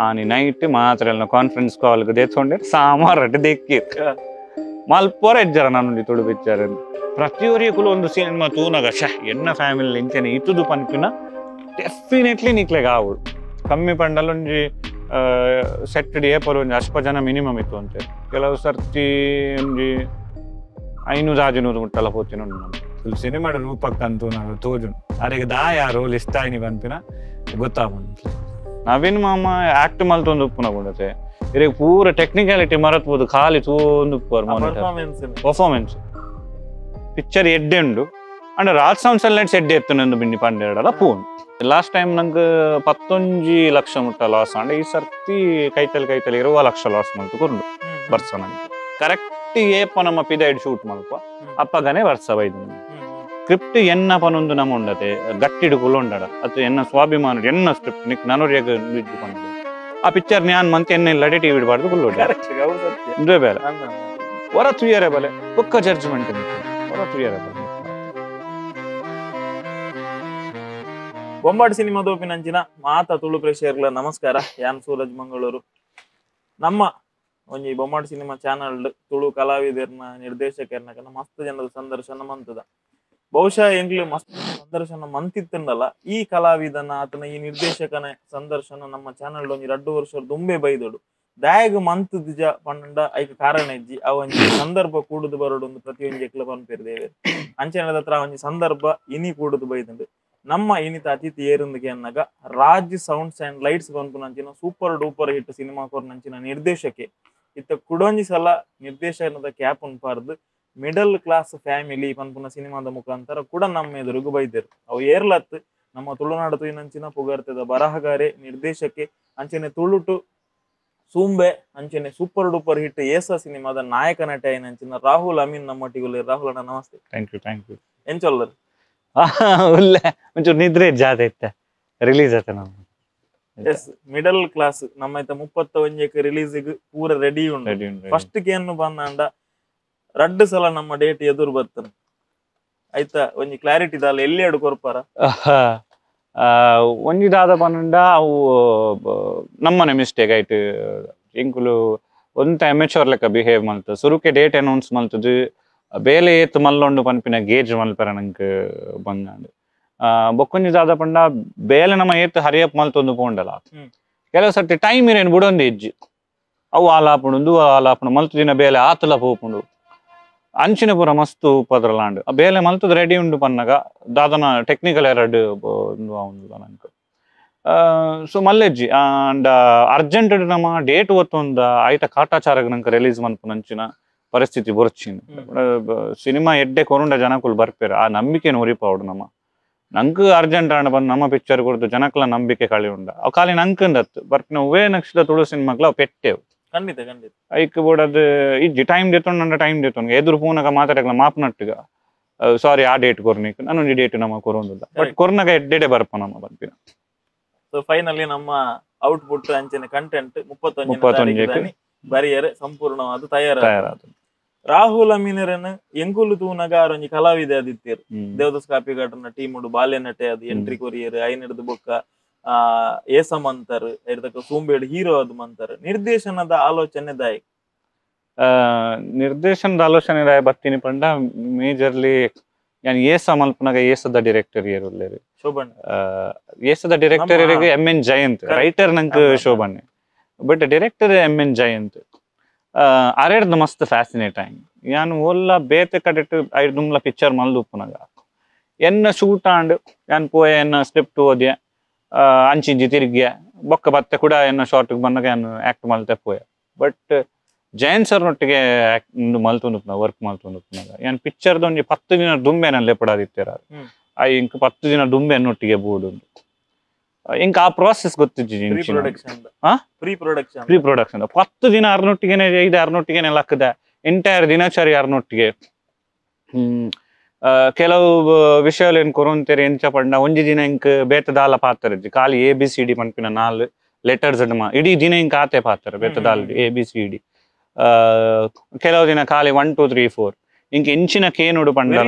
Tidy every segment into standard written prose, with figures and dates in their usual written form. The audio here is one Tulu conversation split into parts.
ಆನಿ ನೈಟ್ ಮಾತ್ರ ಕಾನ್ಫರೆನ್ಸ್ ಕಾಲ್ ದೇತ್ಕೊಂಡೆ ಸಾಮಾರಟ್ಟು ದೆಕ್ಕಿ ಮಲ್ಪೋರ ಇಜ್ಜಾರ ನಾನು ತುಳು ಪಿಕ್ಚರ್ ಪ್ರತಿಯೊರಿಯಕ್ಕೂ ಒಂದು ಸಿನಿಮಾ ತೂನಗ ಶ ಎನ್ನ ಫ್ಯಾಮಿಲಿ ಇಂಚನೆ ಇತ್ತುದು ಪನ್ಪಿನ ಡೆಫಿನೆಟ್ಲಿ ನಿಕ್ಲೆಗ್ ಆವಡು ಕಮ್ಮಿ ಪಂಡಲ ಒಂಜಿ ಸೆಟ್ ಏಪರ್ ಒಂಜಿ ಅಲ್ಪ ಜನ ಮಿನಿಮಮ್ ಇತ್ತು ಅಂತೆ ಕೆಲವು ಸರ್ತಿ ಒಂಜಿ 500 600 ಮುಟ್ಟಲ ಪೋತಿನ ಉಂಟು ಸಿನಿಮಾದ ರೂಪಕ್ಕಂತೂ ನಾವು ತೋಜುನು ಅರೆಗೆ ದಾ ಯಾರು ಇಷ್ಟ ಆಯ್ನಿ ಪನ್ಪಿನ ಗೊತ್ತಾಗುಂಟು ನವೀನ್ ಮಾಮ ಆಕ್ಟ್ ಮಲ್ತೊಂದು ಉಪ್ಪುನ ಕೊಡತೆ ಇರೆಗ್ ಪೂರ ಟೆಕ್ನಿಕಾಲಿಟಿ ಮರತ್ಬೋದು ಖಾಲಿ ತೂಂದು ಪರ್ಫಾರ್ಮೆನ್ಸ್ ಪಿಕ್ಚರ್ ಎಡ್ಡೆ ಉಂಡು and Raj sounds and lights ಎಡ್ಡೆ ಎತ್ತುನಂದು ಬಿನ್ನಿ ಪಂಡೆರಡಲ ಪೂನ್ ಲಾಸ್ಟ್ ಟೈಮ್ ನಂಗೆ 19 ಲಕ್ಷ ಮುಟ್ಟ ಲಾಸ್ ಅಂಡ್ ಈ ಸರ್ತಿ ಕೈತಲ್ ಕೈತಲ್ 20 ಲಕ್ಷ ಲಾಸ್ ಮಲ್ತು ಕೊರ್ಂಡು ಬರ್ಸ ನಂಗೆ ಕರೆಕ್ಟ್ ಏಪ ನಮ್ಮ ಪಿದೈಡ್ ಶೂಟ್ ಮಲ್ಪ ಅಪ್ಪಗನೆ ವರ್ಷ ಬೈದು ಸ್ಕ್ರಿಪ್ಟ್ ಎನ್ನ ಪನೊಂದು ನಮ್ಮ ಉಂಡತೆ ಗಟ್ಟಿಡು ಕುಲೊಂಡಡ ಅದು ಎನ್ನ ಸ್ವಾಭಿಮಾನ ಎನ್ನ ಸ್ಕ್ರಿಪ್ಟ್ ನಿಕ್ ನನೊರಿಯಾಗ ಪಂಡ ಆ ಪಿಕ್ಚರ್ ನ್ಯಾನ್ ಮಂತ್ ಎನ್ನ ಇಲ್ಲಡೆ ಟಿವಿ ಇಡಬಾರ್ದು ಕುಲ್ಲೋಡ ಇಂದೇ ಬೇರೆ ಹೊರ ತುಯ್ಯರೆ ಬಲೆ ಬೊಕ್ಕ ಜಡ್ಜ್ಮೆಂಟ್ ಹೊರ ತುಯ್ಯರೆ ಬಲೆ ಬೊಂಬಾಟ್ ಸಿನಿಮಾ ದೋಪಿನಂಚಿನ ಮಾತಾ ತುಳು ಪ್ರೇಕ್ಷಕರ ನಮಸ್ಕಾರ. ಯಾನ್ ಸೂರಜ್ ಮಂಗಳೂರು. ನಮ್ಮ ಒಂಜಿ ಬೊಂಬಾಟ್ ಸಿನಿಮಾ ಚಾನಲ್ ತುಳು ಕಲಾವಿದರ್ನ ನಿರ್ದೇಶಕರ್ನ ಮಸ್ತ್ ಜನದ ಸಂದರ್ಶನ ಮಂತದ. ಬಹುಶಃ ಎಂಗ್ಲು ಮಸ್ತ್ ಸಂದರ್ಶನ ಮಂತಿತ್ತಂಡಲ್ಲ ಈ ಕಲಾವಿದನ ಆತನ ಈ ನಿರ್ದೇಶಕನ ಸಂದರ್ಶನ ನಮ್ಮ ಚಾನಲ್ ಒಂಜಿ 2 ವರ್ಷ ದುಂಬೆ ಬೈದೋಡು ದಾಯಗ ಮಂತ್ ದಿಜ ಪಂಡ ಐಕ ಕಾರಣ ಇಜ್ಜಿ ಆ ಒಂಜಿ ಸಂದರ್ಭ ಕೂಡುದು ಬರೋಡು ಒಂದು ಪ್ರತಿಯೊಂಜಿ ಎಕ್ಲ ಪನ್ಪೇರ್ದೇವೆ ಅಂಚೆನದ ಹತ್ರ ಒಂಜಿ ಸಂದರ್ಭ ಇನಿ ಕೂಡುದು ಬೈದಂಡು. ನಮ್ಮ ಇನಿತ ಅತಿಥಿ ಏರುಂದಿಗೆ ಅನ್ನಾಗ Raj sounds and lights ಪನ್ಪುನಂಚಿನ super duper hit cinema ಕೊರ್ನಂಚಿನ ನಿರ್ದೇಶಕೆ ಇತ್ತ ಕುಡೊಂಜಿ ಸಲ ನಿರ್ದೇಶನದ ಕ್ಯಾಪ್ ಉನ್ಪಾರ್ದು middle class family ಪನ್ಪುನ ಸಿನಿಮಾದ ಮುಖಾಂತರ ಕೂಡ ನಮ್ಮ ಎದುರುಗು ಬೈದರು. ಅವು ಏರ್ಲತ್ ನಮ್ಮ ತುಳುನಾಡು ತುಯಿನಂಚಿನ ಪುಗರ್ತದ ಬರಹಗಾರೆ ನಿರ್ದೇಶಕೆ ಅಂಚನೆ ತುಳುಟು ಸೂಂಬೆ ಅಂಚನೆ super duper hit ಏಸ ಸಿನಿಮಾದ ನಾಯಕ ನಟ ಏನಂಚಿನ ರಾಹುಲ್ ಅಮೀನ್ ನಮ್ಮೊಟ್ಟಿಗೆ. ರಾಹುಲ್ ಅಣ್ಣ namaste. Thank you thank you. ಎಂಚೊಲ್ಲರ್ ಉಲ್ಲೆ ಒಂಚೂರು ನಿದ್ರೆ ಜಾತ ಇತ್ತ ರಿಲೀಸ್ ಆತ ನಮ್ಮ S middle class ನಮ್ಮ 31 ರಿಲೀಸ್ ಪೂರ ರೆಡಿ ಉಂಟು. ಫಸ್ಟ್ ಕೇನು ಬಂದಾಂಡ ರಡ್ಡು ಸಲ ನಮ್ಮ ಡೇಟ್ ಎದುರು ಬರ್ತಾನೆ ಆಯ್ತಾ ಒಂಜಿ ಕ್ಲಾರಿಟಿ ದಾಲ ಎಲ್ಲಿ ಎರಡು ಕೊರ್ಪಾರ ಒಂಜಿ ದಾದ ಪಂಡ ಅವು ನಮ್ಮನೆ ಮಿಸ್ಟೇಕ್ ಆಯ್ತು. ಎಂಕುಲು ಒಂತ ಅಮೆಚೋರ್ ಲೆಕ್ಕ ಬಿಹೇವ್ ಮಲ್ತ ಸುರುಕೆ ಡೇಟ್ ಅನೌನ್ಸ್ ಮಲ್ತದು ಬೇಲೆ ಏತ್ ಮಲ್ಲೊಂಡು ಪನ್ಪಿನ ಗೇಜ್ ಮಲ್ಪರ ನಂಗೆ ಬಂದಾಂಡು. ಬೊಕ್ಕೊಂಜಿ ದಾದ ಪಂಡ ಬೇಲೆ ನಮ್ಮ ಏತ್ ಹರಿಯಪ್ ಮಲ್ತೊಂದು ಪೋಂಡಲ ಕೆಲವು ಸರ್ತಿ ಟೈಮ್ ಇರೇನು ಬುಡೊಂದು ಇಜ್ಜಿ ಅವು ಆಲಾಪುಂಡು ಆಲಾಪುಂಡು ಮಲ್ತು ದಿನ ಬೇಲೆ ಆತಲ ಪೋಪುಂಡು ಅಂಚಿನ ಪೂರ ಮಸ್ತು ಪದ್ರಲಾಂಡು ಆ ಬೇಲೆ ಮಲ್ತದ ರೆಡಿ ಉಂಡು ಪನ್ನಗ ದಾದನ ಟೆಕ್ನಿಕಲ್ ಎರಡು ನಂಗೆ ಸೊ ಮಲ್ಲೆಜ್ಜಿ ಅಂಡ್ ಅರ್ಜೆಂಟ್ ನಮ್ಮ ಡೇಟ್ ಒತ್ತೊಂದ ಆಯ್ತ ಕಾಟಾಚಾರಗ ನಂಗೆ ರಿಲೀಸ್ ಮನ್ಪುನಂಚಿನ ಪರಿಸ್ಥಿತಿ ಬೊರ್ಚಿನ ಸಿನಿಮಾ ಎಡ್ಡೆ ಕೊರುಂಡ ಜನಕುಲು ಬರ್ಪೇರು ಆ ನಂಬಿಕೆನ ಒರಿಪಾವಡು ನಮ್ಮ ನಂಗೆ ಅರ್ಜೆಂಟ್ ಆಂಡ ಬಂದು ನಮ್ಮ ಪಿಕ್ಚರ್ ಕೊಡ್ತು ಜನಕ್ಲ ನಂಬಿಕೆ ಕಳಿ ಉಂಡ ಅವು ಖಾಲಿ ನಂಕಂದತ್ತು ಬರ್ಪಿನ ಹೂವೇ ನಕ್ಷದ ತುಳು ಸಿನಿಮಾಕ್ಲ ಅವು ಪೆಟ್ಟೆವು. ಖಂಡಿತ ಖಂಡಿತ ಐಕ್ ಬೋಡದು ಇಜ್ಜಿ ಟೈಮ್ ದೇತೊಂಡು ಟೈಮ್ ದೇತೊಂಡು ಎದುರು ಪೂನಗ ಮಾತಾಡಕ್ಲ ಮಾಪ್ನಟ್ಟುಗ ಸಾರಿ ಆ ಡೇಟ್ ಕೊರ್ನಿಕ್ ನಾನೊಂದು ಡೇಟ್ ನಮ್ಮ ಕೊರೊಂದಿಲ್ಲ ಬಟ್ ಕೊರ್ನಗ ಎಡ್ಡೆಡೆ ಬರ್ಪ ನಮ್ಮ ಬರ್ಪಿನ. ಸೊ ಫೈನಲಿ ನಮ್ಮ ಔಟ್ಪುಟ್ ಅಂಚಿನ ಕಂಟೆಂಟ್ 31 ಬರಿಯರೆ ಸಂಪೂರ್ಣವಾದ ತಯಾರಾದ. ರಾಹುಲ್ ಅಮೀನರನ್ನು ಎಂಕುಲು ತೂನಗ ಒಂಜಿ ಕಲಾವಿದೆ ಅದಿತ್ತೇರು ದೇವದಾಸ್ ಕಾಪಿಗಾಟನ ಟೀಮ್ ಉಂಡು ಬಾಲ್ಯ ನಟೆ ಅದು ಎಂಟ್ರಿ ಕೊರಿಯರ್ ಐನಡ್ದು ಬೊಕ್ಕ ಏಸ ಮಂತರ್ ಇರ್ತಕ್ಕ ಸೂಂಬೇಡ್ ಹೀರೋ ಅದು ಮಂತರ್ ನಿರ್ದೇಶನದ ಆಲೋಚನೆ ದಾಯ ನಿರ್ದೇಶನದ ಆಲೋಚನೆ ದಾಯ ಬತ್ತೀನಿ ಪಂಡ ಮೇಜರ್ಲಿ ಯಾನ್ ಏಸ ಮಲ್ಪನಾಗ ಏಸದ director ಏರುಲ್ಲೇರು ಶೋಭಣ್ಣ ಏಸದ director M N Jayanth writer ನಂಗೆ ಶೋಭಣ್ಣೆ but director M N Jayanth ಅರೆಡ್ದು ಮಸ್ತ್ ಫ್ಯಾಸಿನೇಟ್ ಆಯ್ತು. ಯಾನ್ ಓಲ್ಲ ಬೇತೆ ಕಡೆಟ್ ಐದುಮ್ಲ ಪಿಕ್ಚರ್ ಮಲ್ದು ಉಪ್ಪುನಾಗ ಎನ್ನ ಶೂಟ್ ಆಂಡ್ ಯಾನ್ ಪೋಯ ಎನ್ನ ಸ್ಕ್ರಿಪ್ಟ್ ಓದ್ಯ ಅಂಚಿಂಚಿ ತಿರುಗಿಯ ಬೊಕ್ಕ ಬತ್ತೆ ಕೂಡ ಎನ್ನ ಶಾರ್ಟ್ಗೆ ಬಂದಾಗ ಯಾನ್ ಆಕ್ಟ್ ಮಲ್ತೆ ಪೋಯ ಬಟ್ ಜಯಂತ್ ಸರ್ ನೊಟ್ಟಿಗೆ ಮಲ್ತೊಂದು ವರ್ಕ್ ಮಲ್ತೊಂದು ಉಪ್ಪುನಾಗ ಯಾನ್ ಪಿಕ್ಚರ್ದ ಒಂಜಿ 10 ದಿನ ದುಂಬೆ ನನ್ನ ಲೆಪಡಾದಿತ್ತೇರ I ಇಂಕ್ 10 ದಿನ ದುಂಬೆ ಅನ್ನೊಟ್ಟಿಗೆ ಬೋರ್ಡ್ ಇಂಕ ಆ ಪ್ರಾಸೆಸ್ ಗೊತ್ತಿಜ್ಜಿ ಪ್ರೀ ಪ್ರೊಡಕ್ಷನ್ 10 ದಿನ ಅರ್ನೊಟ್ಟಿಗೆನೆ ಐದು ಅರ್ನೊಟ್ಟಿಗೆನೆ ಲಕ್ಕದ ಎಂಟೈರ್ ದಿನಚರಿ ಅರ್ನೊಟ್ಟಿಗೆ. ಕೆಲವು ವಿಷಯಗಳು ಏನ್ ಕೊರೊಂತೇರಿ ಎಂಚ ಪಂಡ ಒಂಜಿ ದಿನ ಇಂಕ್ ಬೇತದಾಲ ಪಾತ್ರ ಇಜ್ಜಿ ಖಾಲಿ A B C D ಪನ್ಪಿನ 4 ಲೆಟರ್ಸ್ ಇಡೀ ದಿನ ಇಂಕ್ ಆತೆ ಪಾತ್ರ ಬೇತದಾಲ A B C D ಕೆಲವು ದಿನ ಖಾಲಿ 1 2 3 4 ಇಂಕ್ ಎಂಚಿನ ಕೇನುಡು ಪಂಡ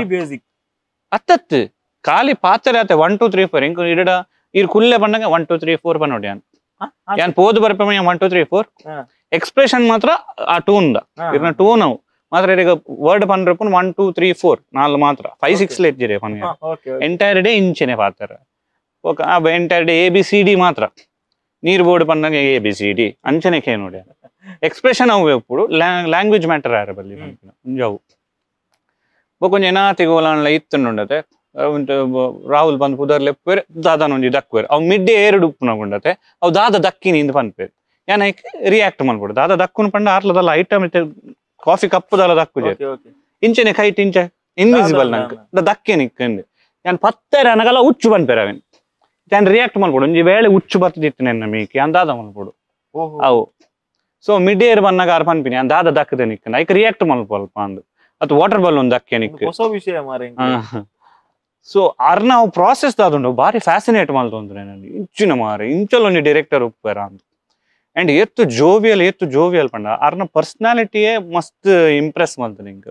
ಅತ್ತತ್ತು ಖಾಲಿ ಪಾತ್ರ ಆತೆ 1 2 3 4 ಇಂಕ್ ಇಡಡ ಇರ್ ಕುಲ್ಲೆ ಪಂಡಂಗ 1 2 3 4 ಪನ್ನೋಡಿ ಯಾನ್ ಪೋದು ಬರ್ಪೆ 1 2 3 4 ಎಕ್ಸ್ಪ್ರೆಷನ್ ಮಾತ್ರ ಆ ಟೋನ್ the ಇರ್ನ ಟೋನ್ ಅವು ಮಾತ್ರ ಈಗ ವರ್ಡ್ ಪನ್ರಪ್ಪು 1 2 3 4 ನಾಲ್ ಮಾತ್ರ 5 6 ಲೆಜ್ಜಿರೆ ಪನ್ಯ ಎಂಟೈರ್ ಡೇ ಇಂಚೆನೆ ಪಾತ್ರ okay entire day A B C D ಮಾತ್ರ ನೀರು board ಪನ್ನಾಗ A B C D ಅಂಚನೆ ಕೇ ನೋಡಿ ಎಕ್ಸ್ಪ್ರೆಷನ್ ಅವು ಎಪ್ಪುಡು ಲ್ಯಾಂಗ್ವೇಜ್ ಮ್ಯಾಟರ್ ಆರ ಬಲ್ಲಿ ಒಂಜವು ಬೊಕ ಒಂಜಿ ಏನಾತಿಗೋಲಾನ್ಲ ಇತ್ತುಂಡತೆ ರಾಹುಲ್ ಬಂದು ಪುದರ್ ಲೆಪ್ಪುವೆರ್ ದಾದಾನ ಒಂಜಿ ದಕ್ಕುವೆರ್ ಅವು ಮಿಡ್ ಏರ್ಡ್ ಉಪ್ಪುನಗುಂಡತೆ ಅವು ದಾದ ದಕ್ಕಿನಿ ಇಂದ್ ಪನ್ಪೇರ್ ಯಾನ್ ಐಕ್ ರಿಯಾಕ್ಟ್ ಮಲ್ಪೊಡು ದಾದ ದಕ್ಕುನು ಪಂಡ ಆರ್ಲದಲ್ಲ ಐಟಮ್ ಇತ್ತೆ ಕಾಫಿ ಕಪ್ಪುದಲ್ಲ ದಕ್ಕುಜೆ ಇಂಚನೆ ಕೈಟ್ ಇಂಚ ಇನ್ವಿಸಿಬಲ್ ನಂಕ್ ದಕ್ಕೆ ನಿಕ್ಕಂದು ಯಾನ್ ಪತ್ತೆರೆ ಅನಗಲ ಉಚ್ಚು ಪನ್ಪೇರ್ ಅವೇನ್ ಯಾನ್ ರಿಯಾಕ್ಟ್ ಮಲ್ಪೊಡು ಒಂಜಿ ವೇಳೆ ಉಚ್ಚು ಬತ್ತದಿತ್ತು ನೆನ್ನ ಮೀಕ್ ಯಾನ್ ದಾದ ಮಲ್ಪೊಡು ಅವು so mid air ಬನ್ನಾಗ R ಪನ್ಪಿನಿ ಯಾನ್ ದಾದ ದಕ್ಕದೆ ನಿಕ್ಕಂದು ಐಕ್ ರಿಯಾಕ್ಟ್ ಮಲ್ಪಲ್ಪ ಅಂದ್ ಅದು ವಾಟರ್ ಬಲೂನ್ ದಕ್ಕೆ ನಿಕ್ ಹೊಸ ವಿಷಯ ಮಾರೆ. ಸೊ ಅರ್ನ ಅವು ಪ್ರಾಸೆಸ್ ದಾದುಂಡು ಭಾರಿ ಫ್ಯಾಸಿನೇಟ್ ಮಲ್ತೊಂದು ನಾನು ಇಂಚಿನ ಮಾರೆ ಇಂಚಲೊಂಜಿ ಡೈರೆಕ್ಟರ್ ಉಪ್ಪೇರ ಅಂದ್ ಅಂಡ್ ಏತ್ತು ಜೋವಿಯಲ್ ಪಂಡ ಅರ್ನ ಪರ್ಸನಾಲಿಟಿಯೇ ಮಸ್ತ್ ಇಂಪ್ರೆಸ್ ಮಲ್ತು ನಿಂಕ್.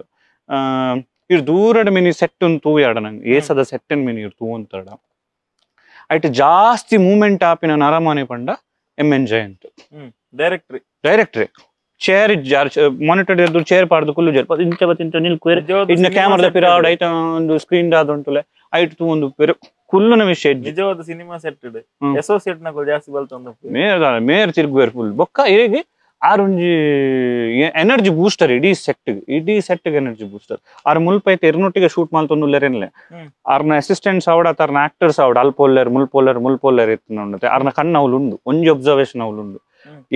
ಇರ್ ದೂರಡ್ ಮಿನಿ ಸೆಟ್ ಉಂದು ತೂಯಾಡ ನಂಗೆ ಏಸದ ಸೆಟ್ ಮಿನಿ ಇರ್ ತೂವಂತಡ ಐಟ್ ಜಾಸ್ತಿ ಮೂವ್ಮೆಂಟ್ ಆಪಿನ ನರಮಾನೆ ಪಂಡ M N Jayanth directory chair ಇಜ್ಜಾರ್ monitor ಎದುರು ಚೇರ್ ಪಾಡ್ದು ಕುಲ್ಲು ಜೇರ್ ಇಂಚ ಬತ್ತಿಂಚ ನಿಲ್ಕುವೆರ್ ಇನ್ನ ಕ್ಯಾಮರಾದ ಪಿರಾವಡ್ ಐತ ಒಂದು ಸ್ಕ್ರೀನ್ ದಾದುಂಟುಲೆ ಐಟ್ ತೂವೊಂದು ಉಪ್ಪೆರ್ ಕುಲ್ಲುನ ವಿಷಯ ನಿಜವಾದ cinema set associate ನಕುಲು ಜಾಸ್ತಿ ಬಲ್ತೊಂದು ಮೇರ್ ಮೇರ್ ತಿರುಗುವೆರ್ ಫುಲ್ ಬೊಕ್ಕ ಇರೆಗ್ ಆರೊಂಜಿ ಎನರ್ಜಿ ಬೂಸ್ಟರ್ ಇಡೀ ಸೆಟ್ ಇಡೀ set energy booster R ಮುಲ್ಪ ಐತೆ ಎರ್ನೊಟ್ಟಿಗೆ ಶೂಟ್ ಮಲ್ತೊಂದುಲ್ಲೆರೆನ್ಲೆ ಆರ್ನ ಅಸಿಸ್ಟೆಂಟ್ಸ್ ಆವಡ ಆರ್ನ ಆಕ್ಟರ್ಸ್ ಆವಡ ಅಲ್ಪೊಲ್ಲೆರ್ ಮುಲ್ಪೊಲ್ಲೆರ್ ಮುಲ್ಪೊಲ್ಲೆರ್ ಇತ್ತುಂಡತೆ ಆರ್ನ ಕಣ್ಣು ಅವ್ಲು ಉಂಡು ಒಂಜಿ ಅಬ್ಸರ್ವೇಷನ್ ಅವ್ಲು ಉಂಡು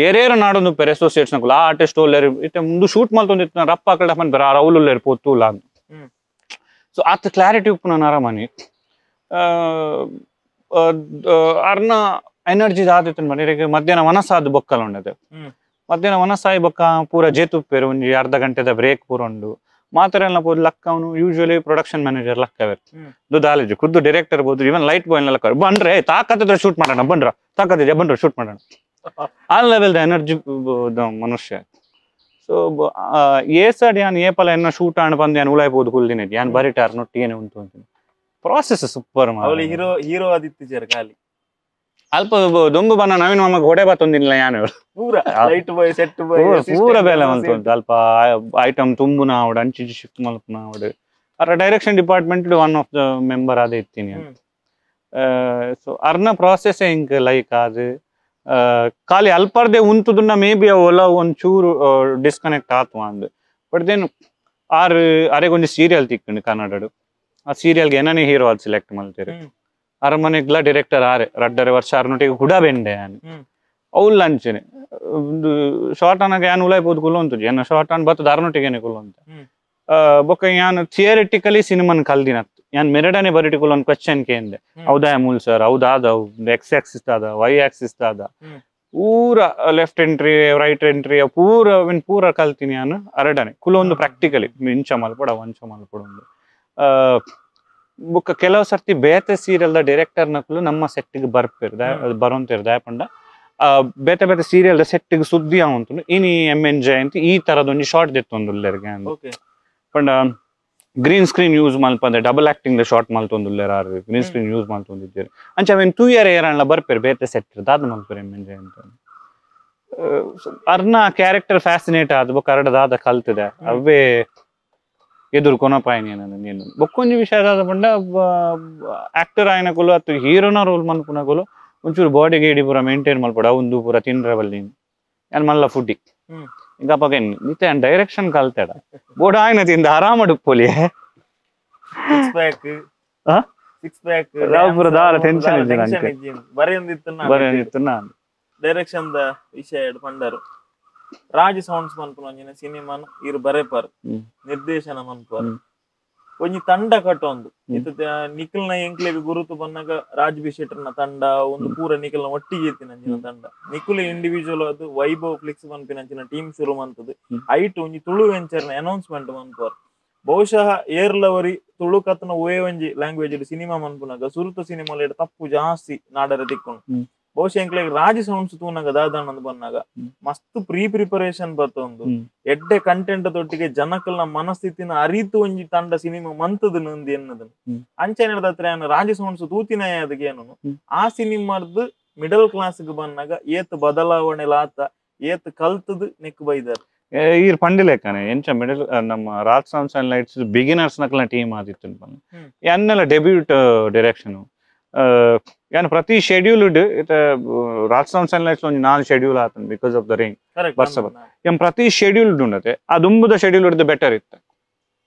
ಏರೇರು ನಾಡೊಂದು ಪೆರ್ ಅಸೋಸಿಯೇಟ್ಸ್ ನಕುಲು ಆ ಆರ್ಟಿಸ್ಟ್ ಒಲ್ಲೆರ್ ಇತ್ತೆ ಮುಂದು ಶೂಟ್ ಮಲ್ತೊಂದು ಇತ್ತಿನ ರಪ್ಪ ಆಕಳ ಪನ್ಪೆರ್ ಆರ್ ಅವ್ಲುಲ್ಲೆರ್ ಪೋತೂಲ ಅಂದ್. ಸೊ ಆತ್ ಕ್ಲಾರಿಟಿ ಉಪ್ಪುನ ನರಮನಿ ಅರ್ನ ಎನರ್ಜಿ ದಾದಿತ್ತು ಮನೆಗೆ ಮಧ್ಯಾಹ್ನ ವನಸಾದ ಬೊಕ್ಕಲ ಉಂಡತೆ ಮಧ್ಯಾಹ್ನ ವನಸಾಯಿ ಬೊಕ್ಕ ಪೂರ ಜೇತುಪ್ಪೇರು ಒಂಜಿ ಅರ್ಧ ಗಂಟೆದ ಬ್ರೇಕ್ ಪೂರ ಉಂಡು ಮಾತರೆಲ್ಲ ಪೋದು ಲಕ್ಕ ಅವನು usually production manager ಲಕ್ಕವೇರ್ ದಾಲೇಜು ಖುದ್ದು ಡೈರೆಕ್ಟರ್ ಬೋದು ಇವನ್ ಲೈಟ್ ಬಾಯ್ ಲಕ್ಕவர் ಬನ್ರೆ ತಾಕತ್ತಿದ್ರೆ ಶೂಟ್ ಮಾಡೋಣ ಬನ್ರ ತಾಕತ್ತಿದ್ರೆ ಬನ್ರ ಶೂಟ್ ಮಾಡೋಣ ಆ level the energy ಮನುಷ್ಯ. ಸೊ ಏಸಡ್ ಯಾನ್ ಏಪಲ ಎನ್ನ ಶೂಟ್ ಆಣ್ ಬಂದು ಯಾನ್ ಉಲಾಯ್ ಪೋದು ಕುಲ್ದಿನ ಯಾನ್ ಬರಿಟಾರ್ ನೊಟ್ಟಿಗೆ ಉಂಟು ಅಂತೀನಿ process super. Hero hero ಆದಿತ್ತು ಖಾಲಿ ಅಲ್ಪ ದೊಂಬು ಬನ್ನ ನವೀನ್ ಮಾಮಗೆ ಹೊಡೆ ಬತ್ತೊಂದಿಲ್ಲ ಯಾನು ಪೂರ ಲೈಟ್ ಬಾಯ್ ಸೆಟ್ ಬಾಯ್ ಪೂರ ಬೇಲೆ ಮಲ್ತೊಂದು ಅಲ್ಪ ಐಟಮ್ ತುಂಬುನ ಆವಡ್ ಅಂಚಿ ಶಿಫ್ಟ್ ಮಲ್ಪುನ ಆವಡ್ ಅರ direction department one of the member ಆದ ಇತ್ತೀನಿ. ಸೊ ಅರ್ನ ಪ್ರಾಸೆಸ್ ಇಂಕ್ ಲೈಕ್ ಅದು ಖಾಲಿ ಅಲ್ಪರ್ದೆ ಉಂತುದುನ್ನ ಮೇ ಬಿ ಒಲ ಒಂಚೂರು ಡಿಸ್ಕನೆಕ್ಟ್ ಆತು ಅಂದ್ but then R ಅರೆಗೊಂಜಿ serial ತಿಕ್ಕಂಡು ಕನ್ನಡಡು ಆ ಸೀರಿಯಲ್ಗೆ ಏನನೇ ಹೀರೋ ಅದು ಸೆಲೆಕ್ಟ್ ಮಲ್ತೇರು ಅರಮನೆಗ್ಲ ಡೈರೆಕ್ಟರ್ ಆರೆ ರಡ್ಡರೆ ವರ್ಷ ಆರ್ನೊಟ್ಟಿಗೆ ಹುಡ ಬೆಂಡೆ ಯಾನ್ ಅವ್ಲ ಅಂಚನೆ ಒಂದು ಶಾರ್ಟ್ ಅನ್ನಾಗ ಯಾನ್ ಉಲಾಯ್ ಪೋದು ಕುಲ್ಲೊಂತು ಏನ ಶಾರ್ಟ್ ಅನ್ ಬತ್ತದ ಅರ್ನೊಟ್ಟಿಗೆನೆ ಕುಲ್ಲೊಂತ ಬೊಕ್ಕ ಯಾನ್ ಥಿಯರಿಟಿಕಲಿ ಸಿನಿಮಾನ್ ಕಲ್ದಿನತ್ತು ಯಾನ್ ಮೆರಡನೆ ಬರಿಟಿ ಕುಲ್ಲೊಂದು ಕ್ವಶನ್ ಕೇಂದೆ ಹೌದಾ ಮೂಲ್ ಸರ್ ಹೌದಾದ ಎಕ್ಸ್ ಆಕ್ಸಿಸ್ ದಾದ ವೈ ಆಕ್ಸಿಸ್ ದಾದ ಪೂರ left entry right entry ಪೂರ ಪೂರ ಕಲ್ತೀನಿ ಯಾನ್ ಅರಡನೆ ಕುಲೊಂದು ಪ್ರಾಕ್ಟಿಕಲಿ ಇಂಚ ಮಲ್ಪಡ ವಂಚ ಮಲ್ಪಡ ಒಂದು ಬೊಕ್ಕ ಕೆಲವು ಸರ್ತಿ ಬೇತೆ serial the director ನಕಲು ನಮ್ಮ ಸೆಟ್ಟಿಗೆ ಬರ್ಪೇರ್ ಬರೋಂತಿರ್ ದಾಯಪಂಡ ಬೇತೆ ಬೇತೆ ಸೀರಿಯಲ್ the ಸೆಟ್ಟಿಗೆ ಸುದ್ದಿ ಆವಂತು ಇನಿ ಎಂ ಎನ್ ಜಯಂತಿ ಈ ತರದೊಂಜಿ ಶಾರ್ಟ್ ದೆತ್ತೊಂದುಲ್ಲೆರ್ಗೆ ಪಂಡ green screen use ಮಲ್ಪಂದೆ double acting the short ಮಲ್ತೊಂದುಲ್ಲೆರ್ R green screen use ಮಲ್ತೊಂದಿದ್ದೀರಿ ಅಂಚ ಅವೇನು 2 ಇಯರ್ ಏರನ್ಲ ಬರ್ಪೇರ್ ಬೇತೆ ಸೆಟ್ ದಾದ ಮಲ್ಪೇರ್ ಎಂ ಎನ್ ಜಯಂತಿ ಅರ್ನ ಕ್ಯಾರೆಕ್ಟರ್ ಫ್ಯಾಸಿನೇಟ್ ಆದ ಬೊಕ್ಕ ಅರಡ ದಾದ ಕಲ್ತದೆ ಅವೇ ಎದುರು ಕೊನಪಾಯಿನಿ ನೀನು ಬೊಕ್ಕೊಂಜಿ ವಿಷಯ ದಾದ ಪಂಡ ಆಕ್ಟರ್ ಆಯ್ನಕುಲು ಅತ್ತು ಹೀರೋನ ರೋಲ್ ಮನ್ಪುನಕುಲು ಒಂಚೂರು ಬಾಡಿಗೆ ಇಡೀ ಪೂರ ಮೇಂಟೈನ್ ಮಲ್ಪಡ ಒಂದು ಪೂರ ತಿನ್ರೆ ಬಲ್ಲಿ ಯಾನ್ ಮಲ್ಲ ಫುಡ್ಡಿ ಈಗ ಅಪ್ಪ ನಿತ್ತೆ ಡೈರೆಕ್ಷನ್ ಕಲ್ತೇಡ ಬೋರ್ಡ್ ಆಯ್ನ ತಿಂದ ಆರಾಮಡು ಪೋಲಿ ಡೈರೆಕ್ಷನ್ the ವಿಷಯ ಪಂಡರು ರಾಜ್ ಸೌಂಡ್ಸ್ ಮನ್ಪುನ ಸಿನಿಮಾನ್ ಇರು ಬರೆಪರ್ ನಿರ್ದೇಶನ ಮನ್ಪರ್ ಒಂಜಿ ತಂಡ ಕಟ್ಟೊಂದು ಇತ್ತ ನಿಖಲ್ನ ಎಂಕ್ಲೆಗ್ ಗುರುತು ಬನ್ನಾಗ ರಾಜ್ ಬಿ ಶೆಟ್ಟರ್ನ ತಂಡ ಒಂದು ಪೂರ ನಿಖಲ್ನ ಒಟ್ಟಿಗೆ ಇತ್ತಿನಂಚಿನ ತಂಡ ನಿಖುಲ ಇಂಡಿವಿಜುವಲ್ ಅದು ವೈಭವ್ ಫ್ಲಿಕ್ಸ್ ಮನ್ಪಿನಂಚಿನ ಟೀಮ್ ಶುರು ಮಂತದ್ದು ಐಟ್ ಒಂಜಿ ತುಳು ವೆಂಚರ್ನ ಅನೌನ್ಸ್ಮೆಂಟ್ ಮನ್ಪರ್ ಬಹುಶಃ ಏರ್ಲವರಿ ತುಳು ಕತ್ನ ಓಯೇ ಒಂಜಿ ಲ್ಯಾಂಗ್ವೇಜ್ ಸಿನಿಮಾ ಮನ್ಪುನಾಗ ಸುರುತ ಸಿನಿಮಾ ತಪ್ಪು ಜಾಸ್ತಿ ನಾಡರ ತಿಕ್ಕೊಂಡು ಬಹುಶಃ ಎಂಕ್ಲೆಗ್ ರಾಜ್ ಸೌಂಡ್ಸ್ ತೂನಾಗ ದಾದಾನಂದ್ ಬನ್ನಾಗ ಮಸ್ತ್ ಪ್ರೀ ಪ್ರಿಪರೇಷನ್ ಬತ್ತೊಂದು ಎಡ್ಡೆ ಕಂಟೆಂಟ್ ದೊಟ್ಟಿಗೆ ಜನಕಲ್ನ ಮನಸ್ಥಿತಿನ ಅರಿತು ಒಂಜಿ ತಂಡ ಸಿನಿಮಾ ಮಂತದ ನಂದು ಎನ್ನದನು ಅಂಚೆ ನಡೆದತ್ರ ರಾಜ್ ಸೌಂಡ್ಸ್ ತೂತಿನ ಅದಕ್ಕೆ ಏನನು ಆ ಸಿನಿಮಾರ್ದು Middle class ಗೆ ಬಂದಾಗ ಏತ್ ಬದಲಾವಣೆ ಲಾತ ಏತ್ ಕಲ್ತದ್ ನೆಕ್ ಬೈದಾರ ಈರ್ ಪಂಡಿಲೇಕಾನೆ ಎಂಚ ಮಿಡಲ್ ನಮ್ಮ Raj sounds and lights beginners ನಕಲ್ನ team ಆದಿತ್ತು ಎನ್ನೆಲ್ಲ debut direction ಯಾನ್ ಪ್ರತಿ ಶೆಡ್ಯೂಲ್ ಇತ್ತ ರಾಜ್ sounds and lights ಒಂಜಿ ನಾಲ್ ಶೆಡ್ಯೂಲ್ ಆತನ್ because of the rain ವರ್ಷ ಎಂ ಪ್ರತಿ ಶೆಡ್ಯೂಲ್ ಉಂಡತೆ ಆ ದುಂಬುದ ಶೆಡ್ಯೂಲ್ ಹಿಡ್ದು ಬೆಟರ್ ಇತ್ತು.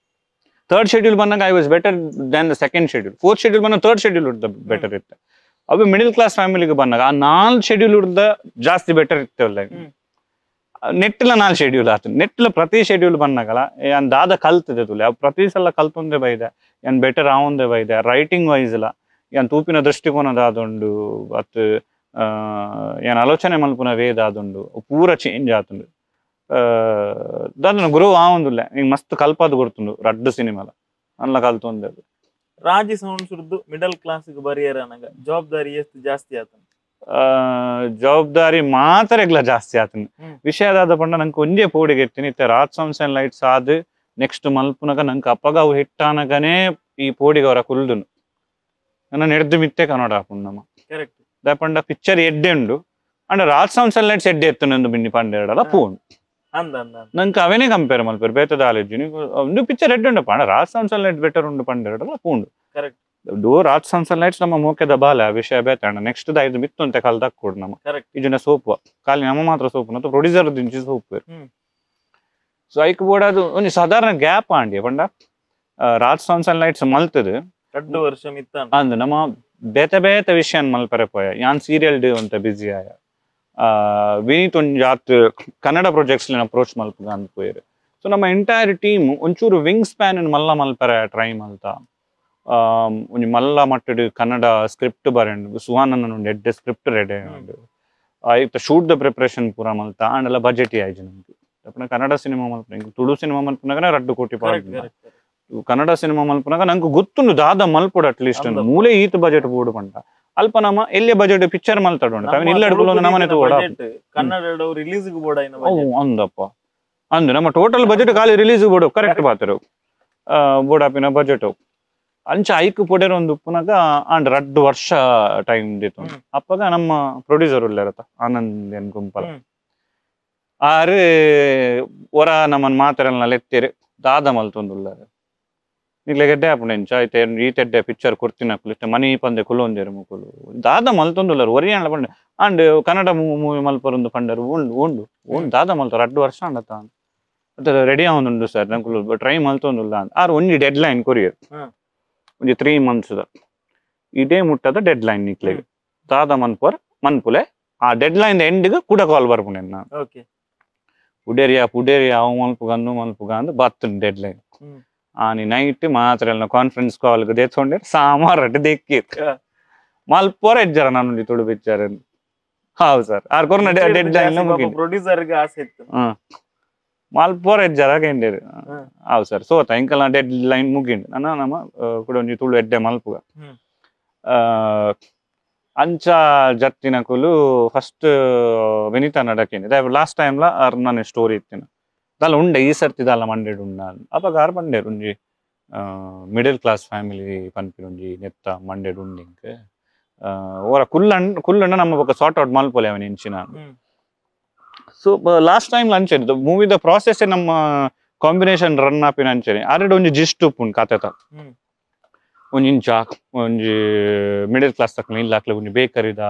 ಥರ್ಡ್ ಶೆಡ್ಯೂಲ್ ಬಂದಾಗ I was better than the second schedule. Fourth schedule ಬಂದಾಗ ಥರ್ಡ್ ಶೆಡ್ಯೂಲ್ ಹಿಡ್ದು ಬೆಟರ್ ಇತ್ತು. ಅವು ಮಿಡಲ್ ಕ್ಲಾಸ್ ಫ್ಯಾಮಿಲಿಗೆ ಬಂದಾಗ ಆ ನಾಲ್ ಶೆಡ್ಯೂಲ್ ಹಿಡ್ದ ಜಾಸ್ತಿ ಬೆಟರ್ ಇತ್ತಲ್ಲ. ನೆಟ್ಟಿಲ ನಾಲ್ ಶೆಡ್ಯೂಲ್ ಆತು ನೆಟ್ಟಿಲ ಪ್ರತಿ ಶೆಡ್ಯೂಲ್ ಬಂದಾಗಲ್ಲ ಏನ್ ದಾದ ಕಲ್ತಿದೆ ತುಲೆ ಅವು ಪ್ರತಿ ಸಲ ಕಲ್ತೊಂದೇ ಬೈದೆ ಏನ್ ಬೆಟರ್ ಆವಂದೇ ಬೈದೆ ರೈಟಿಂಗ್ ವೈಸ್ ಇಲ್ಲ ಏನ್ ತೂಪಿನ ದೃಷ್ಟಿಕೋನ ದಾದುಂಡು ಅತ್ ಏನ್ ಆಲೋಚನೆ ಮಲ್ಪುನ ವೇದ ಆದುಂಡು ಪೂರ ಚೇಂಜ್ ಆತುಂಡು. ದಾದನ ಗುರು ಆವಂದುಲ್ಲ ಹಿಂಗ್ ಮಸ್ತ್ ಕಲ್ಪಾದ ಕೊಡ್ತುಂಡು ರಡ್ಡು ಸಿನಿಮಾಲ ಅಲ್ಲ ಕಲ್ತೊಂದೆ. ರಾಜಿ sounds middle class ಬರಿಯರ ಜವಾಬ್ದಾರಿ ಎಷ್ಟು ಜಾಸ್ತಿ ಆತ? ಜವಾಬ್ದಾರಿ ಮಾತ್ರ ಎಗ್ಲ ಜಾಸ್ತಿ ಆತನ ವಿಷಯದಾದ ಪಂಡ ನಂಗೆ ಒಂಜೇ ಪೋಡಿಗೆ ಇರ್ತೀನಿ ಇತ್ತೆ ರಾಜ್ sounds and lights ಆದ್ ನೆಕ್ಸ್ಟ್ ಮಲ್ಪುನಗ ನಂಗೆ ಅಪ್ಪಗ ಅವು ಹಿಟ್ಟಾನಗನೇ ಈ ಪೋಡಿಗೆ ಅವರ ಕುಲ್ದುನು ನನ್ನ ನೆಡ್ದು ಮಿತ್ತೆ ಕನ್ನಡ ಹಾಕೊಂಡು ನಮ್ಮ ಕರೆಕ್ಟ್ ಪಂಡ ಪಿಕ್ಚರ್ ಎಡ್ಡೆ ಉಂಡು and Raj sounds and lights ಎಡ್ಡೆ ಎತ್ತು ನಂದು ಬಿನ್ನಿ ಪಂಡೆರಡಲ್ಲ ಪೂಂಡು ನಂಗೆ ಅವೇನೇ ಕಂಪೇರ್ ಮಲ್ಪೇರು ಬೇತದ ಆಲೇಜು ಒಂದು ಪಿಕ್ಚರ್ ಎಡ್ಡೆ ಉಂಡಪ್ಪ ಅಂಡ Raj sounds and lights better ಉಂಡು ಪಂಡೆರಡಲ್ಲ ಪೂಂಡು correct do Raj sounds and lights ನಮ್ಮ ಮೋಕೆದ ಬಾಲ ವಿಷಯ ಬೇತಣ್ಣ ನೆಕ್ಸ್ಟ್ ಐದು ಮಿತ್ತಂತೆ ಕಾಲ್ದಾಗ ಕೊಡು ನಮ್ಮ ಇಜನ ಸೋಪು ಖಾಲಿ ನಮ್ಮ ಮಾತ್ರ ಸೋಪು ಮತ್ತು ಪ್ರೊಡ್ಯೂಸರ್ ದಿಂಚಿ ಸೋಪು. ಸೊ ಐಕ್ ಬೋರ್ಡ್ ಅದು ಒಂದು ಸಾಧಾರಣ ಗ್ಯಾಪ್ ಆಂಡಿ ಪಂಡ ರಾಜ್ sounds and lights ಮಲ್ತದು ಎರಡು ವರ್ಷ ಮಿತ್ತ ಅಂದ್ ನಮ್ಮ ಬೇತೆ ಬೇತೆ ವಿಷಯ ಮಲ್ಪರೆ ಪೋಯ ಯಾನ್ ಸೀರಿಯಲ್ ಡಿ ಅಂತ ಬಿಸಿ ಆಯ ವಿನೀತ್ ಒಂಜಿ ಆತ್ ಕನ್ನಡ ಪ್ರಾಜೆಕ್ಟ್ಸ್ ಅಪ್ರೋಚ್ ಮಲ್ಪುಗ ಅಂತ ಪೋಯರು. ಸೊ ನಮ್ಮ ಎಂಟೈರ್ ಟೀಮ್ ಒಂಚೂರು ವಿಂಗ್ ಸ್ಪ್ಯಾನ್ ಮಲ್ಲ ಮಲ್ಪರೆ ಟ್ರೈ ಮಲ್ತ ಒಂಜಿ ಮಲ್ಲ ಮಟ್ಟಡ್ ಕನ್ನಡ ಸ್ಕ್ರಿಪ್ಟ್ ಬರೆಂಡು ಸುಹಾನನ್ನ ಉಂಡು ಎಡ್ಡೆ ಸ್ಕ್ರಿಪ್ಟ್ ರೆಡಿ ಉಂಡು ಐತ shoot the preparation ಪೂರ ಮಲ್ತ ಆಂಡಲ ಬಜೆಟ್ ಆಯ್ಜು ನಮ್ಗೆ ಅಪ್ಪನ ಕನ್ನಡ ಸಿನಿಮಾ ಮಲ್ಪುನ ತುಳು ಸಿನಿಮಾ ಮಲ್ಪುನಾಗ 2 ಕೋಟಿ ಪಾಡ್ದು ಕನ್ನಡ ಸಿನಿಮಾ ಮಲ್ಪುನಾಗ ನಂಗೆ ಗೊತ್ತುಂಡು ದಾದ ಮಲ್ಪೊಡು ಅಟ್ಲೀಸ್ಟ್ ಮೂಲೆ ಈತ ಬಜೆಟ್ ಬೋಡು ಪಂಡ ಅಲ್ಪ ನಮ್ಮ ಎಲ್ಲಿ ಬಜೆಟ್ ಪಿಕ್ಚರ್ ಮಲ್ತಾಡು ಇಲ್ಲ ನಮ್ಮನೆ ಕನ್ನಡ ರಿಲೀಸ್ ಅಂದಪ್ಪ ಅಂದು ನಮ್ಮ ಟೋಟಲ್ ಬಜೆಟ್ ಖಾಲಿ release board correct ಪಾತರು ಬೋರ್ಡ್ ಆಪಿನ ಬಜೆಟ್ ಅಂಚ ಐಕ್ ಪೊಡೆರ್ ಒಂದು ಉಪ್ಪುನಾಗ ಅಂಡ್ 2 ವರ್ಷ ಟೈಮ್ ದಿತ್ತು. ಅಪ್ಪಗ ನಮ್ಮ ಪ್ರೊಡ್ಯೂಸರ್ ಉಳ್ಳಾರತ ಆನಂದ್ ಎನ್ ಗುಂಪಲ ಆರು ಒರ ನಮ್ಮನ್ ಮಾತರಲ್ನ ಲೆತ್ತೀರಿ ದಾದ ಮಲ್ತೊಂದುಲ್ಲಾರ ನಿಗ್ಲೆ ಗೆಡ್ಡೆ ಆಪುಂಡು ಎಂಚ ಐತೆ ಈತೆಡ್ಡೆ ಪಿಕ್ಚರ್ ಕೊಡ್ತಿನಕುಲು ಇತ್ತೆ ಮನಿ ಪಂದೆ ಕುಲೊಂದೇರು ಮುಕುಲು ದಾದ ಮಲ್ತೊಂದುಲ್ಲಾರ ಒರಿಯಾಣ ಪಂಡೆ ಅಂಡ್ ಕನ್ನಡ ಮೂವಿ ಮಲ್ಪರೊಂದು ಪಂಡರು ಉಂಡು ಉಂಡು ಉಂಡು ದಾದ ಮಲ್ತಾರ 2 ವರ್ಷ ಅಂಡತ ರೆಡಿ ಆವೊಂದುಂಡು ಸರ್ ನಂಕುಲು ಟ್ರೈ ಮಲ್ತೊಂದುಲ್ಲ ಆರ್ ಒಂಜಿ dead line courier ಒಂಜಿ 3 ಮಂತ್ಸ್ ಇದೇ ಮುಟ್ಟದ ಡೆಡ್ ಲೈನ್ ನಿಕ್ಲೆಗ್ ದಾದ ಮನ್ಪುರ್ ಮನ್ಪುಲೆ ಆ ಡೆಡ್ ಲೈನ್ ಎಂಡ್ಗ್ ಕೂಡ ಕಾಲ್ ಬರ್ಪುಂಡು ಎನ್ನ ಪುಡೇರಿಯಾ ಪುಡೇರಿಯಾ ಅವು ಮಲ್ಪುಗ ಅಂದು ಮಲ್ಪುಗ ಅಂದ್ ಬತ್ತುಂಡು ಡೆಡ್ ಲೈನ್. ಆನಿ ನೈಟ್ ಮಾತ್ರ ಕಾನ್ಫರೆನ್ಸ್ ಕಾಲ್ ದೇತ್ಕೊಂಡೆ ಸಾಮಾರಟ್ ದೆಕ್ಕಿತ್ ಮಲ್ಪೋರ ಎಜ್ಜಾರ ನಾನು ತುಳು ಪಿಕ್ಚರ್ ಹೌದು ಸರ್ ಆರ್ ಕೊರ್ನ dead line producer ಗೆ ಆಸೆ ಇತ್ತು ಮಲ್ಪೋರ ಎಜ್ಜಾರ ಕೇಂಡೇರು ಹೌದು ಸರ್ ಸೋತ ಇಂಕಲ್ನ ಡೆಡ್ ಲೈನ್ ಮುಗಿಂಡು ನನ್ನ ನಮ್ಮ ಕೂಡ ಒಂಜಿ ತುಳು ಎಡ್ಡೆ ಮಲ್ಪುಗ ಅಂಚ ಜತ್ತಿನಕುಲು ಫಸ್ಟ್ ವಿನೀತಾ ನಡಕೇನಿ ಲಾಸ್ಟ್ ಟೈಮ್ಲ ಆರ್ ನಾನು ಸ್ಟೋರಿ ಇತ್ತಿನ ದಾಲ ಉಂಡೆ ಈ ಸರ್ತಿ ದಾಲ ಮಂಡೆಡ್ ಉಂಡ ಅಪಗ ಆರ್ ಬಂಡೇರು ಒಂಜಿ middle class family ಪನ್ಪಿನ ಒಂಜಿ ನೆತ್ತ ಮಂಡೆಡ್ ಉಂಡಿಂಕ್ ಓರ ಕುಲ್ಲಣ್ಣ ಕುಲ್ಲಣ್ಣ ನಮ್ಮ ಬೊಕ್ಕ ಸಾರ್ಟ್ ಔಟ್ ಮಲ್ಪೊಲೆ ಅವನ ಇಂಚಿನ. So last time ಅಂಚೆನೆ ಮೂವಿದ ಪ್ರಾಸೆಸ್ ನಮ್ಮ ಕಾಂಬಿನೇಷನ್ ರನ್ ಆಪಿನ ಅಂಚೆನೆ ಆರೆಡ್ ಒಂಜಿ ಜಿಸ್ಟ್ ಉಪ್ಪುಂಡು ಕತೆತ ಒಂಜಿ ಇಂಚ ಒಂಜಿ ಮಿಡಲ್ ಕ್ಲಾಸ್ ತಕ್ಕ ಇಲ್ಲ ಹಾಕ್ಲೆ ಒಂಜಿ ಬೇಕರಿದ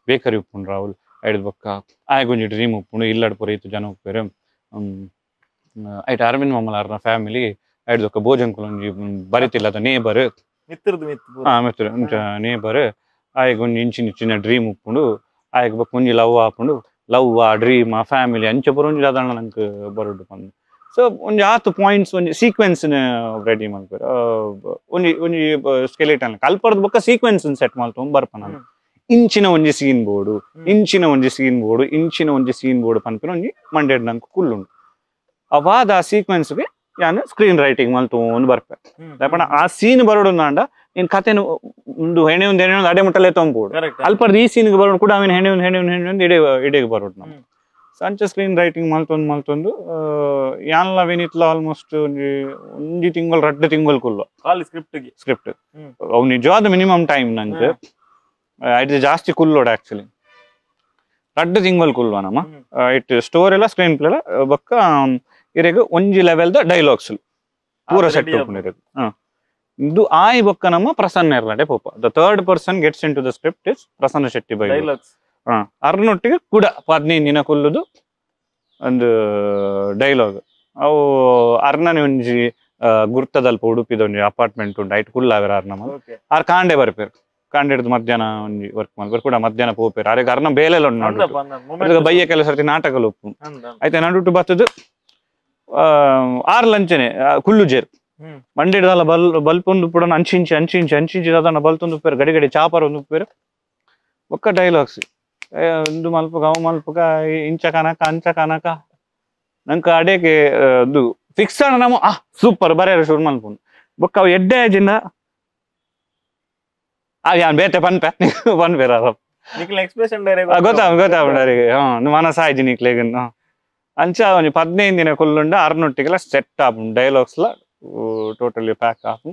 ಬೇಕರಿ ಉಪ್ಪುಂಡು ರಾಹುಲ್ ಐಡ್ ಬೊಕ್ಕ ಆಯ್ಗ ಒಂಜಿ ಡ್ರೀಮ್ ಉಪ್ಪುಂಡು ಇಲ್ಲಡ್ ಪೂರ ಇತ್ತು ಜನ ಉಪ್ಪೇರು ಐಟ್ ಅರವಿಂದ್ ಮಮ್ಮಲಾರ್ನ ಫ್ಯಾಮಿಲಿ ಐಡ್ ಬೊಕ್ಕ ಭೋಜನ್ಕುಲು ಒಂಜಿ ಬರಿತಿಲ್ಲದ ನೇಬರ್ ಮಿತ್ರ ನೇಬರ್ ಆಯ್ಗ ಒಂಜಿ ಇಂಚಿನ ಇಂಚಿನ ಡ್ರೀಮ್ ಉಪ್ಪುಂಡು ಆಯ್ಗ ಬೊಕ್ಕ ಒಂಜಿ ಲವ್ ಆಪುಂಡು ಲವ್ ಆ ಡ್ರೀಮ್ ಆ ಫ್ಯಾಮಿಲಿ ಅಂಚ ಪೂರ ಒಂಜಿ ದಾದಣ್ಣ ನಂಗೆ ಬರೋಡು ಪಂದು. ಸೊ ಒಂಜಿ ಆತು ಪಾಯಿಂಟ್ಸ್ ಒಂಜಿ ಸೀಕ್ವೆನ್ಸ್ ರೆಡಿ ಮಲ್ಪೆರ್ ಒಂಜಿ ಒಂಜಿ ಸ್ಕೆಲಿಟನ್ ಕಲ್ಪರ್ದ ಬೊಕ್ಕ ಸೀಕ್ವೆನ್ಸ್ ಸೆಟ್ ಮಲ್ತೊಂದು ಬರ್ಪ ನಾನು ಇಂಚಿನ ಒಂಜಿ ಸೀನ್ ಬೋರ್ಡು ಇಂಚಿನ ಒಂಜಿ ಸೀನ್ ಬೋರ್ಡು ಇಂಚಿನ ಒಂಜಿ ಸೀನ್ ಬೋರ್ಡು ಪನ್ಪಿನ ಒಂಜಿ ಮಂಡೆಡ್ ನಂಗೆ ಕುಲ್ಲುಂಡು ಅವಾದ ಆ ಸೀಕ್ವೆನ್ಸ್ಗೆ ಯಾನ್ ಸ್ಕ್ರೀನ್ ರೈಟಿಂಗ್ ಮಲ್ತೊಂದು ಬರ್ಪೆ ಪಂಡ ಆ ಸೀನ್ ಬರೋಡು ಅಂಡ ನೀನ್ ಕತೆನು ಒಂದು ಹೆಣೆ ಒಂದು ಹೆಣೆ ಒಂದು ಅಡೆ ಮುಟ್ಟಲೆ ತೊಂಬೋದು ಅಲ್ಪರ್ದ ಈ ಸೀನ್ಗೆ ಬರೋಡು ಕೂಡ ಆಮೇಲೆ ಹೆಣೆ ಒಂದು ಹೆಣೆ ಒಂದು ಹೆಣೆ ಒಂದು ಇಡೇ ಇಡೆಗೆ ಬರೋಡು ನಮ್ಮ. ಸೊ ಅಂಚ ಸ್ಕ್ರೀನ್ ರೈಟಿಂಗ್ ಮಲ್ತೊಂದು ಮಲ್ತೊಂದು ಯಾನ್ಲ ವಿನಿತ್ಲ ಆಲ್ಮೋಸ್ಟ್ ಒಂಜಿ ಒಂಜಿ ತಿಂಗಳು 2 ತಿಂಗಳು ಕುಲ್ಲು ಸ್ಕ್ರಿಪ್ಟ್ ಸ್ಕ್ರಿಪ್ಟ್ ಅವು ನಿಜವಾದ ಮಿನಿಮಮ್ ಟೈಮ್ ನಂಗೆ ಐದು ಜಾಸ್ತಿ ಕುಲ್ಲೋಡು ಆಕ್ಚುಲಿ. ರಡ್ಡ್ ತಿಂಗಳು ಕುಲ್ವ ನಮ್ಮ it story ಎಲ್ಲ ಸ್ಕ್ರೀನ್ ಪ್ಲೇ ಬೊಕ್ಕ ಇರೆಗ್ ಒಂಜಿ level the dialogues ಪೂರ ಸೆಟ್ ಉಪ್ಪುಂಡು. ಇದು ಆಯ್ ಬೊಕ್ಕ ನಮ್ಮ ಪ್ರಸನ್ನ ಇರ್ಲಡೆ ಪೋಪ the third person gets into the script is Prasanna Shetty by ಅರ್ನೊಟ್ಟಿಗೆ ಕೂಡ 15 ದಿನ ಕುಲ್ಲುದು ಒಂದು ಡೈಲಾಗ್. ಅವು ಅರ್ನನೆ ಒಂಜಿ ಗುರ್ತದಲ್ಪ ಉಡುಪಿದ ಒಂಜಿ ಅಪಾರ್ಟ್ಮೆಂಟ್ ಉಂಟು ಐಟ್ ಕುಲ್ಲಾವೆರ್ ಅರ್ನ ಆರ್ ಕಾಂಡೆ ಬರ್ಪೇರು ಕಾಂಡೆ ಹಿಡ್ದು ಮಧ್ಯಾಹ್ನ ಒಂಜಿ ವರ್ಕ್ ಮಲ್ಪೇರು ಕೂಡ ಮಧ್ಯಾಹ್ನ ಪೋಪೇರು ಅರೆಗ್ ಅರ್ನ ಬೇಲೆಲ್ಲ ಉಂಟು ನಡು ಬಯ್ಯ ಕೆಲಸ ಸರ್ತಿ ನಾಟಕಲು ಉಪ್ಪು ಐತೆ ನಡುಟು ಬತ್ತದು ಆರ್ ಲಂಚನೆ ಕುಲ್ಲು ಜೇರು ಮಂಡಿಡ್ದಲ್ಲ ಬಲ್ ಬಲ್ಪೊಂದು ಪುಡನ ಅಂಚಿಂಚಿ ಅಂಚಿಂಚಿ ಅಂಚಿಂಚಿ ದಾದನ ಬಲ್ತೊಂದು ಉಪ್ಪೇರು ಗಡಿ ಗಡಿ ಚಾಪರ್ ಒಂದು ಉಪ್ಪೇರು ಒಕ್ಕ ಡೈಲಾಗ್ಸ್ ಒಂದು ಮಲ್ಪುಗ ಅವು ಮಲ್ಪುಗ ಇಂಚ ಕನಕ ಅಂಚ ಕನಕ ನಂಗೆ ಅಡೇಗೆ ಅದು ಫಿಕ್ಸ್ ಅಣ್ಣ ನಮ್ಮ ಆ ಸೂಪರ್ ಬರೆಯರ ಶುರು ಮಲ್ಪುನು ಬೊಕ್ಕ ಅವು ಎಡ್ಡೆ ಆಜಿಂದ ಆ ಯಾನ್ ಬೇತೆ ಪನ್ಪೆ ಪನ್ಪೇರ ಗೊತ್ತಾಗ ಗೊತ್ತಾಗ ಹಾಂ ಮನಸ್ಸಾಯ್ಜಿ ನಿಕ್ಲೆಗ್ ಅಂಚ ಒಂಜಿ 15 ದಿನ ಕುಲ್ಲುಂಡ ಅರ್ನೊಟ್ಟಿಗೆಲ್ಲ ಸೆಟ್ ಆಪುಂಡು ಡೈಲಾಗ್ಸ್ಲ ಟೋಟಲಿ ಪ್ಯಾಕ್ ಆಪು.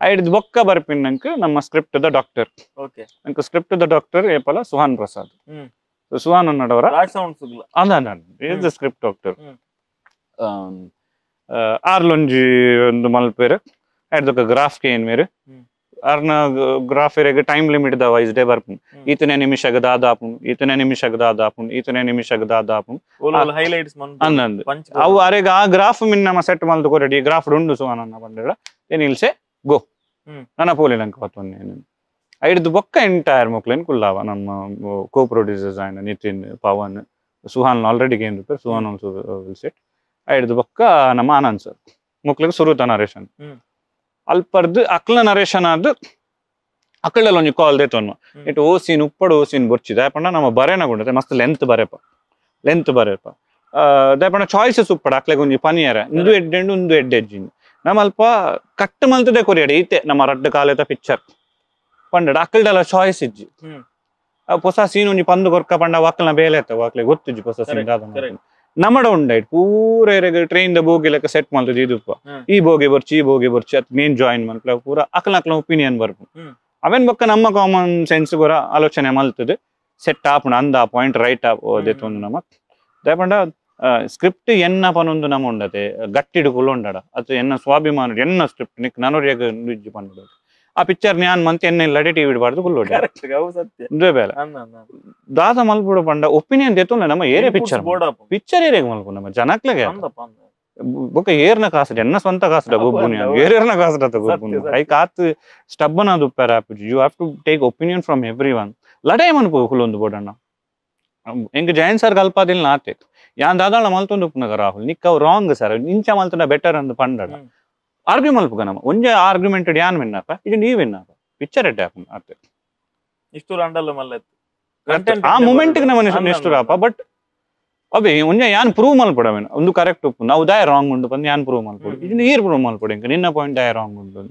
ಐಡ್ದು ಬೊಕ್ಕ ಬರ್ಪಿನ ನಂಗೆ ನಮ್ಮ script the doctor ನಂಗೆ script the doctor ಏಪಲ ಸುಹಾನ್ ಪ್ರಸಾದ್ ಸುಹಾನ್ ಅನ್ನಡವರ ಅಲ್ಲ is the script doctor ಆರ್ಲೊಂಜಿ ಒಂದು ಮಲ್ಪೇರು ಐಡ್ದೊಕ್ಕ ಗ್ರಾಫ್ ಕೇನ್ ಮೇರು ಅರ್ನ ಗ್ರಾಫ್ ಇರೆಗ್ time limit the wise day ಬರ್ಪುಂಡು ಈತನೇ ನಿಮಿಷಗ್ ದಾದಾಪುಂಡು ಈತನೇ ನಿಮಿಷಗ್ ದಾದಾಪುಂಡು ಈತನೇ ನಿಮಿಷಗ್ ದಾದಾಪುಂಡು ಅಂದಂದು ಅವು ಅರೆಗ್ ಆ ಗ್ರಾಫ್ ಮಿನ್ ನಮ್ಮ ಸೆಟ್ ಮಲ್ದು ಕೊರಡಿ ಈ ಗ್ರಾಫ್ ಉಂಡು ಸುಹಾನ್ ಅನ್ನ ಪಂಡ ಏನಿಲ್ಸೆ ಗೋ ನನ್ನ ಪೋಲಿ ನಂಗೆ ಪತ್ತೊಂದು ಐಡ್ದು ಬೊಕ್ಕ ಎಂಟೈರ್ ಮೊಕ್ಲೇನ್ ಕುಲ್ಲಾವ ನಮ್ಮ ಕೋ ಪ್ರೊಡ್ಯೂಸರ್ಸ್ ಆಯ್ನ ನಿತಿನ್ ಪವನ್ ಸುಹಾನ್ ಆಲ್ರೆಡಿ ಗೇಮ್ ರೂಪಾಯಿ ಸುಹಾನ್ also will set ಐಡ್ದು ಬೊಕ್ಕ ನಮ್ಮ ಆನಂದ್ ಸರ್ ಮೊಕ್ಲಿಗೆ ಸುರುತ ನರೇಶನ್ ಅಲ್ಪರ್ದು ಅಕ್ಲ ನರೇಶನ್ ಆದ್ ಅಕ್ಕಳಲ್ಲಿ ಒಂಜಿ ಕಾಲ್ ದೇತೊನ್ನು it O scene ಉಪ್ಪಡು O scene ಬೊರ್ಚಿ ದಾಯಪಂಡ ನಮ್ಮ ಬರೇನ ಗುಂಡತೆ ಮಸ್ತ್ ಲೆಂತ್ ಬರೇಪ ಲೆಂತ್ ಬರೇಪ ದಾಯಪಂಡ ಚಾಯ್ಸಸ್ ಉಪ್ಪಡು ಅಕ್ಲೆಗ್ ಒಂಜಿ ಪನಿಯರ ಇಂದು ಎಡ್ಡೆಂಡು ಉಂದು ಎಡ್ಡೆಜ್ಜಿನ್ ನಮ್ಮ ಅಲ್ಪ ಕಟ್ ಮಲ್ತದೆ ಕೊರಿಯಡೆ ಈತೆ ನಮ್ಮ ರಡ್ಡು ಕಾಲೇತ ಪಿಕ್ಚರ್ ಪಂಡಡ ಅಕ್ಕಲ್ಡೆಲ್ಲ ಚಾಯ್ಸ್ ಇಜ್ಜಿ ಹೊಸ ಸೀನ್ ಒಂಜಿ ಪಂದು ಕೊರ್ಕ ಪಂಡ ವಾಕ್ಲನ ಬೇಲೆ ಇತ್ತ ವಾಕ್ಲೆ ಗೊತ್ತಿಜ್ಜಿ ಹೊಸ ಸೀನ್ ದಾದ ನಮ್ಮಡ ಉಂಡೈಟ್ ಪೂರ ಟ್ರೈನ್ the bogie ಲೆಕ್ಕ ಸೆಟ್ ಮಲ್ತದೆ ಇದುಪ್ಪ ಈ ಬೋಗಿ ಬರ್ಚಿ ಈ ಬೋಗಿ ಬರ್ಚಿ ಅತ್ ಮೇನ್ ಜಾಯಿನ್ ಮಲ್ಪಲ ಪೂರ ಅಕ್ಲ ಅಕ್ಲ ಒಪಿನಿಯನ್ ಬರ್ಪು ಅವೇನ್ ಬೊಕ್ಕ ನಮ್ಮ ಕಾಮನ್ ಸೆನ್ಸ್ ಗೊರ ಆಲೋಚನೆ ಮಲ್ತದೆ ಸೆಟ್ ಆಪುಂಡು ಅಂದ ಆ ಪಾಯಿಂಟ್ ರೈಟ್ ಆಪ್ ನಮ್ಮ ದಯಪಂಡ ಸ್ಕ್ರಿಪ್ಟ್ ಎನ್ನ ಪನೊಂದು ನಮ್ಮ ಉಂಡತೆ ಗಟ್ಟಿಡುಕುಲು ಉಂಡಡ ಅದು ಎನ್ನ ಸ್ವಾಭಿಮಾನ ಎನ್ನ ಸ್ಕ್ರಿಪ್ಟ್ ನಿಕ್ ನನೊರಿಯಾಗ ನುಜ್ಜಿ ಪಂಡ ಆ ಪಿಕ್ಚರ್ ನ್ಯಾನ್ ಮಂತ್ ಎನ್ನ ಇಲ್ಲಡೆ ಟಿವಿ ಇಡಬಾರ್ದು ಕುಲ್ಲೋಡಿ ಬೇಲೆ ದಾದ ಮಲ್ಪುಡು ಪಂಡ ಒಪಿನಿಯನ್ ದೆತ್ತೊಂಡ ನಮ್ಮ ಏರೇ ಪಿಕ್ಚರ್ ಪಿಕ್ಚರ್ ಏರಿಯಾಗ ಮಲ್ಪು ನಮ್ಮ ಜನಕ್ಲೆಗೆ ಬೊಕ್ಕ ಏರ್ನ ಕಾಸು ಎನ್ನ ಸ್ವಂತ ಕಾಸುಡ ಗೊಬ್ಬುನಿ ಏರ್ನ ಕಾಸುಡ ಗೊಬ್ಬುನಿ I ಕಾತ್ ಸ್ಟಬ್ಬನ್ ಅದು Uppara you have to take opinion from everyone ಲಡಾಯಿ ಮನ್ಪು ಕುಲ್ಲೊಂದು ಬೋಡಣ್ಣ ಎಂಕ್ ಜಯನ್ ಸರ್ ಕಲ್ಪಾದಿಲ್ಲ ಆತೆ ಯಾನ್ ದಾದಾಳ ಮಲ್ತೊಂದು ಉಪ್ಪುನಗ ರಾಹುಲ್ ನಿಕ್ ಅವು ರಾಂಗ್ ಸರ್ ಇಂಚ ಮಲ್ತೊಂಡ ಬೆಟರ್ ಅಂದ್ ಪಂಡಡ ಆರ್ಗ್ಯೂ ಮಲ್ಪುಗ ನಮ್ಮ ಒಂಜೆ ಆರ್ಗ್ಯುಮೆಂಟ್ ಯಾನ್ ವಿನ್ನಪ್ಪ ಇದು ನೀವು ವಿನ್ನಪ್ಪ ಪಿಕ್ಚರ್ ಎಡ್ಡೆ ಆಪುಂಡು ಆತೆ ಆ ಮೂಮೆಂಟ್ ನಮ್ಮ ನಿಷ್ಠುರಪ್ಪ ಬಟ್ ಅವೇ ಒಂಜೆ ಯಾನ್ ಪ್ರೂವ್ ಮಲ್ಪಡವೇನು ಒಂದು ಕರೆಕ್ಟ್ ಉಪ್ಪು ನಾವು ದಾಯ ರಾಂಗ್ ಉಂಡು ಬಂದು ಯಾನ್ ಪ್ರೂವ್ ಮಲ್ಪಡು ಇದು ನೀರು ಪ್ರೂವ್ ಮಲ್ಪಡು ಇಂಕ ನಿನ್ನ ಪಾಯಿಂಟ್ ದಾಯ ರಾಂಗ್ ಉಂಡು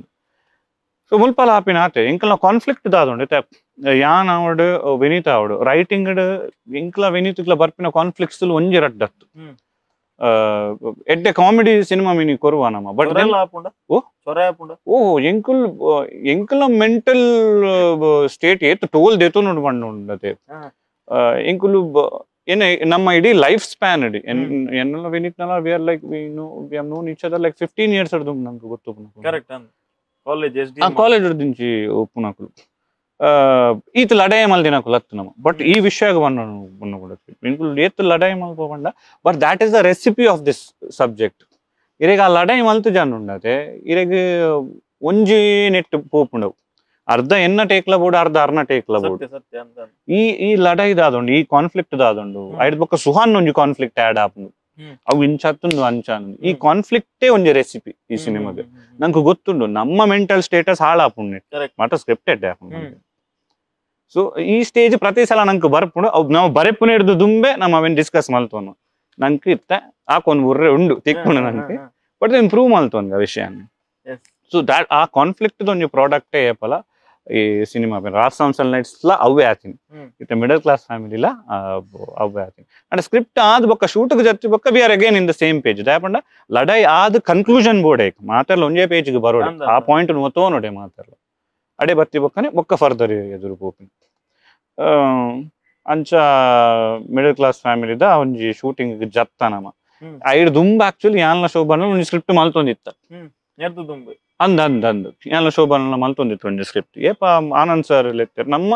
ಸೊ ಮುಲ್ಪಲ ಆಪಿನ ಆತೆ ಇಂಕಲ್ನ ಕಾನ್ಫ್ಲಿಕ್ಟ್ ದಾದುಂಡು ಯಾನ್ ಅವಡು ವಿನೀತ್ ಅವಡು ರೈಟಿಂಗ್ ಇಂಕ್ಲ ವಿನೀತ್ಲ ಬರ್ಪಿನ ಕಾನ್ಫ್ಲಿಕ್ಟ್ಸ್ ಒಂಜಿ ರಡ್ಡತ್ತು ಎಡ್ಡೆ comedy cinema mini ಕೊರುವ ನಮ್ಮ ಬಟ್ ಓ ಎಂಕುಲ್ ಎಂಕುಲ ಮೆಂಟಲ್ ಸ್ಟೇಟ್ ಏತ್ ಟೋಲ್ ದೇತು ನೋಡು ಪಂಡ ಉಂಡತೆ ಎಂಕುಲು ಏನ ನಮ್ಮ ಇಡೀ ಲೈಫ್ ಸ್ಪ್ಯಾನ್ ಇಡೀ ಎನ್ನೆಲ್ಲ ವಿನೀತ್ನಲ್ಲ we are like we know we have known each other like 15 years ಅರ್ದು ನಮ್ಗೆ ಗೊತ್ತು ಕಾಲೇಜ್ ದಿಂಚಿ ಒಪ್ಪುನಕುಲು ಈತ ಲಡಾಯಿ ಮಲ್ದಿನಕುಲು ಅತ್ತು ನಮ್ಮ ಬಟ್ ಈ ವಿಷಯ ಬಣ್ಣ ಕೂಡ ಏತ್ ಲಡಾಯಿ ಮಲ್ಪ ಪಂಡ but that is the recipe of this subject ಇರೆಗ್ ಆ ಲಡಾಯಿ ಮಲ್ತು ಜನ ಉಂಡತೆ ಇರೆಗ್ ಒಂಜಿ ನೆಟ್ ಪೋಪುಂಡವು ಅರ್ಧ ಎನ್ನ ಟೇಕ್ಲ ಬೋಡು ಅರ್ಧ ಅರ್ನ ಟೇಕ್ಲ ಬೋಡು ಈ ಈ ಲಡಾಯಿ ದಾದುಂಡು ಈ ಕಾನ್ಫ್ಲಿಕ್ಟ್ ದಾದುಂಡು ಐಡ್ ಬೊಕ್ಕ ಸುಹಾನ್ ಒಂಜಿ ಕಾನ್ಫ್ಲಿಕ್ಟ್ ಆಡ್ ಆಪುಂಡು ಅವು ಇಂಚತ್ತುಂಡು ಅಂಚ ಈ ಕಾನ್ಫ್ಲಿಕ್ಟೇ ಒಂಜಿ ರೆಸಿಪಿ ಈ ಸಿನಿಮಾಗೆ ನಂಗೆ ಗೊತ್ತುಂಡು ನಮ್ಮ ಮೆಂಟಲ್ ಸ್ಟೇಟಸ್ ಹಾಳಾಪುಂಡು ಮಾತ್ರ ಸ್ಕ್ರಿಪ್ಟ್ ಎಡ್ಡೆ ಆಪುಂಡು. ಸೊ ಈ ಸ್ಟೇಜ್ ಪ್ರತಿ ಸಲ ನಂಗೆ ಬರ್ಪುಂಡು ಅವು ನಾವು ಬರೆಪುನ ಹಿಡಿದು ದುಂಬೆ ನಮ್ಮ ಅವೇನು ಡಿಸ್ಕಸ್ ಮಲ್ತೋನು ನಂಗೆ ಇತ್ತ ಆಕೊಂದು ಉರ್ರೆ ಉಂಡು ತಿಕ್ಕೊಂಡು ನಂಗೆ ಬಟ್ ಇಂಪ್ರೂವ್ ಮಲ್ತೋನ್ಗೆ ಆ ವಿಷಯ. ಸೊ that ಆ ಕಾನ್ಫ್ಲಿಕ್ಟ್ ಒಂಜಿ ಪ್ರಾಡಕ್ಟೇ ಏಪಲ ಈ ಸಿನಿಮಾ ರಾಜ್ ಸೌಂಡ್ಸ್ ನೈಟ್ಸ್ಲ ಅವೇ ಆತೀನಿ ಇತ್ತ ಮಿಡಲ್ ಕ್ಲಾಸ್ ಫ್ಯಾಮಿಲಿಲ ಅವೇ ಆತೀನಿ ಅಂಡ್ ಸ್ಕ್ರಿಪ್ಟ್ ಆದ ಬೊಕ್ಕ ಶೂಟ್ಗೆ ಜತ್ತಿ ಬೊಕ್ಕ we are again in the same page ದಾಯಪಂಡ ಲಡಾಯಿ ಆದ ಕನ್ಕ್ಲೂಷನ್ ಬೋರ್ಡ್ ಐಕ್ ಮಾತಾಡಲ ಒಂಜೇ ಪೇಜ್ಗೆ ಬರೋಡೆ ಆ ಪಾಯಿಂಟ್ ಒತ್ತೋ ನೋಡೆ ಮಾತಾಡಲ ಅಡೆ ಬತ್ತಿ ಬೊಕ್ಕನೆ ಬೊಕ್ಕ ಫರ್ದರ್ ಎದುರು ಪೋಪಿನ ಅಂಚ middle class family the ಒಂಜಿ ಶೂಟಿಂಗ್ ಜತ್ತನಮ ಐಡ್ ದುಂಬ ಆಕ್ಚುಲಿ ಯಾನ್ಲ ಶೋಭಾನ ಒಂಜಿ ಸ್ಕ್ರಿಪ್ಟ್ ಮಲ್ತೊಂದಿತ್ತ ಅಂದ್ ಅಂದ್ ಅಂದ್ ಯಾನ್ಲ ಶೋಭಾನ ಮಲ್ತೊಂದಿತ್ತು ಒಂಜಿ ಸ್ಕ್ರಿಪ್ಟ್ ಏಪ ಆನಂದ್ ಸರ್ ಲೆತ್ತೆರ್ ನಮ್ಮ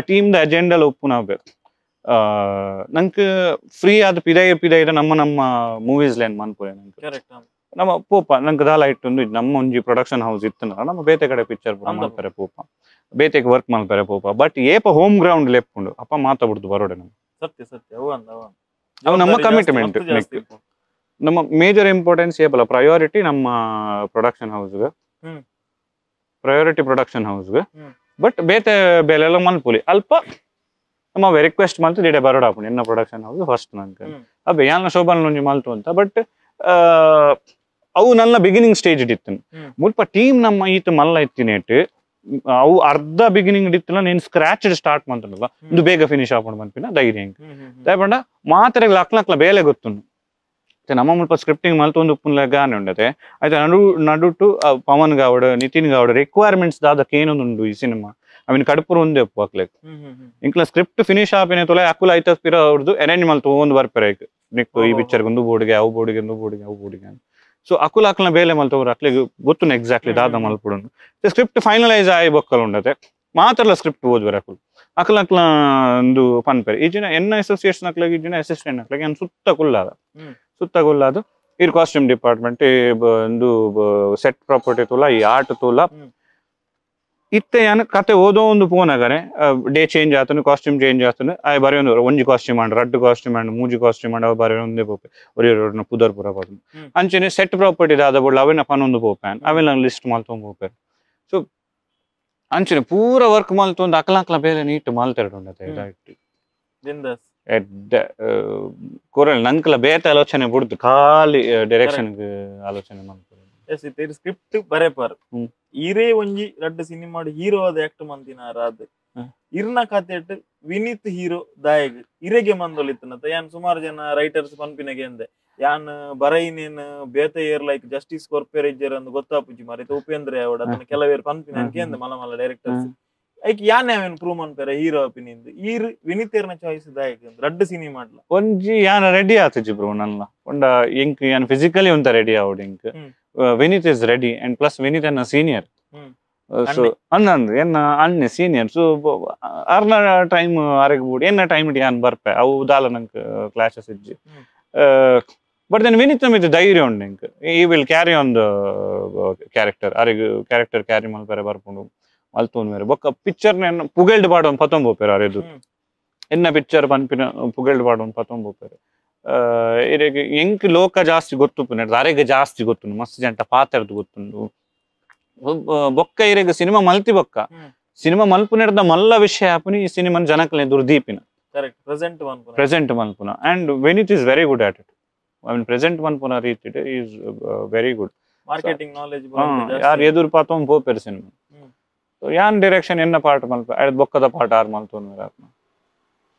ಟೀಮ್ ದ ಅಜೆಂಡಲ್ ಒಪ್ಪುನ ಬೇಕು ನಂಗೆ ಫ್ರೀ ಆದ ಪಿದೈ ಪಿದೈದ ನಮ್ಮ ನಮ್ಮ ಮೂವೀಸ್ ಲೇನ್ ಮನ್ಪುಲೆ ನಂಗೆ ನಮ್ಮ ಪೋಪ ನಂಗೆ ದಾಲ ಇಟ್ಟೊಂದು ನಮ್ಮ ಒಂಜಿ ಪ್ರೊಡಕ್ಷನ್ ಹೌಸ್ ಇತ್ತು ನಮ್ಮ ಬೇತೆ ಕಡೆ ಪಿಕ್ಚರ್ ಪೂರ ಮಲ್ಪರೆ ಪೋಪ ಬೇತೆಗೆ ವರ್ಕ್ ಮಲ್ಪರೆ ಪೋಪ ಬಟ್ ಏಪ ಹೋಮ್ ಗ್ರೌಂಡ್ ಲೆಪ್ಪುಂಡು ಅಪ್ಪ ಮಾತಾಡ್ಬಿಡ್ದು ಬರೋಡೆ ನಮ್ಮ ಸತ್ಯ ಸತ್ಯ ಅವು ನಮ್ಮ ಕಮಿಟ್ಮೆಂಟ್ ನಮ್ಮ ಮೇಜರ್ ಇಂಪಾರ್ಟೆನ್ಸ್ ಏಪಲ್ಲ ಪ್ರಯಾರಿಟಿ ನಮ್ಮ ಪ್ರೊಡಕ್ಷನ್ ಹೌಸ್ಗೆ ಪ್ರಯಾರಿಟಿ ಪ್ರೊಡಕ್ಷನ್ ಹೌಸ್ಗೆ ಬಟ್ ಬೇತೆ ಬೇಲೆಲ್ಲ ಮಲ್ಪುಲಿ ಅಲ್ಪ ನಮ್ಮ ರಿಕ್ವೆಸ್ಟ್ ಮಲ್ತು ದಿಡೆ ಬರೋಡ ಆಪುಂಡು ಎನ್ನ production house first ನಂಗೆ ಅಬ್ಬೆ ಯಾನ ಶೋಭಾನ್ ಒಂಜಿ ಮಲ್ತು ಅಂತ ಬಟ್ ಅವು ನನ್ನ ಬಿಗಿನಿಂಗ್ ಸ್ಟೇಜ್ ಇತ್ತು ಮುಲ್ಪ ಟೀಮ್ ನಮ್ಮ ಈತ ಮಲ್ಲ ಇತ್ತಿನೇಟ್ ಅವು ಅರ್ಧ ಬಿಗಿನಿಂಗ್ ಇತ್ತಿಲ್ಲ ನೀನು ಸ್ಕ್ರಾಚ್ ಸ್ಟಾರ್ಟ್ ಮಾಡ್ತಾನಲ್ಲ ಇದು ಬೇಗ ಫಿನಿಶ್ ಆಪುಂಡು ಮನ್ಪಿನ ಧೈರ್ಯ ಹೆಂಗೆ ದಯಪಂಡ ಮಾತ್ರೆಗೆ ಲಕ್ಲಕ್ಲ ಬೇಲೆ ಗೊತ್ತುಂಡು ನಮ್ಮ ಮುಲ್ಪ ಸ್ಕ್ರಿಪ್ಟಿಂಗ್ ಮಲ್ತೊಂದು ಉಪ್ಪುನ ಗಾನೆ ಉಂಡತೆ ಆಯ್ತು ನಡು ನಡುಟು ಪವನ್ ಗಾವಡ್ ನಿತಿನ್ ಗಾವಡ್ ರಿಕ್ವೈರ್ಮೆಂಟ್ಸ್ ದಾದಕ್ಕೆ ಏನೊಂದುಂಡು ಈ cinema I mean ಕಡುಪುರು ಒಂದೇ ಉಪ್ಪು ಅಕ್ಲೆಕ್ ಇಂಕ್ಲ ಸ್ಕ್ರಿಪ್ಟ್ ಫಿನಿಶ್ ಆಪಿನ ತೊಲೆ ಅಕುಲ ಐತ ಪಿರ ಅವ್ರದ್ದು ಅರೇಂಜ್ ಮಲ್ತು ಒಂದು ಬರ್ಪೆರೆ ನಿಕ್ಕು ಈ ಪಿಕ್ಚರ್ಗೆ ಒಂದು ಬೋರ್ಡ್ಗೆ ಅವು ಬೋರ್ಡ್ಗೆ ಒಂದು ಬೋರ್ಡ್ಗೆ ಅವು ಬೋರ್ಡ್ಗೆ ಸೊ ಅಕುಲ ಅಕ್ಲ ಬೇಲೆ ಮಲ್ತವ್ರು ಅಕ್ಲಿಗೆ ಗೊತ್ತು ಎಕ್ಸಾಕ್ಟ್ಲಿ ದಾದ ಮಲ್ಪುಡು ಸ್ಕ್ರಿಪ್ಟ್ ಫೈನಲೈಸ್ ಆಯಿ ಬೊಕ್ಕಲು ಉಂಡತೆ ಮಾತ್ರಲ್ಲ ಸ್ಕ್ರಿಪ್ಟ್ ಓದ್ಬೇರೆ ಅಕುಲು ಅಕ್ಲ ಅಕ್ಲ ಒಂದು ಪನ್ಪೆರೆ ಈ ಜಿನ ಎನ್ನ ಅಸೋಸಿಯೇಷನ್ ಅಕ್ಲಾಗ ಈ ಜಿನ ಅಸಿಸ್ಟೆಂಟ್ ಅಕ್ಲಾಗ ಏನ್ ಸುತ್ತ ಕುಲ್ಲಾದ ಸುತ್ತ ಕುಲ್ಲಾದು ಈ ಕಾಸ್ಟ್ಯೂಮ್ ಡಿಪಾರ್ಟ್ಮೆಂಟ್ ಒಂದು ಸೆಟ್ ಪ್ರಾಪರ್ಟಿ ತೋಲ ಈ ಆರ್ಟ್ ತೋಲ ಇತ್ತೆ ಯಾನ್ ಕತೆ ಓದೋ ಒಂದು ಪೋನಾಗನೆ ಡೇ ಚೇಂಜ್ ಆತನು ಕಾಸ್ಟ್ಯೂಮ್ ಚೇಂಜ್ ಆತನು ಆಯ್ ಬರೆಯೊಂದು ಒಂಜಿ ಕಾಸ್ಟ್ಯೂಮ್ ಆಂಡ್ ರಡ್ಡು ಕಾಸ್ಟ್ಯೂಮ್ ಆಂಡ್ ಮೂಜಿ ಕಾಸ್ಟ್ಯೂಮ್ ಆಂಡ್ ಅವು ಬರೆಯೊಂದೇ ಪೋಪೆ ಒರಿ ಪುದರ್ ಪೂರ ಪೋತು ಅಂಚನೆ ಸೆಟ್ ಪ್ರಾಪರ್ಟಿ ದಾದ ಬೋಡ್ಲ ಅವೆನ ಪನೊಂದು ಪೋಪೆ ಅವೆಲ್ಲ ಲಿಸ್ಟ್ ಮಲ್ತೊಂದು ಪೋಪೆ ಸೊ ಅಂಚನೆ ಪೂರ ವರ್ಕ್ ಮಲ್ತೊಂದು ಅಕ್ಲ ಅಕ್ಲ ಬೇರೆ ನೀಟ್ ಮಲ್ತೆರಡು ಉಂಡತೆ ಇದಾಯ್ತು ಕೊರಲ್ ನಂಕಲ ಬೇತೆ ಆಲೋಚನೆ ಬುಡ್ದು ಖಾಲಿ ಡೈರೆಕ್ಷನ್ ಆಲೋಚನೆ ಮಲ್ಪುರು ಎಸ್ ಇತ್ತೆ ಸ್ಕ್ರಿಪ್ಟ್ ಬರೆಪಾರ್ ಈರೇ ಒಂಜಿ ರಡ್ಡು ಸಿನಿಮಾ ಹೀರೋ ಆದ ಆಕ್ಟ್ ಮಂತಿನಾರ ಅದು ಇರ್ನ ಕತೆಟ್ ವಿನೀತ್ ಹೀರೋ ದಾಯಗ್ ಇರೆಗೆ ಮಂದೊಲಿತ್ತನತ ಯಾನ್ ಸುಮಾರು ಜನ ರೈಟರ್ಸ್ ಪನ್ಪಿನಗೆ ಅಂದೆ ಯಾನ್ ಬರೈನೇನ್ ಬೇತೆ air like justice ಕೊರ್ಪೆರೇಜರ್ ಅಂದ್ ಗೊತ್ತಾಪುಜಿ ಮಾರಿತ ಉಪೇಂದ್ರ ಅವಡ ಅದನ್ನ ಕೆಲವೇರ್ ಪನ್ಪಿನ ಅಂದ ಮಲ ಮಲ ಡೈರೆಕ್ಟರ್ಸ್ ಐಕ್ ಯಾನ್ ಯಾವೇನ್ ಪ್ರೂವ್ ಮನ್ಪೆರ ಹೀರೋ ಅಪಿನಿಂದ್ ಈರ್ ವಿನೀತ್ ಚಾಯ್ಸ್ ದಾಯಕ್ ರಡ್ಡು ಸಿನಿಮಾ ಒಂಜಿ ಯಾನ್ ರೆಡಿ ಆತುಜಿ ಬ್ರೋ ನನ್ನ ಒಂಡ ಎಂಕ್ ಯಾನ್ ಫಿಸಿಕಲಿ ಒಂತ ರೆಡಿ ಆವಡ್ ಎಂಕ್ Vineeth is ready and plus Vineeth ಎನ್ನ ಸೀನಿಯರ್ ಸೊ ಅನ್ನಂದು ಎನ್ನ ಅಣ್ಣೆ ಸೀನಿಯರ್ ಸೊ ಅರ್ನ ಟೈಮ್ ಅರೆಗ್ ಬೂಡ್ ಎನ್ನ ಟೈಮ್ ಯಾನ್ ಬರ್ಪೆ ಅವು ದಾಲ ನಂಕ್ ಕ್ಲಾಶಸ್ ಇಜ್ಜಿ ಬಟ್ then Vineeth ನಮಿದ್ ಧೈರ್ಯ ಉಂಡು ಎಂಕ್ ಈ will carry on the character ಅರೆಗ್ character carry ಮಲ್ಪೆರೆ ಬರ್ಪುಂಡು ಮಲ್ತೊಂದು ಮೇರೆ ಬೊಕ್ಕ ಪಿಕ್ಚರ್ ಪುಗೆಲ್ಡ್ ಪಾಡೊಂದು ಪತ್ತೊಂದು ಅರೆದು ಎನ್ನ ಪಿಕ್ಚರ್ ಪನ್ಪಿನ ಪುಗೆಲ್ಡ್ ಪಾಡೊಂದು ಪತ್ತೊಂದು ಇರೆಗ್ ಎಂಕ್ ಲೋಕ ಜಾಸ್ತಿ ಗೊತ್ತುಪ್ಪುನ ಅರೆಗ್ ಜಾಸ್ತಿ ಗೊತ್ತುಂಡು ಮಸ್ತ್ ಜಂಟ ಪಾತೆರ್ದು ಗೊತ್ತುಂಡು ಬೊಕ್ಕ ಇರೆಗ್ ಸಿನಿಮಾ ಮಲ್ತಿ ಬೊಕ್ಕ ಸಿನಿಮಾ ಮಲ್ಪುನೆರ್ದ ಮಲ್ಲ ವಿಷಯ ಆಪುನಿ ಈ ಸಿನಿಮಾ ಜನಕಲೆ ದುರ್ದೀಪಿನ ಪ್ರೆಸೆಂಟ್ ಮಲ್ಪುನ and Vineeth is very good at it I mean present ಮನ್ಪುನ ರೀತಿ is very good marketing knowledge ಯಾರು ಎದುರು ಪಾತೊಂದು ಪೋಪೆರ್ ಸಿನಿಮಾ ಯಾನ್ ಡೈರೆಕ್ಷನ್ ಎನ್ನ ಪಾರ್ಟ್ ಮಲ್ಪ ಐದ್ ಬೊಕ್ಕದ ಪಾರ್ಟ್ ಆರ್ ಮಲ್ತೊಂದು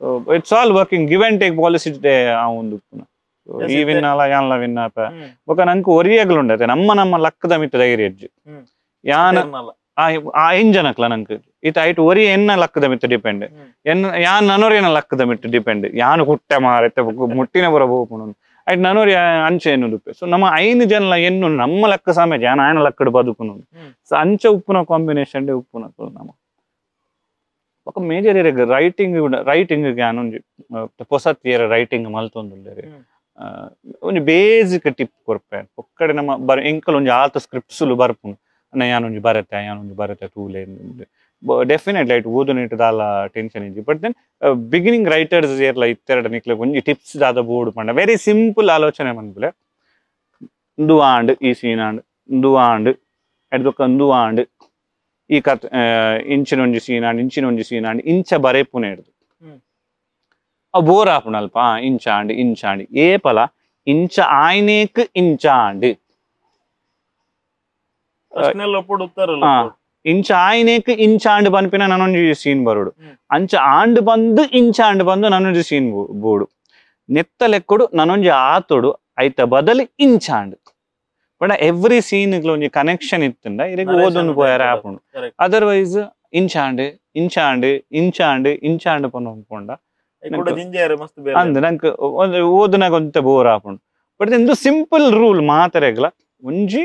so it's all working give and take policy ಆ ಒಂದು ಈ ವಿನ್ನಾಲ ಯಾನ್ಲ ವಿನ್ನಾಪ ಬೊಕ್ಕ ನಂಕ್ ಒರಿಯಗ್ಲು ಉಂಡತೆ ನಮ್ಮ ನಮ್ಮ ಲಕ್ಕದ ಮಿತ್ತ ಧೈರ್ಯ ಹೆಜ್ಜೆ ಯಾನ್ ಆ ಇಂಜನಕ್ಲ ನಂಕ್ ಇತ್ತ ಐಟ್ ಒರಿ ಎನ್ನ ಲಕ್ಕದ ಮಿತ್ತ ಡಿಪೆಂಡ್ ಎನ್ನ ಯಾನ್ ನನೊರಿಯನ ಲಕ್ಕದ ಮಿತ್ತ ಡಿಪೆಂಡ್ ಯಾನು ಕುಟ್ಟೆ ಮಾರತ್ತೆ ಮುಟ್ಟಿನ ಬರ ಬೋಪುಣು ಐಟ್ ನನೊರಿ ಅಂಚೆ ಎನ್ನುದುಪ್ಪೆ ಸೊ ನಮ್ಮ ಐನು ಜನಲ ಎನ್ನು ನಮ್ಮ ಲಕ್ಕ ಸಮೇತ ಯಾನ್ ಆಯನ ಲಕ್ಕಡ್ ಬದುಕುನು ಸೊ ಅಂಚೆ ಉಪ್ಪುನ ಕಾಂಬಿನೇಷನ್ ಉಪ್ಪುನ ನಮ್ಮ ఒక ಮೇಜರ್ ಇರೆಗ್ ರೈಟಿಂಗ್ ರೈಟಿಂಗ್ ಒಂಜಿ ಪೊಸತ್ ರೈಟಿಂಗ್ ಮಲ್ತೊಂದುಲ್ಲೆರ್ ಒಂಜಿ ಬೇಸಿಕ್ ಟಿಪ್ ಕೊರ್ಪೆ ಒಕ್ಕಡೆ ನಮ್ಮ ಬರ ಎಂಕಲ್ ಒಂಜಿ ಆತ ಸ್ಕ್ರಿಪ್ಟ್ಸ್ ಬರ್ಪುಂಡು ಅಣ್ಣ ಯಾನೊಂಜಿ ಬರತ್ತೆ ಯಾನೊಂಜಿ ಬರತ್ತೆ ತೂಲೆ ಡೆಫಿನೆಟ್ಲಿ ಐಟ್ ಓದುನಿಟ್ ದಾಲ ಟೆನ್ಷನ್ ಇಜ್ಜಿ but then beginning writers ಏರ್ಲ ಇತ್ತೆರಡು ನಿಕ್ಲೆ ಒಂಜಿ ಟಿಪ್ಸ್ ದಾದ ಬೋರ್ಡ್ ಪಂಡ ವೆರಿ ಸಿಂಪಲ್ ಆಲೋಚನೆ ಮನ್ಪುಲೆ ಇಂದು ಆಂಡ್ ಈ ಸೀನ್ ಆಂಡ್ ಇಂದು ಆಂಡ್ ಎಡ್ದೊಕ್ಕ ಇಂದು ಆಂಡ್ ಈ ಕತ್ ಇಂಚಿನ ಒಂಜಿ ಸೀನ್ ಆಂಡ್ ಇಂಚಿನ ಒಂಜಿ ಸೀನ್ ಆಂಡ್ ಇಂಚ ಬರೆಪುನೆ ಹಿಡ್ದು ಅವು ಬೋರ್ ಆಪುಂಡು ಅಲ್ಪ ಇಂಚ ಆಂಡ್ ಇಂಚ ಆಂಡ್ ಏಪಲ ಇಂಚ ಆಯ್ನೇಕ್ ಇಂಚ ಆಂಡ್ ಇಂಚ ಆಯ್ನೇಕ್ ಇಂಚ ಆಂಡ್ ಪನ್ಪಿನ ನಾನೊಂಜಿ ಸೀನ್ ಬರೋಡು ಅಂಚ ಆಂಡ್ ಬಂದು ಇಂಚ ಆಂಡ್ ಬಂದು ನಾನೊಂಜಿ ಸೀನ್ ಬೋಡು ನೆತ್ತ ಲೆಕ್ಕಡು ನಾನೊಂಜಿ ಆತೋಡು ಐತ ಬದಲು ಇಂಚ and but every scene ಒಂಜಿ ಕನೆಕ್ಷನ್ ಇತ್ತಂಡ ಇರೆಗ್ ಓದೊಂದು ಪೋಯರ ಆಪುಂಡು ಅದರ್ವೈಸ್ ಇಂಚಾಂಡ್ ಇಂಚಾಂಡ್ ಇಂಚಾಂಡ್ ಇಂಚಾಂಡ್ ಪಂಡ ಪೋಂಡ ಅಂದ್ ನಂಕ್ ಓದುನಾಗ ಒಂತೆ ಬೋರ್ ಆಪುಂಡು. ಬಟ್ ಇಂದು ಸಿಂಪಲ್ ರೂಲ್ ಮಾತರೆಗ್ಲ ಒಂಜಿ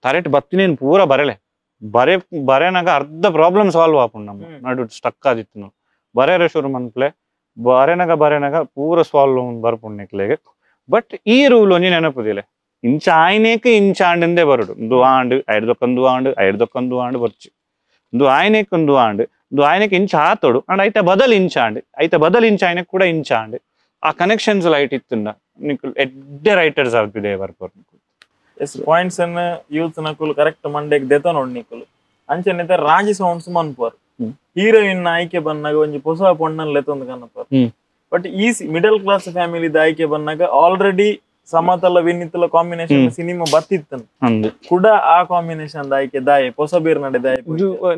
ತರೆಟ್ ಬತ್ತಿನೇನು ಪೂರ ಬರಲೆ ಬರೆ ಬರೆನಾಗ ಅರ್ಧ ಪ್ರಾಬ್ಲಮ್ ಸಾಲ್ವ್ ಆಪುಂಡು. ನಮ್ಮ ನಡು ಸ್ಟಕ್ ಆದಿತ್ತು ಬರೆರೆ ಶುರು ಮನ್ಪ್ಲೆ ಬರೆನಾಗ ಬರೆನಾಗ ಪೂರ ಸಾಲ್ವ್ ಬರ್ಪುಂಡು ನಿಕ್ಲೆಗ್. ಬಟ್ ಈ ರೂಲ್ ಒಂಜಿ ನೆನಪುದಿಲ್ಲ, ಇಂಚ ಆಯ್ನೇಕ ಇಂಚ ಆಂಡಂದೇ ಬರಡು, ಇಂದು ಆಂಡ್ ಐಡ್ದೊಕ್ಕಂದು ಆಂಡ್ ಐಡ್ದೊಕ್ಕಂದು ಆಂಡ್ ಬರ್ಚಿ, ಇಂದು ಆಯ್ನೇಕ್ ಒಂದು ಆಂಡ್ ಇಂದು ಆಯ್ನೇಕ ಇಂಚ ಆತೋಡು ಅಂಡ್ ಐತ ಬದಲ್ ಇಂಚ ಆಂಡ್ ಐತ ಬದಲ್ ಇಂಚ ಆಯ್ನೇಕ್ ಕೂಡ ಇಂಚ ಆಂಡ್ ಆ ಕನೆಕ್ಷನ್ಸ್ ಲೈಟ್ ಇತ್ತುಂಡ ನಿಕ್ಲು ಎಡ್ಡೆ ರೈಟರ್ಸ್ ಆಲ್ಪಿದೆ ಬರ್ಪೋರು. ಎಸ್ ಪಾಯಿಂಟ್ಸ್ ಅನ್ನು ಯೂತ್ ನಕುಲು ಕರೆಕ್ಟ್ ಮಂಡೆಗ್ ದೆತ ನೋಡ್ ನಿಕುಲು ಅಂಚನೆ ರಾಜಿ ಸೌಂಡ್ಸ್ ಮನ್ಪೋರ್ ಹೀರೋಯಿನ್ ಆಯ್ಕೆ ಬಂದಾಗ ಒಂಜಿ ಹೊಸ ಪೊಣ್ಣನ್ ಲೆತ್ತೊಂದು ಕನಪರ್. ಬಟ್ ಈ middle class family ಆಯ್ಕೆ ಬಂದಾಗ ಆಲ್ರೆಡಿ ಸಮತಲ ವಿನಿತಲ ಕಾಂಬಿನೇಷನ್ ಸಿನಿಮಾ ಬತ್ತಿತ್ತು ಕೂಡ ಆ ಕಾಂಬಿನೇಷನ್ ಆಯ್ಕೆ ದಾಯೆ ಹೊಸ ಬೇರ್ ನಡೆ ದಾಯೆ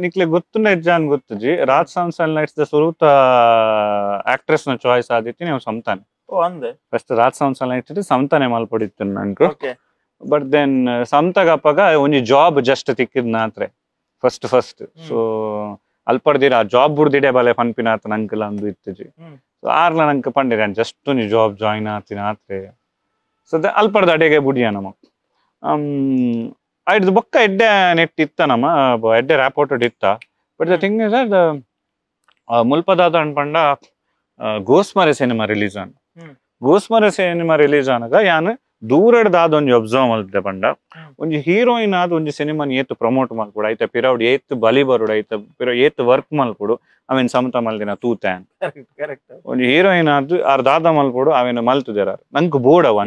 ನಿಕ್ಲೆ ಗೊತ್ತುಂಡ ಜಾನ್ ಗೊತ್ತುಜಿ Raj sounds and lights the ಸುರೂತ actress ನ ಚಾಯ್ಸ್ ಆದಿತ್ತಿ ನೀವು ಸಮತಾನೆ. ಓ ಅಂದೆ first Raj sounds and lights ಸಮತಾನೆ ಮಲ್ಪಡಿತ್ತು ನಂಕು. ಬಟ್ then ಸಮತಾಗಪ್ಪಾಗ ಒಂಜಿ ಜಾಬ್ ಜಸ್ಟ್ ತಿಕ್ಕಿದ್ ನಾತ್ರೆ first first so ಅಲ್ಪಡ್ದಿರ ಆ ಜಾಬ್ ಬುಡ್ದಿಡೆ ಬಲೆ ಪನ್ಪಿನಾತ ನಂಕಲ ಅಂದು ಇತ್ತುಜಿ. ಸೊ ಆರ್ಲ ನಂಗೆ ಪಂಡಿರ ಜಸ್ಟ್ ಒಂಜಿ ಜಾಬ್ ಜಾಯಿನ್ ಆತಿನ ಆತ್ರೆ ಸೊ ಅಲ್ಪಡ್ದ ಅಡೆಗೆ ಬುಡಿಯ ನಮ್ಮ ಐಡ್ದು ಬೊಕ್ಕ ಎಡ್ಡೆ ನೆಟ್ ಇತ್ತ ನಮ್ಮ ಎಡ್ಡೆ ರ್ಯಾಪೋರ್ಟೆಡ್ ಇತ್ತ. But the thing is that ಮುಲ್ಪದಾದ ಅನ್ಪಂಡ ಗೋಸ್ಮರೆ ಸಿನಿಮಾ ರಿಲೀಸ್ ಆನ್ ಗೋಸ್ಮರೆ ಸಿನಿಮಾ ರಿಲೀಸ್ ಆನಾಗ ಯಾನ್ ದೂರಡ್ದಾದ ಒಂಜಿ ಅಬ್ಸರ್ವ್ ಮಲ್ತೆ ಪಂಡ ಒಂಜಿ ಹೀರೋಯಿನ್ ಆದ ಒಂಜಿ ಸಿನಿಮಾನ್ ಏತ್ ಪ್ರಮೋಟ್ ಮಲ್ಪೊಡು ಐತ ಪಿರೌಡ್ ಏತ್ ಬಲಿ ಬರೋಡು ಐತ ಪಿರ ಏತ್ ವರ್ಕ್ ಮಲ್ಪೊಡು ಅವೇನ್ ಸಮತ ಮಲ್ದಿನ ತೂತೆ ಒಂಜಿ ಹೀರೋಯಿನ್ ಆದ್ ಆರ್ ದಾದ ಮಲ್ಪೊಡು ಅವೇನ್ ಮಲ್ತುದೆರ್ ನಂಕ್ ಬೋರ್ಡ್ ಅವ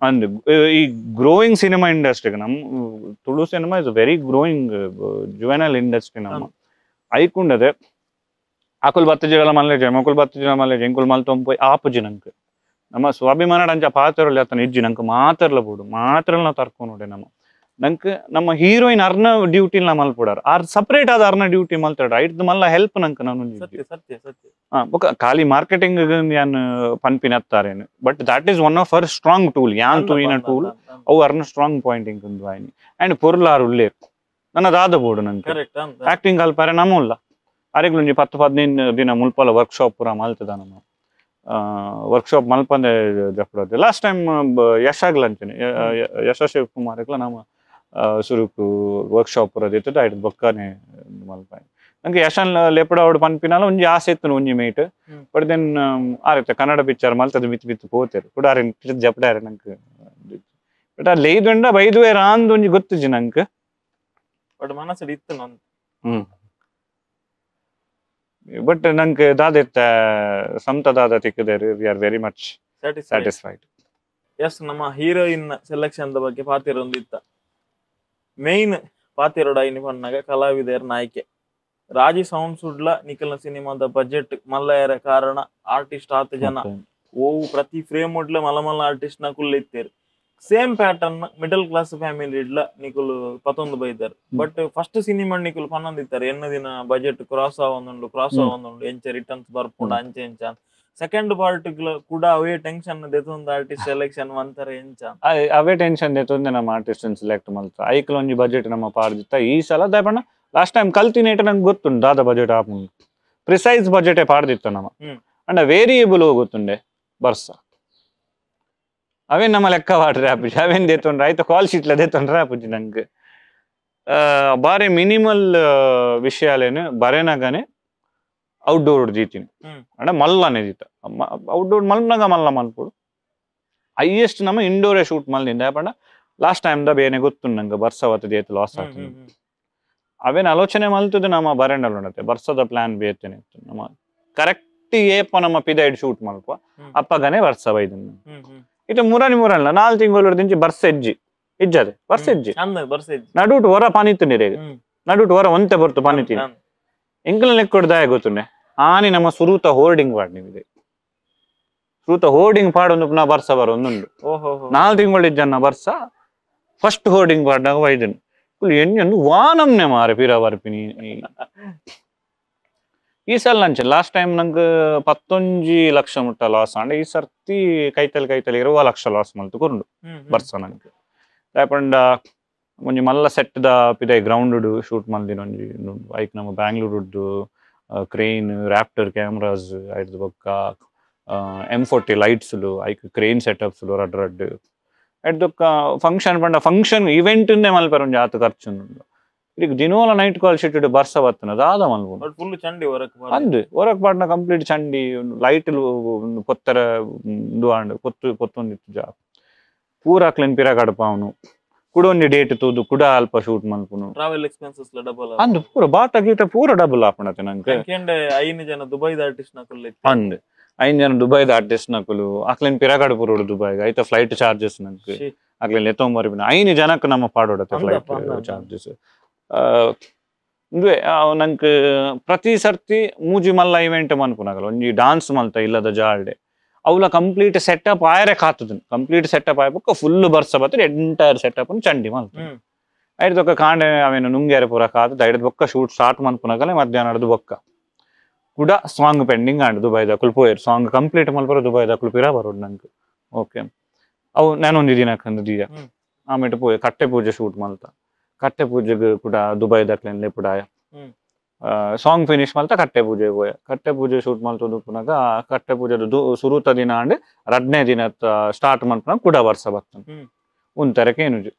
ಅಂದ್ ಈ ಗ್ರೋಯಿಂಗ್ ಸಿನಿಮಾ ಇಂಡಸ್ಟ್ರಿಗೆ ನಮ್ Tulu cinema is very growing juvenile industry ನಮ್ಮ ಐಕುಂಡದೆ ಆಕುಲ್ ಬತ್ತ ಜಿರಲ ಮಲ್ಲೇಜೆ ಮಕುಲ್ ಬತ್ತ ಜಿರ ಮಲ್ಲೇಜೆ ಇಂಕುಲ್ ಮಲ್ತೊಂಪೋಯ್ ಆಪುಜಿ ನಂಕ್ ನಮ್ಮ ಸ್ವಾಭಿಮಾನ ಅಂಚ ಪಾತ್ರಲ್ಲ ಅತನ ಇಜ್ಜಿ ನಂಕ್ ಮಾತ್ರಲ ಬೋಡು ಮಾತ್ರಲ ತರ್ಕೊನೋಡೆ ನಮ್ಮ ನಂಕ್ ನಮ್ಮ ಹೀರೋಯಿನ್ ಅರ್ನ ಡ್ಯೂಟಿ ನ ಮಲ್ಪುಡಾರ ಆರ್ ಸಪರೇಟ್ ಆದ ಅರ್ನ ಡ್ಯೂಟಿ ಮಲ್ತಾಡ ಐಟ್ ಮಲ್ಲ ಹೆಲ್ಪ್ ನಂಕ್ ನಾನು ಸತ್ಯ ಸತ್ಯ ಸತ್ಯ ಬೊಕ ಖಾಲಿ ಮಾರ್ಕೆಟಿಂಗ್ ಯಾನ್ ಪನ್ಪಿನ ಅತ್ತಾರೇನು but that is one of her strong tool ಯಾನ್ ತೂಯಿನ ಟೂಲ್ ಅವು ಅರ್ನ ಸ್ಟ್ರಾಂಗ್ ಪಾಯಿಂಟ್ ಇಂಕುಂದು ಆಯ್ನಿ ಅಂಡ್ ಪೊರ್ಲಾರ್ ಉಲ್ಲೇರ್ ನನ್ನ ದಾದ ಬೋಡು ನಂಕ್ ಆಕ್ಟಿಂಗ್ ಅಲ್ಪಾರೆ ನಮ್ಮಲ್ಲ ಅರೆಗ್ಲೊಂಜಿ 10-15 ದಿನ ಮುಲ್ಪಲ ವರ್ಕ್ಶಾಪ್ ಪೂರ ಮಲ್ತದ ನಮ್ಮ ವರ್ಕ್ಶಾಪ್ ಮಲ್ಪಂದೆ ಜಪ್ಪಡೋದು ಲಾಸ್ಟ್ ಟೈಮ್ ಯಶಾಗ್ಲ ಅಂಚನೆ ಯಶ ಶಿವಕುಮಾರ್ ನಮ್ಮ ಸುರುಕು ವರ್ಕ್ಶಾಪ್ ಪೂರ ದಿತ್ತದ ಐಟ್ ಬೊಕ್ಕನೆ ಮಲ್ಪಾಯಿ ನಂಗೆ ಯಶನ್ ಲೇಪಡ ಪನ್ಪಿನಾಲ ಒಂಜಿ ಆಸೆ ಇತ್ತು ಒಂಜಿ mate but then ಆರಿತ್ತ Kannada picture ಮಲ್ತದ ಮಿತ್ ಮಿತ್ ಪೋತೇರು ಕೂಡ ಆರೆ ಜಪ್ಪಡಾರೆ ನಂಗೆ ಬಟ್ ಆ ಲೇದುಂಡ ಬೈದುವೆ ರಾಂದ್ ಒಂಜಿ ಗೊತ್ತುಜಿ ನಂಗೆ ಬಟ್ ಮನಸ್ಸು ಇತ್ತು ಬಟ್ ನಂಗೆ ದಾದಿತ್ತ ಸಮತ ದಾದ ತಿಕ್ಕದೇರು we are very much satisfied. Yes ನಮ್ಮ ಹೀರೋಯಿನ್ ಸೆಲೆಕ್ಷನ್ ಬಗ್ಗೆ ಪಾತಿರೊಂದಿತ್ತ ಮೇನ್ ಪಾತಿರೋಡ ಇನಿ ಪಣ್ಣಾಗ ಕಲಾವಿದರ ನಾಯಕೆ ರಾಜಿ ಸೌಂಡ್ ಸುಡ್ಲ ನಿಖಲ್ನ ಸಿನಿಮಾದ ಬಜೆಟ್ ಮಲ್ಲಯರ ಕಾರಣ ಆರ್ಟಿಸ್ಟ್ ಆತ ಜನ ಓ ಪ್ರತಿ ಫ್ರೇಮ್ ಉಡ್ಲ ಮಲ್ಲ ಮಲ್ಲ ಆರ್ಟಿಸ್ಟ್ ನ ಕುಲ್ಲ ಇತ್ತೇರು same pattern middle class family ಇಡ್ಲ ನಿಕುಲು ಪತ್ತೊಂದು ಬೈದಾರೆ but first cinema ನಿಕುಲು ಪನ್ನೊಂದಿತ್ತಾರೆ ಎನ್ನ ದಿನ ಬಜೆಟ್ ಕ್ರಾಸ್ ಆವೊಂದುಂಡು ಕ್ರಾಸ್ ಆವೊಂದುಂಡು ಎಂಚ ರಿಟರ್ನ್ಸ್ ಬರ್ಪುಂಡು ಅಂಚೆ ಎಂಚ ಸೆಕೆಂಡ್ ಪಾರ್ಟ್ ಕೂಡ ಅವೇ ಟೆನ್ಷನ್ ದೆತೊಂದು ಆರ್ಟಿಸ್ಟ್ ಸೆಲೆಕ್ಷನ್ ಒಂತರ ಎಂಚ ಅವೇ ಟೆನ್ಷನ್ ದೆತೊಂದು ನಮ್ಮ ಆರ್ಟಿಸ್ಟ್ ಸೆಲೆಕ್ಟ್ ಮಲ್ತ ಐಕ್ಲ ಒಂಜಿ ಬಜೆಟ್ ನಮ್ಮ ಪಾಡ್ದಿತ್ತ ಈ ಸಲ ದಾಪಣ್ಣ ಲಾಸ್ಟ್ ಟೈಮ್ ಕಲ್ತಿನೇಟ ನಂಗೆ ಗೊತ್ತುಂಡು ದಾದ ಬಜೆಟ್ ಆಪುಂಡು ಪ್ರಿಸೈಸ್ ಬಜೆಟೇ ಪಾಡ್ದಿತ್ತ ನಮ್ಮ ಅಂಡ ವೇರಿಯೇಬಲ್ ಹೋಗುತ್ತುಂಡೆ ಬರ್ಸ ಅವೇನ್ ನಮ್ಮ ಲೆಕ್ಕ ವಾಟ್ರೆ ಆಪುಜಿ ಅವೇನ್ ದೇತೊಂಡ್ರೆ ಆಯ್ತು ಕಾಲ್ ಶೀಟ್ಲ ದೇತೊಂಡ್ರೆ ಆಪುಜಿ ನಂಗೆ ಬಾರಿ ಮಿನಿಮಲ್ ವಿಷಯಾಲೇನು ಬರೇನಾಗನೆ ಔಟ್ಡೋರ್ ದೀತೀನಿ ಅಂಡ ಮಲ್ಲನೆ ದೀತ ಔಟ್ಡೋರ್ ಮಲ್ನಾಗ ಮಲ್ಲ ಮಲ್ಪೊಡು ಹೈಯೆಸ್ಟ್ ನಮ್ಮ ಇಂಡೋರೇ ಶೂಟ್ ಮಲ್ದಿಂದ ಯಾಪಂಡ last time the ಬೇನೆ ಗೊತ್ತು ನಂಗೆ ಬರ್ಸವತ್ತ ದೇತು ಲಾಸ್ ಆಗ್ತದೆ ಅವೇನು ಆಲೋಚನೆ ಮಲ್ತದೆ ನಮ್ಮ ಬರೆಂಡಲ್ ಉಂಡತೆ ಬರ್ಸದ ಪ್ಲಾನ್ ಬೇತೇನೆ ನಮ್ಮ ಕರೆಕ್ಟ್ ಏಪ ನಮ್ಮ ಪಿದೈಡ್ ಶೂಟ್ ಮಲ್ಪ ಅಪ್ಪಗನೆ ಬರ್ಸ ಬೈದನ್ನ ಇದು ಮುರಾನಿ ಮುರಲ್ಲ 4 ತಿಂಗಳು ದಿಂಚಿ ಬರ್ಸ ಹೆಜ್ಜಿ ಇಜ್ಜದೆ ಬರ್ಸ ಹೆಜ್ಜಿ ನಡುಟು ಹೊರ ಪಾನಿತ್ತು ನೀರೇಗ ನಡುಟು ಹೊರ ಒಂತೆ ಬರ್ತು ಪಾನಿತೀನಿ ಎಂಕಲ ಲೆಕ್ಕೊಡ್ದಾಯ ಗೊತ್ತುಂಡೆ ಆನಿ ನಮ್ಮ ಸುರೂತ ಹೋರ್ಡಿಂಗ್ ಪಾಡ್ ನಿಮಗೆ ಸುರೂತ ಹೋರ್ಡಿಂಗ್ ಪಾಡೊಂದು ಪುನಃ ಬರ್ಸ ಬರೊಂದುಂಡು 4 ತಿಂಗಳು ಇಜ್ಜನ್ನ ಬರ್ಸ ಫಸ್ಟ್ ಹೋರ್ಡಿಂಗ್ ಪಾಡ್ನಾಗ ವೈದನ್ ಎಣ್ಣೆ ವಾನಮ್ನೆ ಮಾರೆ ಪಿರ ಬರ್ಪಿನಿ ಈ ಸಲ ನಂಚೆ ಲಾಸ್ಟ್ ಟೈಮ್ ನಂಗೆ 19 ಲಕ್ಷ ಮುಟ್ಟ ಲಾಸ್ ಆಂಡ್ ಈ ಸರ್ತಿ ಕೈತಲ್ ಕೈತಲ್ 20 ಲಕ್ಷ ಲಾಸ್ ಮಲ್ತು ಕೊರುಂಡು ಬರ್ಸ ನಂಗೆ ದಾಯಪಂಡ ಒಂಜಿ ಮಲ್ಲ ಸೆಟ್ the ಪಿದೈ ground shoot ಮಲ್ದಿನ ಒಂಜಿ ಐಕ್ ನಮ್ಮ ಬ್ಯಾಂಗ್ಳೂರುದ್ದು Crane Raptor cameras ಐದು ಬೊಕ್ಕ M40 lights ಐಕ್ crane setups ರಡ್ ರಡ್ ಐದು ಫಂಕ್ಷನ್ ಪಂಡ ಫಂಕ್ಷನ್ ಇವೆಂಟ್ ಮಲ್ಪರ ಒಂಜಿ ಆತ ಖರ್ಚು ಈಗ ದಿನೋಲ night call sheet ಬರ್ಸ ಬತ್ತನ ದಾದ ಮಲ್ಪುನು ಫುಲ್ ಚಂಡಿ ಹೊರಕ್ ಅಂದ್ ಹೊರಕ್ ಪಾಡ್ನ ಕಂಪ್ಲೀಟ್ ಚಂಡಿ ಲೈಟ್ ಪೊತ್ತರ ಉಂದು ಆಂಡ್ ಪೊತ್ತು ಪೊತ್ತೊಂದಿತ್ತು ಜಾ ಪೂರ ಕ್ಲೀನ್ ಪಿರ ಕಡಪಾವನು ಕುಡ ಒಂಜಿ ಡೇಟ್ ತೂದು ಕುಡ ಅಲ್ಪ ಶೂಟ್ ಮಲ್ಪುನು travel expenses double ಅಂದ್ ಪೂರ ಬಾಟ ಗೀಟ ಪೂರ ಡಬಲ್ ಆಪಣತೆ ನಂಗೆ ಐದು ಜನ ದುಬೈದ ಆರ್ಟಿಸ್ಟ್ ನಕುಲು ಅಂದ್ ಐದು ಜನ ದುಬೈದ ಆರ್ಟಿಸ್ಟ್ ನಕುಲು ಅಕ್ಲೇನ್ ಪಿರಗಾಡು ಪೂರೋಡು ದುಬೈಗ್ ಐತ ಫ್ಲೈಟ್ ಚಾರ್ಜಸ್ ನಂಗೆ ಅಕ್ಲೇನ್ ಎತ್ತೊಂಬರ್ಪಿನ ಐದು ಜನಕ್ಕೆ ನಮ್ಮ ಪಾಡೋಡತ್ತೆ ಫ್ಲೈಟ್ ಚಾರ್ಜಸ್ ಇಂದುವೆ ನಂಗೆ ಪ್ರತಿ ಸರ್ತಿ ಮೂಜಿ ಮಲ್ಲ ಇವೆಂಟ್ ಮನ್ಪುನಾಗಲ್ಲ ಒಂಜಿ ಡಾನ್ಸ್ ಮಲ್ತ ಇಲ್ಲದ ಜಾಲ್ಡೆ ಅವಲ ಕಂಪ್ಲೀಟ್ ಸೆಟಪ್ ಆಯರೆ ಕಾತದ ಕಂಪ್ಲೀಟ್ ಸೆಟಪ್ ಆಯ್ಬೊಕ್ಕ ಫುಲ್ ಬರ್ಸ ಬತ್ತ ಎಂಟೈರ್ ಸೆಟಪ್ ಚಂಡಿ ಮಲ್ತ ಐದು ಕಾಂಡೆ ಅವೇನು ನುಂಗ್ಯಾರೆ ಪೂರ ಕಾತದ ಐದು ಬೊಕ್ಕ ಶೂಟ್ ಸ್ಟಾರ್ಟ್ ಮನ್ಪುನಾಗಲೇ ಮಧ್ಯಾಹ್ನ ಬೊಕ್ಕ ಕೂಡ song pending and Dubai ದಕುಲು ಪೋಯರ್ song complete ಮಲ್ಪರ Dubai ದಕುಲು ಪಿರ ಬರೋಡು ನಂಗೆ ಓಕೆ ಅವು ನಾನೊಂದು ದಿನಕ್ಕಂದು ದಿಯ ಆಮೇಲೆ ಪೋಯೆ ಕಟ್ಟೆ ಪೂಜೆ ಶೂಟ್ ಮಲ್ತ ಕಟ್ಟೆ ಪೂಜೆಗೆ ಕೂಡ ದುಬೈ ದಕ್ಲೆನ್ ಲೆಪುಡಾಯ ಸಾಂಗ್ ಫಿನಿಶ್ ಮಲ್ತ ಕಟ್ಟೆ ಪೂಜೆ ಪೋಯ ಕಟ್ಟೆ ಪೂಜೆ ಶೂಟ್ ಮಲ್ತೊಂದು ಪುನಗ ಕಟ್ಟೆ ಪೂಜೆ ಸುರುತ ದಿನ ಅಂಡ್ ರಡ್ನೇ ದಿನ ಸ್ಟಾರ್ಟ್ ಮಲ್ಪುನಾಗ ಕೂಡ ವರ್ಷ ಬರ್ತದೆ ಉಂತರಕ್ಕೆ ಏನುಜಿ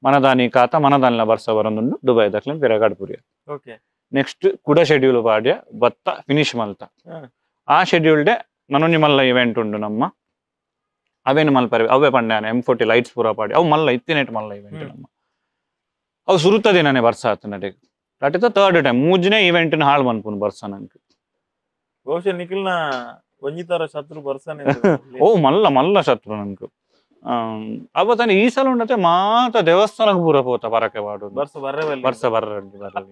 ಮನದಾನಿ ಕಾತ ಮನದಾನಿಲ ವರ್ಷ ಬರೋದುಂಡು ದುಬೈ ದಕ್ಲೆನ್ ಪಿರಗಾಡ್ಪುರಿಯ ಓಕೆ ನೆಕ್ಸ್ಟ್ ಕೂಡ ಶೆಡ್ಯೂಲ್ ಪಾಡ್ಯ ಬತ್ತ ಫಿನಿಶ್ ಮಲ್ತ ಆ ಶೆಡ್ಯೂಲ್ ಡೇ ನನೊಂಜಿ ಮಲ್ಲ ಇವೆಂಟ್ ಉಂಡು ನಮ್ಮ ಅವೇನು ಮಲ್ಪರೆ ಅವೇ ಪಂಡ್ಯಾನ M40 lights ಪೂರ ಪಾಡಿ ಅವು ಮಲ್ಲ ಇತ್ತಿನೆಟ್ ಮಲ್ಲ ಇವೆಂಟ್ ನಮ್ಮ ಅವು ಸುರುತ ದಿನನೇ ಬರ್ಸ ಆತ ನಡೆಗೆ that is the third time ಮೂಜನೇ event ಹಾಳು ಮನ್ಪುನು ಬರ್ಸ ನಂಗೆ ಬಹುಶಃ ನಿಖಿಲ್ನ ಒಂಜಿತರ ಶತ್ರು ಬರ್ಸನೆ ಓ ಮಲ್ಲ ಮಲ್ಲ ಶತ್ರು ನಂಗೆ ಅವತ್ತಾನೆ ಈ ಸಲ ಉಂಡತೆ ಮಾತ ದೇವಸ್ಥಾನಕ್ಕೆ ಪೂರ ಪೋತ ಪರಕೆ ಪಾಡು ಬರ್ಸ ಬರ್ರೆ ಬರ್ಸ ಬರ್ರೆ ಬರ್ರೆ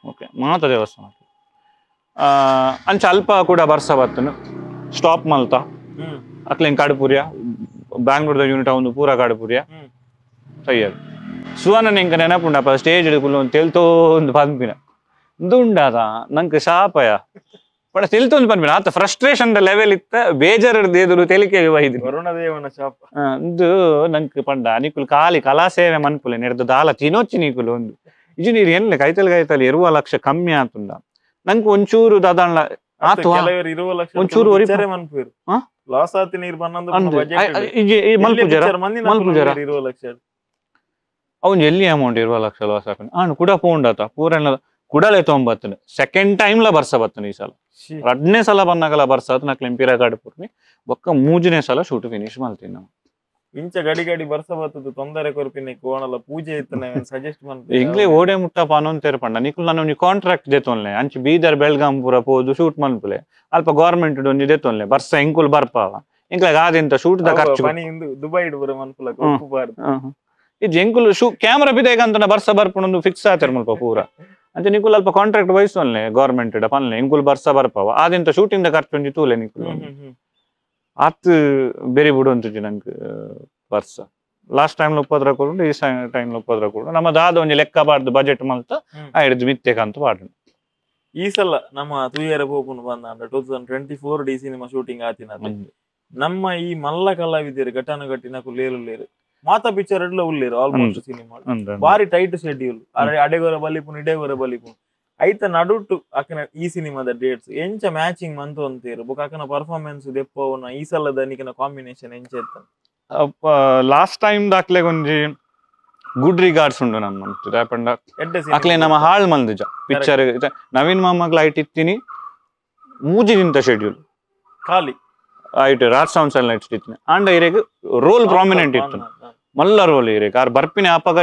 ಓಕೆ ಮಾತ ದೇವಸ್ಥಾನ ಅಂಚ ಅಲ್ಪ ಕೂಡ ಬರ್ಸ ಬತ್ತನು ಸ್ಟಾಪ್ ಮಲ್ತ ಅಕ್ಲೇನ್ ಕಾಡುಪುರಿಯ ಬ್ಯಾಂಗ್ಳೂರ್ದ ಯೂನಿಟ್ ಒಂದು ಪೂರ ಕಾಡುಪುರಿಯ ತಯ್ಯಾರು ಸುವರ್ಣ ಎಂಕ ನೆನಪುಂಡಪ್ಪ ಸ್ಟೇಜ್ ಕುಲ್ಲು ತೆಲ್ತೋಂದು ಪನ್ಪಿನ ಇಂದು ಉಂಡಾದ ನಂಗೆ ಶಾಪಯ ಬಟ್ ತೆಲ್ತೊಂದು ಪನ್ಪಿನ ಆತ ಫ್ರಸ್ಟ್ರೇಷನ್ ಲೆವೆಲ್ ಇತ್ತ ಬೇಜಾರು ಎದುರು ತೆಲಿಕೆ ವೈದ್ಯ ವರುಣದೇವನ ಶಾಪ ಇಂದು ನಂಗೆ ಪಂಡ ನಿಕುಲು ಖಾಲಿ ಕಲಾ ಸೇವೆ ಮನ್ಪುಲೆ ನೆಡ್ದು ದಾಲ ತಿನೋಚಿ ನಿಕುಲು ಒಂದು ಇಜು ನೀರು ಎಲ್ಲ ಕೈತಲ್ ಕೈತಲ್ 2 ಲಕ್ಷ ಕಮ್ಮಿ ಆತುಂಡ ನಂಗೆ ಒಂಚೂರು ದಾದಾಣ್ಲ ಆತು ಒಂಚೂರು ಲಾಸ್ ಆತಿ ನೀರು ಬನ್ನಂದು ಮಲ್ಪುಜರ ಮಲ್ಪುಜರ 2 ಲಕ್ಷ ಅವನು ಎಲ್ಲಿ ಅಮೌಂಟ್ 2 ಲಕ್ಷ ಲಾಸ್ ಹಾಕೊಂಡು ಆನು ಕೂಡ ಪೋಂಡಾತ ಪೂರಣ್ಣ ಕುಡಲೆ ತೊಂಬತ್ತನು ಸೆಕೆಂಡ್ ಟೈಮ್ಲ ಬರ್ಸ ಬತ್ತನು ಈ ಸಲ ಎರಡನೇ ಸಲ ಬಂದಾಗಲ ಬರ್ಸ ಆತು ನಾ ಕ್ಲಿಂಪಿರ ಗಾಡಿ ಬೊಕ್ಕ ಮೂಜನೇ ಸಲ ಶೂಟ್ ಫಿನಿಶ್ ಮಾಡ್ತೀನಿ ನಾವು ಇಂಚ ಗಡಿ ಗಡಿ ಬರ್ಸ ಬತ್ತದು ತೊಂದರೆ ಕೊರ್ಪಿನ ಕೋಣಲ ಪೂಜೆ ಇತ್ತನೆ ಸಜೆಸ್ಟ್ ಮಾಡ್ತೀನಿ ಇಂಗ್ಲೇ ಓಡೆ ಮುಟ್ಟಪ್ಪ ಅನ್ನೊಂತೇರು ಪಂಡ ನಿಕುಲ್ ನಾನು ಒಂಜಿ ಕಾಂಟ್ರಾಕ್ಟ್ ದೇತೊನ್ಲೆ ಅಂಚೆ ಬೀದರ್ ಬೆಳಗಾಂ ಪೂರ ಪೋದು ಶೂಟ್ ಮನ್ಪುಲೆ ಅಲ್ಪ ಗೌರ್ಮೆಂಟ್ ಒಂಜಿ ದೇತೊನ್ಲೆ ಬರ್ಸ ಇಂಕುಲ್ ಬರ್ಪಾವ ಇಂಕ್ಲಾಗ ಆದಿಂತ ಶೂಟ್ ದ ಖರ್ಚು ದುಬೈ ಬರ ಮನ್ಪುಲ ಈ ಜಂಕುಲು ಶೂ ಕ್ಯಾಮ್ರಾ ಬಿದೇಗಂತ ಬರ್ಸ ಬರ್ಪುಣೊಂದು ಫಿಕ್ಸ್ ಆತಿರ್ ಮುಲ್ಪ ಪೂರ ಅಂಚೆ ನಿಕುಲ್ ಅಲ್ಪ ಕಾಂಟ್ರಾಕ್ಟ್ ವಹಿಸೋನ್ಲೆ ಗೌರ್ಮೆಂಟ್ ಪನ್ಲೆ ಇಂಕುಲ್ ಬರ್ಸ ಬರ್ಪಾವ ಆದಿಂತ ಶೂಟಿಂಗ್ ದ ಖರ್ಚು ಒಂಜಿ ತೂಲೆ ನಿಕುಲ್ ಆತ್ ಬೇರೆ ಬಿಡು ಅಂತಿಜಿ ನಂಗೆ ಬರ್ಸ ಲಾಸ್ಟ್ ಟೈಮ್ ಉಪದ್ರ ಕೊಡು ಈ ಟೈಮ್ ಉಪದ್ರ ಕೊಡು ನಮ್ಮ ದಾದ ಒಂಜಿ ಲೆಕ್ಕ ಬಾರ್ದು ಬಜೆಟ್ ಮಲ್ತ ಆ ಹಿಡಿದು ಮಿತ್ತೆಕಂತ ಪಾಡು ಈ ಸಲ ನಮ್ಮ ತುಯ್ಯರ ಪೋಪುನು ಬಂದ 2024 D cinema shooting ಆತಿನ ನಮ್ಮ ಈ ಮಲ್ಲ ಕಲಾವಿದರು ಘಟಾನುಘಟಿನ ಲೇರು ಮಾತಾ ಪಿಕ್ಚರ್ ಎಡ್ಲ ಉಳ್ಳೇರು ಆಲ್ಮೋಸ್ಟ್ ಸಿನಿಮಾ ಬಾರಿ ಟೈಟ್ ಶೆಡ್ಯೂಲ್ ಅಡೆಗೊರ ಬಲಿಪುನು ಇಡೆಗೊರ ಬಲಿಪುನು ಐತ ನಡುಟು ಅಕನ ಈ ಸಿನಿಮಾದ ಡೇಟ್ಸ್ ಎಂಚ ಮ್ಯಾಚಿಂಗ್ ಮಂತು ಅಂತೀರು ಬೊಕ ಅಕನ ಪರ್ಫಾರ್ಮೆನ್ಸ್ ದೆಪ್ಪವನ ಈ ಸಲದ ನಿಕನ ಕಾಂಬಿನೇಷನ್ ಎಂಚ ಇತ್ತ ಲಾಸ್ಟ್ ಟೈಮ್ ದಾಖಲೆ ಒಂಜಿ ಗುಡ್ ರಿಗಾರ್ಡ್ಸ್ ಉಂಡು ನಮ್ಮ ಪಂಡ ಅಕ್ಲೆ ನಮ್ಮ ಹಾಳ್ ಮಲ್ದಿಜ ಪಿಕ್ಚರ್ ನವೀನ್ ಮಾಮಗ್ ಲೈಟ್ ಇತ್ತೀನಿ ಮೂಜಿ ದಿನದ ಶೆಡ್ಯೂಲ್ ಖಾಲಿ ಐಟ್ ರಾಜ್ ಸೌಂಡ್ಸ್ ಅಲ್ಲಿ ಲೈಟ್ಸ್ ಇತ್ತೀನಿ ಅಂಡ್ ಇರೆಗ್ ರೋಲ್ ಪ್ರಾಮಿನೆಂಟ್ ಇತ್ತು ಮಲ್ಲ ರೋಲ್ ಇರೇಕ್ ಆರ್ ಬರ್ಪಿನ ಅಪಗ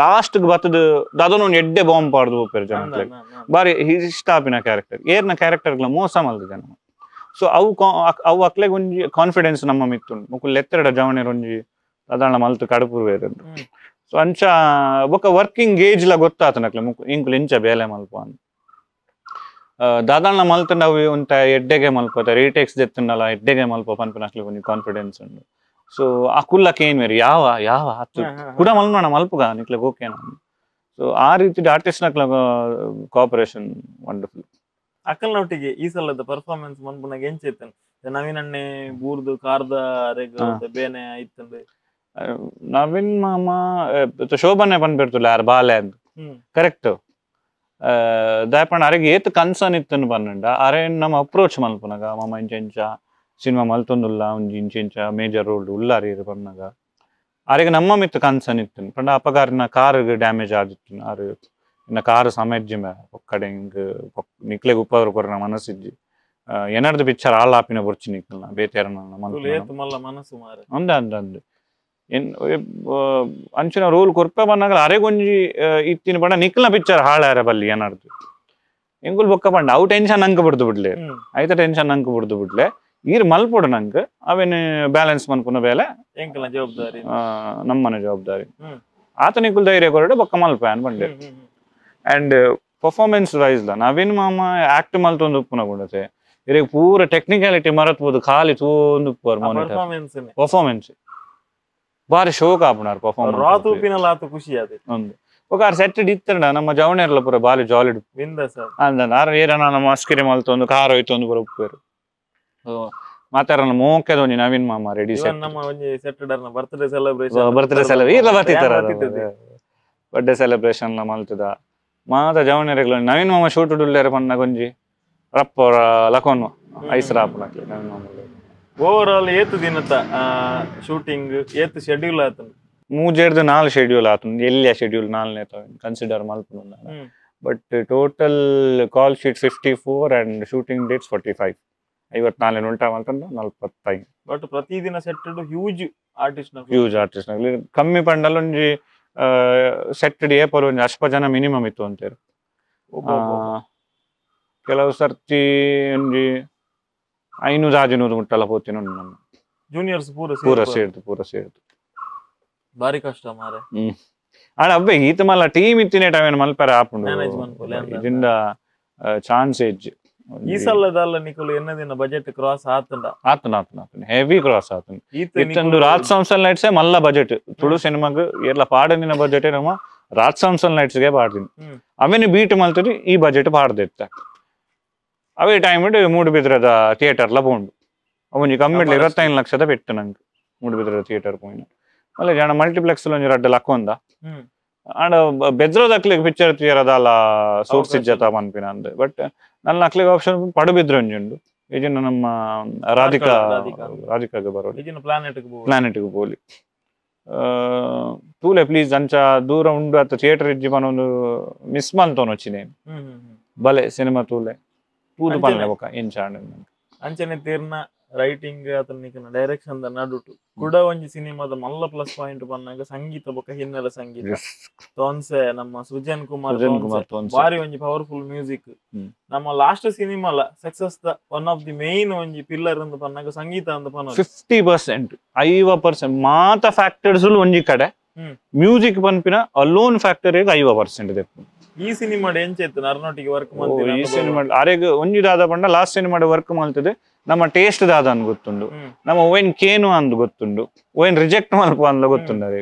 ಲಾಸ್ಟ್ ಬತ್ತದ ದಾದನ ಒಂದು ಎಡ್ಡೆ ಬಾಂಬ್ ಪಾಡ್ದು ಹೋಗ್ತಾರೆ ಜನ ಬಾರಿ ಇಷ್ಟ ಆಪಿನ ಕ್ಯಾರೆಕ್ಟರ್ ಏರ್ನ ಕ್ಯಾರೆಕ್ಟರ್ಗಳ ಮೋಸ ಮಲ್ದ ಜನ ಸೊ ಅವು ಅವು ಅಕ್ಲೆಗ್ ಒಂಜಿ ಕಾನ್ಫಿಡೆನ್ಸ್ ನಮ್ಮ ಮಿತ್ತುಂಡು ಮುಕುಲ್ ಎತ್ತೆರಡ ಜವಣೆರ್ ಒಂಜಿ ಸಾಧಾರಣ ಮಲ್ತು ಕಡುಪುರು ಬೇರೆ ಸೊ ಅಂಚ ಬೊಕ ವರ್ಕಿಂಗ್ ಏಜ್ ಲ ಗೊತ್ತಾತನಕ್ಲೆ ಮುಕು ಇಂಕುಲು ಇಂಚ ಬೇಲೆ ಮಲ್ಪ ಅಂದ್ ದಾದಾಣ ಮಲ್ತಂಡ ಅವು ಒಂತ ಎಡ್ಡೆಗೆ ಮಲ್ಪತ ರೀಟೇಕ್ಸ್ ದೆತ್ತುಂಡಲ ಎಡ್ಡೆಗೆ ಮಲ್ಪ ಪನ್ಪಿನಕ್ಲೆ ಒಂಜಿ ಕಾನ್ಫಿಡೆನ್ಸ್ ಉಂಡು ಸೊ ಆ ಕುಲ್ಲಕ್ಕೆ ಏನ್ ಬೇರೆ ಯಾವ ಯಾವ ಹತ್ತು ಕೂಡ ಮಲ್ಮಣ ಮಲ್ಪುಗ ನಿಕ್ಲೆಗ್ ಓಕೆನಾ ಸೊ ಆ ರೀತಿ ಆರ್ಟಿಸ್ಟ್ ನಕ್ಲ ಕೋಆಪರೇಷನ್ ವಂಡರ್ಫುಲ್ ಅಕ್ಕಲ್ನೊಟ್ಟಿಗೆ ಈ ಸಲದ ಪರ್ಫಾರ್ಮೆನ್ಸ್ ಮನ್ಪುನಾಗ ಎಂಚ ಇತ್ತನ್ ನವೀನ್ ಅಣ್ಣೆ ಬೂರ್ದು ಕಾರ್ದ ಬೇನೆ ಇತ್ತಂದ್ರೆ ನವೀನ್ ಮಾಮ ಶೋಭನೆ ಪನ್ಪಿರ್ತುಲ್ಲ ಯಾರು ಬಾಲೆ ಅಂತ ಕರೆಕ್ಟ್ ದಾಯಪಂಡ ಅರೆಗೆ ಏತ್ ಕನ್ಸರ್ನ್ ಇತ್ತನ್ನು ಪನ್ನಂಡ ಅರೆ ನಮ್ಮ ಅಪ್ರೋಚ್ ಮಲ್ಪುನಗ ಮಮ್ಮ ಇಂಚ ಇಂಚ ಸಿನಿಮಾ ಮಲ್ತೊಂದುಲ್ಲ ಒಂಜಿ ಇಂಚ ಇಂಚ ಮೇಜರ್ ರೋಲ್ ಉಲ್ಲಾರಿ ಪನ್ನಗ ಅರೆಗೆ ನಮ್ಮ ಮಿತ್ತು ಕನ್ಸರ್ನ್ ಇತ್ತು ಪಂಡ ಅಪಗಾರಿನ ಕಾರ್ ಡ್ಯಾಮೇಜ್ ಆದಿತ್ತು ಆರು ಇನ್ನ ಕಾರು ಸಮೆಜ್ಜಿಮೆ ಒಕ್ಕಡೆ ಹಿಂಗ್ ನಿಕ್ಲೆಗ್ ಉಪದ್ರ ಕೊರ್ನ ಮನಸ್ಸಿಜ್ಜಿ ಏನಾರ್ದು ಪಿಕ್ಚರ್ ಆಲ್ ಆಪಿನ ಬೊರ್ಚಿ ನಿಕ್ಲ ಬೇತೇರನ ಮನಸ್ಸು ಮಾರೆ ಅಂದ ಅಂದ ಅಂದ್ ಅಂಚಿನ ರೋಲ್ ಕೊರ್ಪೆ ಬನ್ನಾಗಲ ಅರೆಗೊಂಜಿ ಇತ್ತಿನ ಪಂಡ ನಿಕ್ಲ ಪಿಕ್ಚರ್ ಹಾಳಾರ ಬಲ್ಲಿ ಏನಾರ್ದು ಎಂಗುಲ್ ಬೊಕ್ಕ ಪಂಡ ಅವು ಟೆನ್ಷನ್ ಅಂಕ ಬಿಡ್ದು ಬಿಡ್ಲೆ ಐತ ಟೆನ್ಷನ್ ಅಂಕ ಬಿಡ್ದು ಬಿಡ್ಲೆ ಈರ್ ಮಲ್ಪೊಡು ನಂಗೆ ಅವೇನು ಬ್ಯಾಲೆನ್ಸ್ ಮನ್ಪುನ ಬೇಲೆ ಎಂಕಲ್ನ ಜವಾಬ್ದಾರಿ ನಮ್ಮನ ಜವಾಬ್ದಾರಿ ಆತನಿಕುಲ್ ಧೈರ್ಯ ಕೊರಡು ಬೊಕ್ಕ ಮಲ್ಪ ಅನ್ ಪಂಡೆ and performance wise Naveen ಮಾಮ ಆಕ್ಟ್ ಮಲ್ತೊಂದು ಉಪ್ಪುನ ಗುಣತೆ ಇರೆಗ್ ಪೂರ ಟೆಕ್ನಿಕಾಲಿಟಿ ಮರತ್ಬೋದು ಖಾಲಿ ತೂಂದು ಉಪ್ಪುವರು ಮಾನಿಟರ್ ಪರ್ಫಾರ್ಮೆನ್ಸ್ ಬಾರಿ ಶೋಕ್ ಆಪುನಾರ್ ಪರ್ಫಾರ್ಮೆನ್ಸ್ ಖುಷಿ ಆದ ಒಂದು ఒక ಸೆಟ್ ಇತ್ತಂಡ ನಮ್ಮ ಜವನೇರ್ಲ ಪೂರ ಬಾರಿ ಜಾಲಿ ಅಂದ ಏರನ ನಮ್ಮ ಅಸ್ಕಿರಿ ಮಲ್ತೊಂದು ಕಾರ್ ಹೋಯ್ತೊಂದು ಪೂರ ಉಪ್ಪುವೆರು ಮಾತಾರನ ಮೋಕೆದೊಂಜಿ ನವೀನ್ ಮಾಮ ರೆಡಿ ಸೆಟ್ ನಮ್ಮ ಒಂಜಿ set ಡರ್ನ birthday celebration birthday celebration ಇಲ್ಲ ಬರ್ತಿತ್ತಾರ ಬರ್ತ್ಡೇ ಸೆಲೆಬ್ರೇಷನ್ ಲ ಮಲ್ತದ ಮಾತ ಜವನೇರ್ಗಳ ನವೀನ್ ಮಾಮ ಶೂಟ್ ಉಲ್ಲೇರ ಪನ್ನ ಗೊಂಜಿ ರಪ್ಪ ಲಕೋನ್ ಐಸ್ರ ಆಪುನಕ್ಲೆ ನವೀನ್ ಮಾಮ ಓವರ್ ಆಲ್ ಏತ್ ದಿನತ ಶೂಟಿಂಗ್ ಏತ್ ಶೆಡ್ಯೂಲ್ ಆತನ ಮೂಜೆರ್ದು ನಾಲ್ ಶೆಡ್ಯೂಲ್ ಆತನ ಎಲ್ಲಿಯ ಶೆಡ್ಯೂಲ್ ನಾಲ್ನೇ ಕನ್ಸಿಡರ್ ಮಲ್ಪುನ but total call sheet 54 and shooting dates 45 54 ಉಲ್ಟಾ ಮಲ್ತಂಡ 45 ಬಟ್ ಪ್ರತಿದಿನ set huge artist huge artist ಕಮ್ಮಿ ಪಂಡಲ್ ಒಂಜಿ ಸೆಟ್ ಏಪಲ್ ಒಂಜಿ ಅಶ್ಪ ಜನ ಮಿನಿಮಮ್ ಇತ್ತು ಅಂತಾರೆ ಕೆಲವು ಸರ್ತಿ ಒಂಜಿ 500 600 ಮುಟ್ಟಲ್ಲ ಪೋತಿನ ಉಂಡು ನಮ್ಮ ಜೂನಿಯರ್ಸ್ ಪೂರ ಪೂರ ಸೇರ್ದು ಪೂರ ಸೇರ್ದು ಬಾರಿ ಕಷ್ಟ ಮಾರೆ ಆಡ ಅಬ್ಬೆ ಈತ ಮಲ್ಲ ಟೀಮ್ ಇತ್ತಿನ ಟೈಮ್ ಮಲ್ಪರ ಆಪುಂಡು ಇದರಿಂದ ಚಾನ್ಸ್ ಎಜ್ಜ್ ಈ ಸಲದಲ್ಲ ನಿಕುಲು ಎನ್ನ ದಿನ ಬಜೆಟ್ ಕ್ರಾಸ್ ಆತಂಡ ಆತನ ಆತನ ಆತನ ಹೆವಿ ಕ್ರಾಸ್ ಆತನ ಇತ್ತಂದು ರಾಜ್ ಸಂಸಲ್ ನೈಟ್ಸೇ ಮಲ್ಲ ಬಜೆಟ್ ತುಳು ಸಿನಿಮಾಗ್ ಎಲ್ಲ ಪಾಡನಿನ ಬಜೆಟ್ ನಮ್ಮ ರಾಜ್ ಸಂಸಲ್ ನೈಟ್ಸ್ಗೆ ಪಾಡ್ದಿನಿ ಅವೇನು ಬೀಟ್ ಮಲ್ತದಿ ಈ ಬಜೆಟ್ ಪಾಡ್ದಿತ್ತ ಅವೇ ಟೈಮ್ ಮೂಡುಬಿದ್ರದ ಥಿಯೇಟರ್ಲ ಪೋಂಡು ಅವನಿಗೆ ಕಮ್ಮಿ 25 ಲಕ್ಷದ ಪೆಟ್ಟು ನಂಗೆ ಮೂಡುಬಿದ್ರದ ಥಿಯೇಟರ್ ಪೋಯಿನ ಮಲ್ಲ ಜನ ಮಲ್ಟಿಪ್ಲೆಕ್ಸ್ ಒಂಜಿ ರಡ್ಡ ಲಕ್ಕೊಂದ ಆಂಡ ಬೆದ್ರೋದಕ್ಲಿಗೆ ಪಿಕ್ಚರ್ ಥಿಯೇಟರ್ ಸೋರ್ಸ್ ಇಜ್ಜತ ಪನ್ಪಿನ ಅಂದ್ ಬಟ್ ನನ್ನ ಅಕ್ಲಿಗೆ ಆಪ್ಷನ್ ಪಡುಬಿದ್ರೆ ಒಂಜಿ ಉಂಡು ಈಜಿನ ನಮ್ಮ ರಾಧಿಕಾ ರಾಧಿಕಾಗೆ ಬರೋದು ಪ್ಲಾನೆಟ್ಗೆ ಪೋಲಿ ತೂಲೆ ಪ್ಲೀಸ್ ಅಂಚ ದೂರ ಉಂಡು ಅತ್ತ ಥಿಯೇಟರ್ ಇಜ್ಜಿ ಪನೊಂದು ಮಿಸ್ ಮಲ್ತೋನು వచ్చిನೆ ಬಲೆ ಸಿನಿಮಾ ತೂಲೆ ತೂದು ಪನ್ಲೆ ಬೊಕ ಎಂಚ ಆಂಡ್ ಅಂಚನೆ ತೀರ್ನ ರೈಟಿಂಗ್ ಅತನಿಕನ ಡೈರೆಕ್ಷನ್ the ನಡುಟು ಕೂಡ ಒಂಜಿ ಸಿನಿಮಾದ ಮಲ್ಲ ಪ್ಲಸ್ ಪಾಯಿಂಟ್ ಪನ್ನಾಗ ಸಂಗೀತ ಬೊಕ ಹಿನ್ನೆಲೆ ಸಂಗೀತ ತೋನ್ಸೆ ನಮ್ಮ ಸುಜನ್ ಕುಮಾರ್ ಬಾರಿ ಒಂಜಿ ಪವರ್ಫುಲ್ ಮ್ಯೂಸಿಕ್ ನಮ್ಮ ಲಾಸ್ಟ್ ಸಿನಿಮಾಲ success the one of the main ಒಂಜಿ ಪಿಲ್ಲರ್ ಅಂತ ಪನ್ನಾಗ ಸಂಗೀತ ಅಂತ ಪನ್ನ 50% 50% ಮಾತ ಫ್ಯಾಕ್ಟರ್ಸ್ ಒಂಜಿ ಕಡೆ ಮ್ಯೂಸಿಕ್ ಪನ್ಪಿನ ಅಲೋನ್ ಫ್ಯಾಕ್ಟರ್ 50% ದೆಪ್ಪು ಈ ಸಿನಿಮಾ ಎಂಚೆತ್ತು ನರ್ನೋಟಿಗೆ ವರ್ಕ್ ಮಾಡ್ತೀನಿ ಈ ಸಿನಿಮಾ ಅರೆಗ್ ಒಂಜಿ ದಾದ ಪಂಡ last cinema work ಮಾಡ್ತದೆ ನಮ್ಮ ಟೇಸ್ಟ್ ದಾದ ಅನ್ ಗೊತ್ತುಂಡು ನಮ್ಮ ಓವೆನ್ ಕೇನು ಅಂದ್ ಗೊತ್ತುಂಡು ಓವೆನ್ ರಿಜೆಕ್ಟ್ ಮಲ್ಪ ಅಂದ ಗೊತ್ತುಂಡು ಅರೆ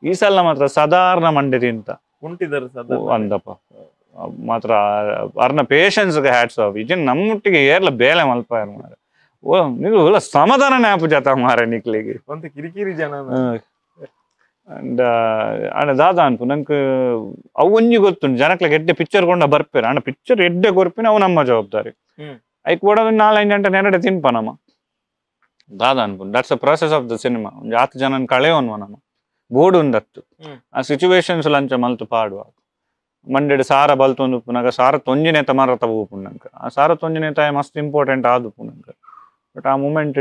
ಈ ಸಲ ಮಾತ್ರ ಸಾಧಾರಣ ಮಂಡೆ ತಿಂತ ಅಂದಪ್ಪ ಮಾತ್ರ ಅರ್ನ patience hats off ಇಜಿನ್ ನಮ್ಮೊಟ್ಟಿಗೆ ಏರ್ಲ ಬೇಲೆ ಮಲ್ಪ ಮಾರ ಓ ನೀವು ಸಮಾಧಾನ ನ್ಯಾಪು ಜಾತ ಮಾರ ನಿಕ್ಲಿಗೆ ಒಂದು ಕಿರಿಕಿರಿ ಜನ ಅಂಡ್ ಅಂಡ ದಾದ ಅನ್ಪು ನಂಗೆ ಅವು ಒಂಜಿ ಗೊತ್ತುಂಟು ಜನಕ್ಲೆ ಎಡ್ಡೆ ಪಿಕ್ಚರ್ ಕೊಂಡ ಬರ್ಪೇರು ಅಂಡ ಪಿಕ್ಚರ್ ಎಡ್ಡೆ ಕೊರ್ಪಿನ ಅವು ನಮ್ಮ ಜವಾಬ್ದಾರಿ ಐಕ್ ಕೂಡ 4-5 ಗಂಟೆ ನೆರಡೆ ತಿನ್ಪ ನಮ್ಮ ದಾದ ಅನ್ಪು that's a process of the cinema ಒಂಜಿ ಆತು ಜನನ್ ಕಳೆಯೋನ್ವ ನಮ್ಮ ಬೋರ್ಡ್ ಉಂದತ್ತು ಆ ಸಿಚುವೇಶನ್ಸ್ ಲಂಚ ಮಲ್ತು ಪಾಡುವ ಮಂಡೆಡ್ ಸಾರ ಬಲ್ತೊಂದು ಉಪ್ಪುನಾಗ ಸಾರ ತೊಂಜಿನೇತ ಮರತ ಉಪ್ಪು ನಂಗೆ ಆ ಸಾರ ತೊಂಜಿನೇತ ಮಸ್ತ್ ಇಂಪಾರ್ಟೆಂಟ್ ಆದುಪ್ಪು ನಂಗೆ ಬಟ್ ಆ ಮೂಮೆಂಟ್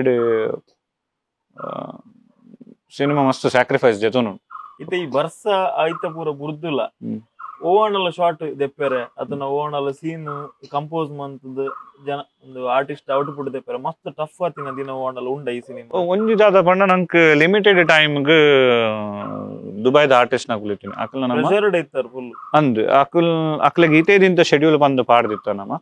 ಸಿನಿಮಾ ಮಸ್ತ್ ಸ್ಯಾಕ್ರಿಫೈಸ್ ಜೊತೆನು ಇತ್ತೆ ಈ ಬರ್ಸ ಐತ ಪೂರ ಬುರ್ದುಲ ಓವಣಲ ಶಾರ್ಟ್ ದೆಪ್ಪೆರೆ ಅದನ್ನ ಓವಣಲ ಸೀನ್ ಕಂಪೋಸ್ ಮಂತದ ಜನ ಒಂದು ಆರ್ಟಿಸ್ಟ್ ಔಟ್ಪುಟ್ ದೆಪ್ಪೆರೆ ಮಸ್ತ್ ಟಫ್ ಆತಿನ ದಿನ ಓವಣಲ ಉಂಡ ಈ ಸಿನಿಮಾ ಒಂಜಿ ದಾದ ಪಂಡ ನಂಗೆ ಲಿಮಿಟೆಡ್ ಟೈಮ್ಗೆ ದುಬೈದ ಆರ್ಟಿಸ್ಟ್ ನ ಕುಲಿತೀನಿ ಅಕಲ್ ನಮ್ಮ ಪ್ರೆಷರ್ಡ್ ಇತ್ತಾರೆ ಫುಲ್ ಅಂದ್ ಅಕಲ್ ಅಕ್ಲೆಗೆ ಇತೇ ದಿಂತ ಶೆಡ್ಯೂಲ್ ಬಂದು ಪಾಡ್ದಿತ್ತ ನಮ್ಮ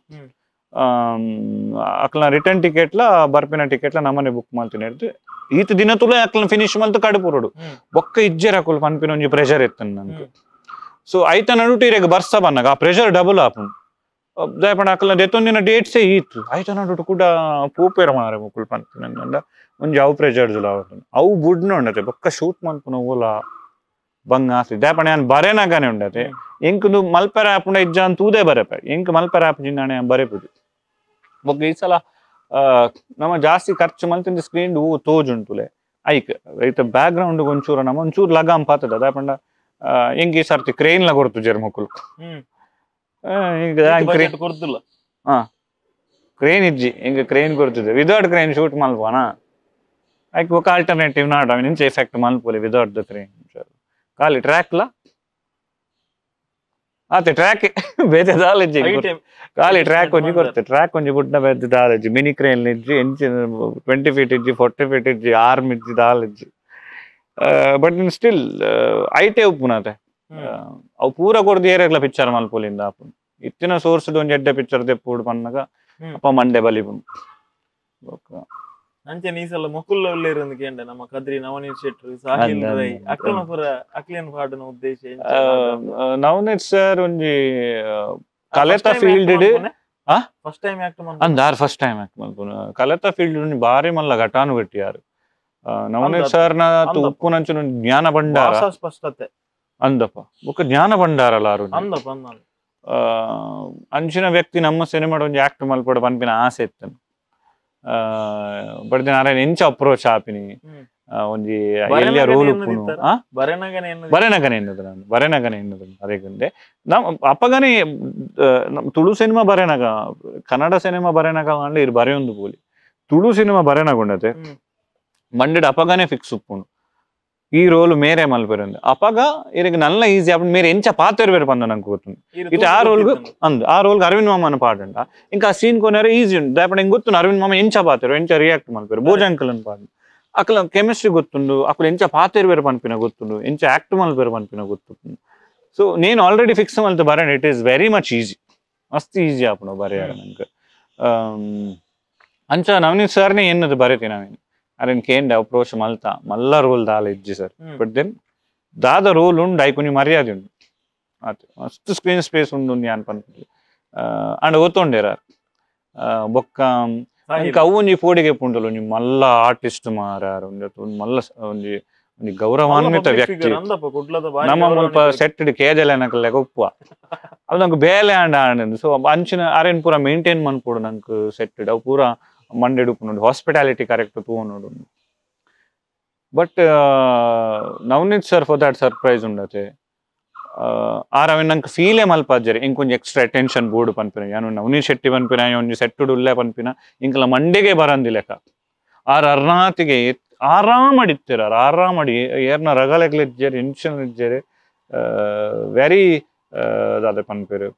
ಅಕ್ಲ ರಿಟರ್ನ್ ಟಿಕೆಟ್ಲ ಬರ್ಪಿನ ಟಿಕೆಟ್ಲ ನಮ್ಮನೆ ಬುಕ್ ಮಾಡ್ತೀನಿ ಹಿಡ್ದು ಈತ ದಿನ ತುಲೆ ಅಕ್ಲನ ಫಿನಿಶ್ ಮಲ್ತು ಕಡುಪುರುಡು ಬೊಕ್ಕ ಇಜ್ಜೆರ್ ಅಕುಲು ಪನ್ಪಿನ ಒಂಜಿ ಪ್ರೆಷರ್ ಇತ್ತು ನಂಗೆ ಸೊ ಐತ ನಡುಟು ಇರೆಗ್ ಬರ್ಸ ಬನ್ನಾಗ ಆ ಪ್ರೆಷರ್ ಡಬಲ್ ಆಪುಂಡು ದಯಪಂಡ ಅಕ್ಲನ ದೆತ್ತೊಂದಿನ ಡೇಟ್ಸೇ ಈತು ಐತ ನಡುಟು ಕೂಡ ಪೂಪೇರ ಮಾರೆ ಮುಕುಲು ಪನ್ಪಿನ ಒಂಜಿ ಅವು ಪ್ರೆಷರ್ ಜುಲ ಆಪುಂಡು ಅವು ಬುಡ್ನ ಉಂಡತೆ ಬೊಕ್ಕ ಶೂಟ್ ಮಲ್ಪುನ ಓಲ ಬಂಗ ಆಸ್ತಿ ದಾಪಣೆ ಯಾನ್ ಬರೆನಾಗನೆ ಉಂಡತೆ ಎಂಕುಂದು ಮಲ್ಪೆರ ಆಪುಂಡ ಇಜ್ಜಾನ್ ತೂದೇ ಬರೆಪೆ ಎಂಕ್ ಮಲ್ಪೆರ ಆಪು ಜಿನ್ನಾಣೆ ಬರೆಪುಜಿ ಬೊಕ್ಕ ಈ ಸಲ ನಮ್ಮ ಜಾಸ್ತಿ ಖರ್ಚು ಮಲ್ತಿಂದ ಸ್ಕ್ರೀನ್ ಹೂ ತೋಜುಂಟುಲೆ ಐಕ್ ಐತ ಬ್ಯಾಕ್ ಗ್ರೌಂಡ್ ಒಂಚೂರು ನಮ್ಮ ಒಂಚೂರು ಲಗಾಂ ಪಾತದ ದಾಪಂಡ ಎಂಕ್ ಈ ಸರ್ತಿ ಕ್ರೇನ್ ಲ ಕೊರ್ತು ಜೆರ್ ಮೊಕುಲು ಕ್ರೇನ್ ಇಜ್ಜಿ ಎಂಕ್ ಕ್ರೇನ್ ಕೊರ್ತಿದ್ದೆ without crane shoot ಮಲ್ಪೋನ ಐಕ್ ಬೊಕ್ಕ ಆಲ್ಟರ್ನೇಟಿವ್ ನಾಡ ನಿಂಚೆ ಎಫೆಕ್ಟ್ ಮಲ್ಪೋಲಿ without the crane ಖಾಲಿ ಟ್ರ್ಯಾಕ್ ಲ ಆತೆ ಟ್ರ್ಯಾಕ್ ಬೇತೆ ದಾಲೆಜ್ಜಿ ಖಾಲಿ ಟ್ರ್ಯಾಕ್ ಒಂಜಿ ಕೊರ್ತೆ ಟ್ರ್ಯಾಕ್ ಒಂಜಿ ಬುಡ್ನ ಬೇತೆ ದಾಲೆಜ್ಜಿ ಮಿನಿ ಕ್ರೇನ್ ಇಜ್ಜಿ ಎಂಚಿ 20 ಫೀಟ್ ಇಜ್ಜಿ 40 ಫೀಟ್ ಇಜ್ಜಿ ಆರ್ಮ್ ಇಜ್ಜಿ ದಾಲೆಜ್ಜಿ ಬಟ್ ಸ್ಟಿಲ್ ಐಟೇ ಉಪ್ಪುನಾತೆ ಅವು ಪೂರ ಕೊರ್ದು ಏರೆಗ್ಲ ಪಿಕ್ಚರ್ ಮಲ್ಪೋಲಿಂದ ಆಪುಂಡು ಇತ್ತಿನ ಸೋರ್ಸ್ ಒಂಜಿ ಎಡ್ಡೆ ಪಿಕ್ಚರ್ ದೆಪ್ಪುಡು ಪನ್ನಗ ಅಪ್ಪ ಮಂಡೆ ಬಲಿಪುಂಡು ಅಂಚೆ ಈ ಸಲ ಮೊಕುಲ್ ಉಲ್ಲೇರಂದು ಕೇಂಡ ನಮ್ಮ ಕದ್ರಿ ನವನೀತ್ ಶೆಟ್ರು ಸಾಹಿಲ್ ರೈ ಅಕ್ಕನ ಪುರ ಅಕ್ಲೇನ್ ಪಾಡನ ಉದ್ದೇಶ ನವನೀತ್ ಸರ್ ಒಂಜಿ ಕಲೆತ field first time act ಮಲ್ಪುನ ಅಂದಾರ್ first time act ಮಲ್ಪುನ ಕಲೆತ ಫೀಲ್ಡ್ ಒಂಜಿ ಬಾರಿ ಮಲ್ಲ ಘಟಾನು ಗಟ್ಟಿಯಾರು ನವನೀತ್ ಸರ್ ನ ಉಪ್ಪುನಂಚಿನ ಜ್ಞಾನ ಭಂಡಾರ ಸ್ಪಷ್ಟತೆ ಅಂದಪ್ಪ ಬೊಕ್ಕ ಜ್ಞಾನ ಭಂಡಾರಲ್ಲ ಅಂದಪ್ಪ ಅಂದ ಅಂಚಿನ ವ್ಯಕ್ತಿ ನಮ್ಮ ಸಿನಿಮಾಡ್ ಒಂಜಿ ಆಕ್ಟ್ ಮಲ್ಪಡ ಪನ್ಪಿನ ಆಸೆ ಇತ್ತು ಬಟ್ ನಾರಾಯಣ ಎಂಚ ಅಪ್ರೋಚ್ ಆಪಿನಿ ಒಂಜಿ ಎಲ್ಲಿಯ ರೋಲ್ ಉಪ್ಪುನು ಬರೆನಗನೆ ಎನ್ನುದು ನಾನು ಬರೆನಗನೆ ಎನ್ನುದು ಅದೇ ನಮ್ಮ ಅಪ್ಪಗನೆ ತುಳು ಸಿನಿಮಾ ಬರೆನಗ ಕನ್ನಡ ಸಿನಿಮಾ ಬರೆನಗ ಅಂಡ ಇರು ಬರೆಯೊಂದು ಪೋಲಿ ತುಳು ಸಿನಿಮಾ ಬರೆನಗೊಂಡತೆ ಮಂಡೆಡ್ ಅಪಗನೆ ಫಿಕ್ಸ್ ಉಪ್ಪುನು ಈ ರೋಲ್ ಮೇರೆ ಮಲ್ಪೆರಂದು ಅಪಗ ಇರಗ ನಲ್ಲ ಈಸಿ ಆಪುಂಡು ಮೇರೆ ಎಂಚ ಪಾತೆರ್ ಬೇರೆ ಪಂದ ನಂಗೆ ಗೊತ್ತುಂಡು ಇತ್ತೆ ಆ ರೋಲ್ಗ್ ಅಂದ್ ಆ ರೋಲ್ಗೆ ಅರವಿಂದ್ ಮಾಮನ ಪಾಡುಂಡ ಇಂಕ ಆ ಸೀನ್ ಕೊನೆರೆ ಈಸಿ ಉಂಡು ದಾಪಣ ಇಂಕ್ ಗೊತ್ತುಂಡು ಅರವಿಂದ್ ಮಾಮ ಎಂಚ ಪಾತೆರು ಎಂಚ ರಿಯಾಕ್ಟ್ ಮಲ್ಪೆರು ಭೋಜ ಅಂಕಲ್ ಅನ್ ಪಾಡು ಅಕಲ ಕೆಮಿಸ್ಟ್ರಿ ಗೊತ್ತುಂಡು ಅಕುಲು ಎಂಚ ಪಾತೆರ್ ಬೇರೆ ಪನ್ಪಿನ ಗೊತ್ತುಂಡು ಎಂಚ ಆಕ್ಟ್ ಮಲ್ಪೆರು ಪನ್ಪಿನ ಗೊತ್ತುಂಡು ಸೊ ನೇನು ಆಲ್ರೆಡಿ ಫಿಕ್ಸ್ ಮಲ್ತು ಬರೋಣ it is very much easy ಮಸ್ತ್ ಈಸಿ ಆಪುಂಡು ಬರೆಯಾರ ನಂಗೆ ಅಂಚ ನವನೀತ್ ಸರ್ನೇ ಎನ್ನದು ಬರೆತಿ ನಾವೇನು ಅರೆನ್ ಕೇಂಡ ಅಪ್ರೋಚ್ ಮಲ್ತ ಮಲ್ಲ ರೋಲ್ ದಾಲ ಇಜ್ಜಿ sir but then ದಾದ ರೋಲ್ ಉಂಡು ಐಕೊಂಜಿ ಮರ್ಯಾದೆ ಉಂಡು ಆತೆ ಮಸ್ತ್ ಸ್ಕ್ರೀನ್ ಸ್ಪೇಸ್ ಉಂಡು ಯಾನ್ ಪನ್ಪುಜಿ ಅಂಡ ಒತ್ತೊಂಡೇರ ಬೊಕ್ಕ ಇಂಕ ಅವು ಒಂಜಿ ಪೋಡಿಗೆ ಪುಂಡಲು ಒಂಜಿ ಮಲ್ಲ ಆರ್ಟಿಸ್ಟ್ ಮಾರಾರ ಒಂಜಿ ಮಲ್ಲ ಒಂಜಿ ಒಂಜಿ ಗೌರವಾನ್ವಿತ ವ್ಯಕ್ತಿ ನಮ್ಮ ಮುಲ್ಪ ಸೆಟ್ ಕೇಜಲೆನಕಲ್ಲೆ ಒಪ್ಪುವ ಅವು ನಂಗೆ ಬೇಲೆ ಆಂಡ ಆಂಡ್ ಸೊ ಅಂಚಿನ ಅರೆನ್ ಪೂರ ಮೇಂಟೈನ್ ಮನ್ಪೊಡು ನಂಗೆ ಸೆಟ್ ಅವು ಪೂರ ಮಂಡೆಡ್ ಉಪ್ಪುನುಂಡು ಹಾಸ್ಪಿಟಾಲಿಟಿ ಕರೆಕ್ಟ್ ತೂವೊನುಡು but Navneet sir for that surprise ಉಂಡತೆ are ಅವೆನ್ ನಂಗೆ ಫೀಲೇ ಮಲ್ಪಾಜರಿ ಇಂಕೊಂಜಿ extra attention board ಪನ್ಪಿನ ಯಾನು ನವನೀತ್ ಶೆಟ್ಟಿ ಪನ್ಪಿನ ಒಂಜಿ ಸೆಟ್ಟುಡು ಉಲ್ಲೆ ಪನ್ಪಿನ ಇಂಕಲ ಮಂಡೆಗೆ ಬರಂದಿಲೆಕ ಆರ್ ಅರ್ನಾತಿಗೆ ಆರಾಮಡಿತ್ತೀರ ಆರಾಮಡಿ ಏರ್ನ ರಗಲೆಗ್ಲಿಜ್ಜೆರ್ ಎಂಚಿನ ಇಜ್ಜೆರ್ ವೆರಿ ದಾದ ಪನ್ಪೆರು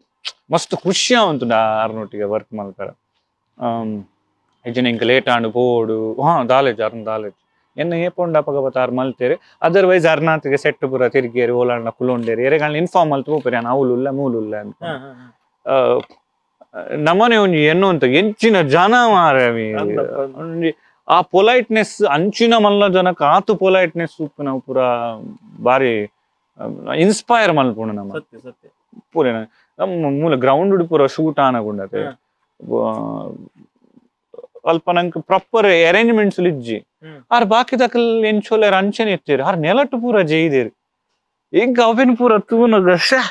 ಮಸ್ತ್ ಖುಷಿ ಆವಂತುಂಡು ಆರ್ನೊಟ್ಟಿಗೆ ವರ್ಕ್ ಮಲ್ಪೆರ ಇಜ್ಜಿನ ಇಂಕ ಲೇಟ್ ಆಂಡ್ ಪೋಡು ಹಾ ದಾಲೇಜ್ ಅರ್ನ ದಾಲೇಜ್ ಎನ್ನ ಏಪೊಂಡು ಅಪಗ ಬತ್ತ ಆರ್ ಮಲ್ತೇರು ಅದರ್ವೈಸ್ ಅರ್ನಾತಿಗೆ ಸೆಟ್ ಪೂರ ತಿರ್ಗೇರಿ ಓಲಾಂಡ ಕುಲೊಂಡೇರಿ ಎರೆಗಾಂಡ ಇನ್ಫಾರ್ಮ್ ಮಲ್ತು ಪೋಪೆರಿ ಯಾನ್ ಅವ್ಲು ಉಲ್ಲ ಮೂಲು ಉಲ್ಲ ಅಂತ ನಮ್ಮನೆ ಒಂಜಿ ಎನ್ನು ಅಂತ ಎಂಚಿನ ಜನ ಮಾರವಿ ಒಂಜಿ ಆ ಪೊಲೈಟ್ನೆಸ್ ಅಂಚಿನ ಮಲ್ಲ ಜನಕ್ಕೆ ಆತು ಪೊಲೈಟ್ನೆಸ್ ಉಪ್ಪುನ ಪೂರ ಬಾರಿ ಇನ್ಸ್ಪೈರ್ ಮಲ್ಪುಂಡು ನಮ್ಮ ಪೂರ ನಮ್ಮ ಮೂಲ ಗ್ರೌಂಡ್ ಪೂರ ಶೂಟ್ ಆನಗುಂಡತೆ ಅಲ್ಪ ನಂಗೆ ಪ್ರಾಪರ್ ಅರೇಂಜ್ಮೆಂಟ್ಸ್ ಇಜ್ಜಿ ಆರ್ ಬಾಕಿ ದಕಲ್ ಎಂಚೋಲೇರ್ ಅಂಚನೆ ಇತ್ತೀರಿ ಆರ್ ನೆಲಟ್ಟು ಪೂರ ಜೈದೇರಿ ಇಂಕ ಅವೇನು ಪೂರ ತೂನಗ ಶ್ಯಾ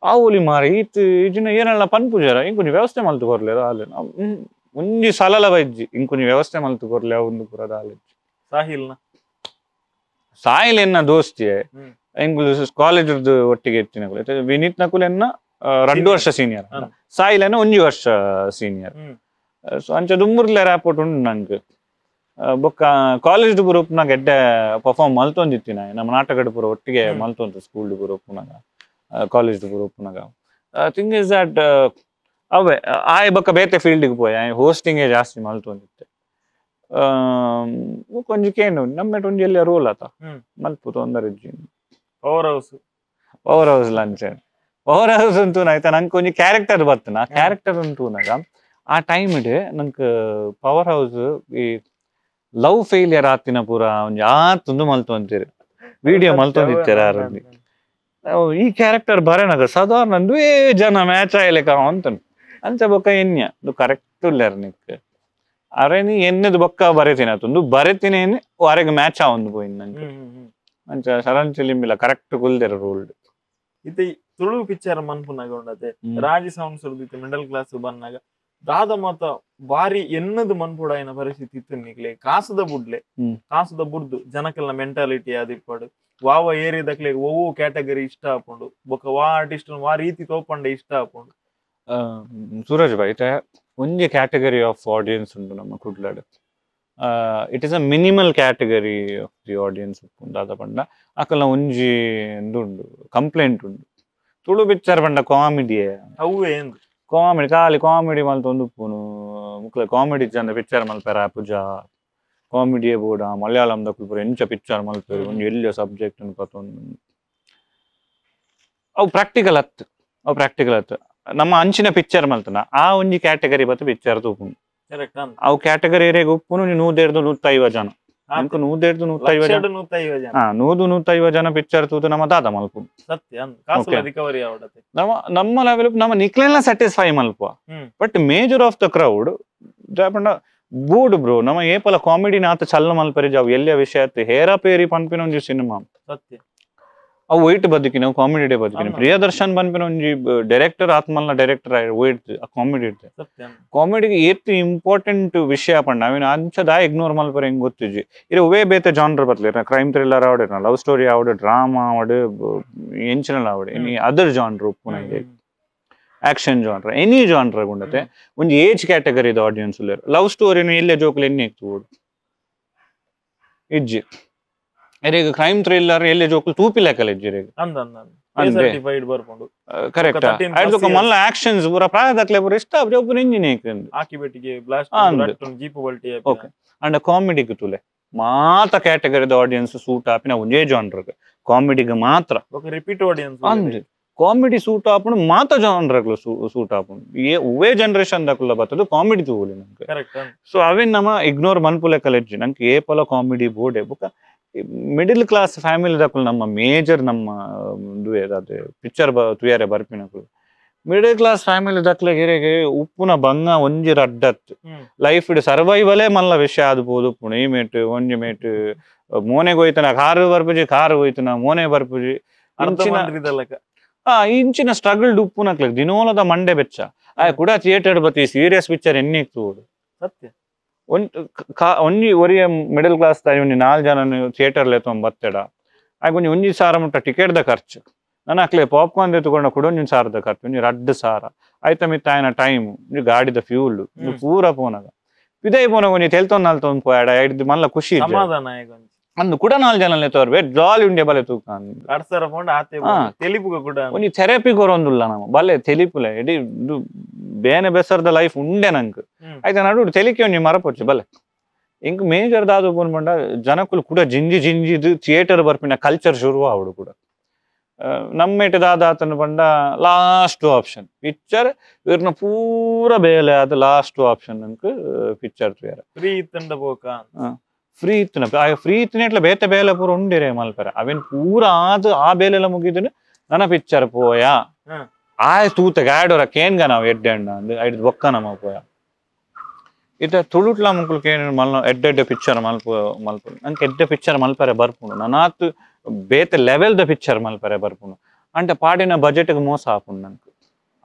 ಆವೊಲಿ ಮಾರ ಈತ್ ಇಜಿನ ಏನಲ್ಲ ಪನ್ಪುಜಾರ ಇಂಕೊಂಜಿ ವ್ಯವಸ್ಥೆ ಮಲ್ತು ಕೊರ್ಲೆ ದಾಲೆ ಒಂಜಿ ಸಲಲ ಬೈಜ್ಜಿ ಇಂಕೊಂಜಿ ವ್ಯವಸ್ಥೆ ಮಲ್ತು ಕೊರ್ಲೆ ಒಂದು ಪೂರ ದಾಲೆಜ್ಜಿ ಸಾಹಿಲ್ನ ಸಾಹಿಲ್ ಎನ್ನ ದೋಸ್ತಿಯೇ ಎಂಕುಲು ಕಾಲೇಜ್ ಒಟ್ಟಿಗೆ ಇತ್ತಿನಕುಲು ವಿನೀತ್ ನಕುಲ್ ಎನ್ನ 2 ವರ್ಷ ಸೀನಿಯರ್ ಸಾಹಿಲ್ ಎನ್ನ 1 ವರ್ಷ ಸೀನಿಯರ್ ಸೊ ಅಂಚ ದುಂಬುರ್ಲೆ ರ್ಯಾಪೋರ್ಟ್ ಉಂಡು ನಂಗೆ ಬೊಕ್ಕ ಕಾಲೇಜ್ ಗ್ರೂಪ್ನಾಗ ಎಡ್ಡೆ ಪರ್ಫಾರ್ಮ್ ಮಲ್ತೊಂದಿತ್ತಿ ನಾ ನಮ್ಮ ನಾಟಕದ ಪೂರ ಒಟ್ಟಿಗೆ ಮಲ್ತೊಂತು ಸ್ಕೂಲ್ ಗ್ರೂಪ್ನಾಗ ಕಾಲೇಜ್ ಗ್ರೂಪ್ನಾಗ thing is that ಅವೇ ಆಯ್ ಬೊಕ್ಕ ಬೇತೆ ಫೀಲ್ಡಿಗೆ ಪೋಯ್ ಆಯ್ ಹೋಸ್ಟಿಂಗೇ ಜಾಸ್ತಿ ಮಲ್ತೊಂದಿತ್ತೆ ಒಂಜಿ ಕೇನು ನಮ್ಮೆಟ್ ಒಂಜಿ ಎಲ್ಲ ರೋಲ್ ಆತ ಮಲ್ಪು ತೊಂದರೆ ಇಜ್ಜಿ power house power house lunch power house ಅಂತೂ ಆಯ್ತಾ ನಂಗೆ ಒಂಜಿ ಕ್ಯಾರೆಕ್ಟರ್ ಬರ್ತನ ಆ ಕ್ಯಾರೆಕ್ಟರ್ ಅಂತೂನಾಗ ಆ ಟೈಮ್ ಇಡೆ ನಂಗೆ ಪವರ್ ಹೌಸ್ ಈ ಲವ್ ಫೇಲಿಯರ್ ಆತಿನ ಪೂರ ಒಂಜಿ ಆತೊಂದು ಮಲ್ತೊಂತೀರಿ ವಿಡಿಯೋ ಮಲ್ತೊಂದಿತ್ತೀರ ಆರಲ್ಲಿ ಈ ಕ್ಯಾರೆಕ್ಟರ್ ಬರೇನಾಗ ಸಾಧಾರಣ ಅಂದುವೇ ಜನ ಮ್ಯಾಚ್ ಆಯ್ಲೆಕ ಅಂತನು ಅಂಚ ಬೊಕ್ಕ ಎನ್ಯ ಅದು ಕರೆಕ್ಟ್ ಉಲ್ಲೇರ್ ನಿಕ್ ಅರೆ ನೀ ಎನ್ನೆದು ಬೊಕ್ಕ ಬರೆತಿನ ಆತೊಂದು ಬರೆತಿನ ಎನ್ನೆ ಅರೆಗೆ ಮ್ಯಾಚ್ ಆವೊಂದು ಪೋಯಿನ್ ನಂಗೆ ಅಂಚ ಶರಣ್ ಚಿಲಿಂಬಿಲ ಕರೆಕ್ಟ್ ಕುಲ್ದೆರ ರೂಲ್ಡ್ ಇತ್ತೆ ತುಳು ಪಿಕ್ಚರ್ ಮನ್ಪುನಾಗ ಉಂಡತೆ ರಾಜಿ ಸೌಂಡ್ಸ್ ಇತ್ತು ಮಿಡಲ್ ಕ್ಲಾಸ್ ಬಂದಾಗ ದಾದ ಮಾತ ಬಾರಿ ಎನ್ನದು ಮನ್ಪುಡಾಯಿನ ಪರಿಸ್ಥಿತಿ ಇತ್ತು ನಿಕ್ಲೆ ಕಾಸುದ ಬುಡ್ಲೆ ಕಾಸುದ ಬುಡ್ದು ಜನಕಲ್ನ ಮೆಂಟಾಲಿಟಿ ಅದಿಪ್ಪಡು ವಾವ ಏರಿಯದಕ್ಲೆ ಒವ್ವು ಕ್ಯಾಟಗರಿ ಇಷ್ಟ ಆಪುಂಡು ಬೊಕ ವಾ ಆರ್ಟಿಸ್ಟ್ ವಾ ರೀತಿ ತೋಪಂಡೆ ಇಷ್ಟ ಆಪುಂಡು. ಸೂರಜ್ ಭಾಯ್ ಇತ್ತೆ ಒಂಜಿ category of audience ಉಂಟು ನಮ್ಮ ಕುಡ್ಲಡ್. It is a minimal category of the audience ದಾದ ಪಂಡ ಅಕಲ್ನ ಒಂಜಿ ಉಂಡು ಕಂಪ್ಲೇಂಟ್ ಉಂಡು ತುಳು ಪಿಕ್ಚರ್ ಪಂಡ ಕಾಮಿಡಿಯೇ ಅವೇ ಕಾಮಿಡಿ ಖಾಲಿ ಕಾಮಿಡಿ ಮಲ್ತೊಂದು ಉಪ್ಪುನು ಮುಕ್ಲ ಕಾಮಿಡಿ ಜನ ಪಿಕ್ಚರ್ ಮಲ್ಪೆರ ಪೂಜಾ ಕಾಮಿಡಿಯೇ ಬೋಡ ಮಲಯಾಳಂ ದಕುಲು ಪೂರ ಎಂಚ ಪಿಕ್ಚರ್ ಮಲ್ಪೆರು ಒಂಜಿ ಎಲ್ಲಿಯ ಸಬ್ಜೆಕ್ಟ್ ಪತ್ತೊಂದು ಅವು ಪ್ರಾಕ್ಟಿಕಲ್ ಅತ್ತು ಅವು ಪ್ರಾಕ್ಟಿಕಲ್ ಅತ್ತು ನಮ್ಮ ಅಂಚಿನ ಪಿಕ್ಚರ್ ಮಲ್ತನ ಆ ಒಂಜಿ ಕ್ಯಾಟಗರಿ ಬತ್ತು ಪಿಕ್ಚರ್ ತೂಪುನು ಅವು ಕ್ಯಾಟಗರಿ ಏರಿಯಾಗ ಉಪ್ಪುನು 150 ಜನ ಅಂಕ 150 150 ಜನ ಹಾ 100 150 ಜನ ಪಿಕ್ಚರ್ ತೂತು ನಮ್ಮ ದಾದ ಮಲ್ಪು ಸತ್ಯ ಕಾಸು ರಿಕವರಿ ಆವಡತೆ ನಮ್ಮ ನಮ್ಮ ಲೆವೆಲ್ ನಮ್ಮ ನಿಕ್ಲೆಲ್ಲ ಸ್ಯಾಟಿಸ್ಫೈ ಮಲ್ಪ. But major of the crowd ದಾಪಂಡ board bro ನಮ್ಮ ಏಪಲ ಕಾಮಿಡಿನ ಆತ ಚಲ್ಲ ಮಲ್ಪರಿ ಜಾವ್ ಎಲ್ಲಿಯ ವಿಷಯ ಆತು ಹೇರಾ ಪೇರಿ ಪನ್ಪಿನ ಒಂಜಿ ಸಿನಿಮಾ ಸತ್ಯ ಅವು ವೈಟ್ ಬದುಕಿನ ಕಾಮಿಡಿ ಡೇ ಬದುಕಿನ ಪ್ರಿಯದರ್ಶನ್ ಪನ್ಪಿನ ಒಂಜಿ ಡೈರೆಕ್ಟರ್ ಆತ್ಮಲ್ನ director white comedy ಇಡ್ತೆ ಕಾಮಿಡಿಗೆ ಏತ್ ಇಂಪಾರ್ಟೆಂಟ್ ವಿಷಯ ಪಂಡ ಅವಿನ ಅಂಚದ ಇಗ್ನೋರ್ ಮಲ್ಪರೆ ಹೆಂಗ್ ಗೊತ್ತಿಜ್ಜಿ ಇರ ಒವೇ ಬೇತೆ ಜಾನ್ರ್ ಬತ್ಲಿ ಕ್ರೈಮ್ ಥ್ರಿಲ್ಲರ್ ಆವಡ್ ಲವ್ ಸ್ಟೋರಿ ಆವಡ್ ಡ್ರಾಮಾ ಆವಡ್ ಎಂಚಿನಲ್ ಆವಡ್ any other genre ಉಪ್ಪುನ action genre any genre ಗುಂಡತೆ ಒಂಜಿ ಏಜ್ ಕ್ಯಾಟಗರಿದ ಆಡಿಯನ್ಸ್ ಉಲ್ಲೆರ್ ಲವ್ ಸ್ಟೋರಿನ ಎಲ್ಲೆ ಜೋಕುಲು ಎನ್ನಿ ತೂಡು ಇಜ್ಜಿ ಎರೆಗ್ ಕ್ರೈಮ್ ಥ್ರಿಲ್ಲರ್ ಎಲ್ಲೆ ಜೋಕುಲು ತೂಪಿಲೆಕಲ ಇಜ್ಜಿ ಎರೆಗ್ ಕರೆಕ್ಟ್ ಐಡ್ದೊಕ ಮಲ್ಲ ಆಕ್ಷನ್ಸ್ ಪೂರ ಪ್ರಾಯದಕ್ಲೆ ಪೂರ ಇಷ್ಟ ಆಪುಜಿ ಒಪ್ಪುನ ಇಂಜಿನ್ ಏಕಂದ್ ಆಕಿ ಬೆಟ್ಟಿಗೆ ಬ್ಲಾಸ್ಟ್ ಜೀಪ್ ಬಲ್ಟಿ ಓಕೆ ಅಂಡ ಕಾಮಿಡಿಗ್ ತೂಲೆ ಮಾತ ಕ್ಯಾಟಗರಿದ ಆಡಿಯನ್ಸ್ ಸೂಟ್ ಆಪಿನ ಒಂಜೇ ಜಾನ್ರಗ್ ಕಾಮಿಡಿಗ್ ಮಾತ್ರ ರಿಪೀಟ್ ಆಡಿಯನ್ಸ್ ಅಂದ್ ಕಾಮಿಡಿ ಸೂಟ್ ಆಪುಂಡು ಮಾತ ಜಾನ್ರಗ್ಲು ಸೂಟ್ ಆಪುಂಡು ಏ ಒವ್ವೇ ಜನರೇಷನ್ ದಕುಲ್ಲ ಬತ್ತದು ಕಾಮಿಡಿ ತೂವೊಲಿ ನಂಗೆ. ಸೊ ಅವೇನ್ ನಮ ಇಗ್ನೋರ್ ಮನ್ಪುಲೆಕಲ ಇಜ್ಜಿ ನಂಗೆ ಏಪಲ ಕಾಮಿಡಿ ಬೋಡೆ ಬೊಕ middle class family ದಕುಲು ನಮ್ಮ ಮೇಜರ್ ನಮ್ಮ ಪಿಕ್ಚರ್ ತುಯಾರೆ ಬರ್ಪಿನಕುಲು middle class family ದಕ್ಲೆಗೆ ಉಪ್ಪುನ ಬಂಗ ಒಂಜಿ ರಡ್ಡತ್ ಲೈಫ್ ಸರ್ವೈವಲೇ ಮಲ್ಲ ವಿಷಯ ಅದು ಪೋದು ಉಪ್ಪುನು ಈ ಮೇಟ್ ಒಂಜಿ ಮೇಟ್ ಮೋನೆಗೆ ಹೋಯ್ತನ ಕಾರು ಬರ್ಪುಜಿ ಕಾರು ಹೋಯ್ತನ ಮೋನೆ ಬರ್ಪುಜಿ ಇಂಚಿನ ಸ್ಟ್ರಗಲ್ ಉಪ್ಪುನಕ್ಲೆಗ್ ದಿನೋಲದ ಮಂಡೆ ಬೆಚ್ಚ ಆ ಕೂಡ ಥಿಯೇಟರ್ ಬತ್ತಿ ಸೀರಿಯಸ್ ಪಿಕ್ಚರ್ ಎನ್ನಿ ತೂಡು ಸತ್ಯ ಒಂಜಿ ಒರಿಯ ಮಿಡಲ್ ಕ್ಲಾಸ್ ತಾಯಿ ಒಂಜಿ 4 ಜನ ಥಿಯೇಟರ್ ಲೆತ್ತೊಂದು ಬತ್ತೆಡ ಆಗ ಒಂಜಿ ಒಂಜಿ ಸಾರ ಮುಟ್ಟ ಟಿಕೆಟ್ ದ ಖರ್ಚು ನಾನು ಅಕ್ಲೆ ಪಾಪ್ಕಾರ್ನ್ ಎತ್ತುಕೊಂಡ ಕೂಡ ಒಂಜಿ ಸಾರದ ಖರ್ಚು ಒಂಜಿ 2 ಸಾರ ಆಯ್ತ ಮಿತ್ತ ಆಯ್ನ ಟೈಮ್ ಒಂಜಿ ಗಾಡಿದ ಫ್ಯೂಲ್ ಪೂರ ಪೋನಾಗ ಪಿದೈ ಪೋನಾಗ ಒಂಜಿ ತೆಲ್ತೊಂದು ನಾಲ್ತೊಂದು ಪೋಯಾಡ ಐದು ಮಲ್ಲ ಖುಷಿ ಅಂದು ಕೂಡ 4 ಜನ ಲೆತ್ತೋರ್ವೆ ಜಾಲಿ ಉಂಡೆ ಬಲೆ ತೂಕ ಒಂಜಿ ಥೆರಪಿ ಕೊರೊಂದುಲ್ಲ ನಮ್ಮ ಬಲೆ ತೆಲಿಪುಲೆ ಇಡೀ ಬೇನೆ ಬೆಸರ್ದ ಲೈಫ್ ಉಂಡೆ ನಂಗೆ ಆಯ್ತಾ ನಡು ತೆಲಿಕೆ ಒಂಜಿ ಮರಪೊಚ್ಚು ಬಲೆ ಇಂಕ್ ಮೇಜರ್ ದಾದು ಪೋನ್ ಜನಕುಲು ಕೂಡ ಜಿಂಜಿ ಜಿಂಜಿದು ಥಿಯೇಟರ್ ಬರ್ಪಿನ ಕಲ್ಚರ್ ಶುರು ಆವಡು ಕೂಡ ನಮ್ಮೇಟ ದಾದಾತನ ಪಂಡ last option picture ಇವ್ರನ್ನ ಪೂರ ಬೇಲೆ ಆದ ಲಾಸ್ಟ್ ಆಪ್ಷನ್ ನಂಗೆ ಪಿಕ್ಚರ್ ತುಯಾರ ಫ್ರೀ ಇತ್ತಂಡ ಬೋಕ ಫ್ರೀ ಇತ್ತನ ಫ್ರೀ ಇತ್ತನೇಟ್ಲ ಬೇತೆ ಬೇಲೆ ಪೂರ ಉಂಡಿರೆ ಮಲ್ಪರ ಅವೇನ್ ಪೂರ ಆದ ಆ ಬೇಲೆಲ್ಲ ಮುಗಿದನು ನನ್ನ ಪಿಕ್ಚರ್ ಪೋಯಾ ಆಯ್ ತೂತ ಗಾಡೋರ ಕೇನ್ಗ ನಾವು ಎಡ್ಡೆ ಅಣ್ಣ ಅಂದ್ ಐದು ಬೊಕ್ಕ ನಮ್ಮ ಪೋಯ ಇತ್ತ ತುಳುಟ್ಲ ಮುಕ್ಕುಲು ಕೇನ್ ಮಲ್ ಎಡ್ಡೆ ಎಡ್ಡೆ ಪಿಕ್ಚರ್ ಮಲ್ಪ ಮಲ್ಪ ನಂಗೆ ಎಡ್ಡೆ ಪಿಕ್ಚರ್ ಮಲ್ಪರೆ ಬರ್ಪುಂಡು ನನಾತ್ ಬೇತೆ level the picture ಮಲ್ಪರೆ ಬರ್ಪುಂಡು ಅಂಟ ಪಾಡಿನ ಬಜೆಟ್ಗೆ ಮೋಸ ಆಪುಂಡು ನಂಗೆ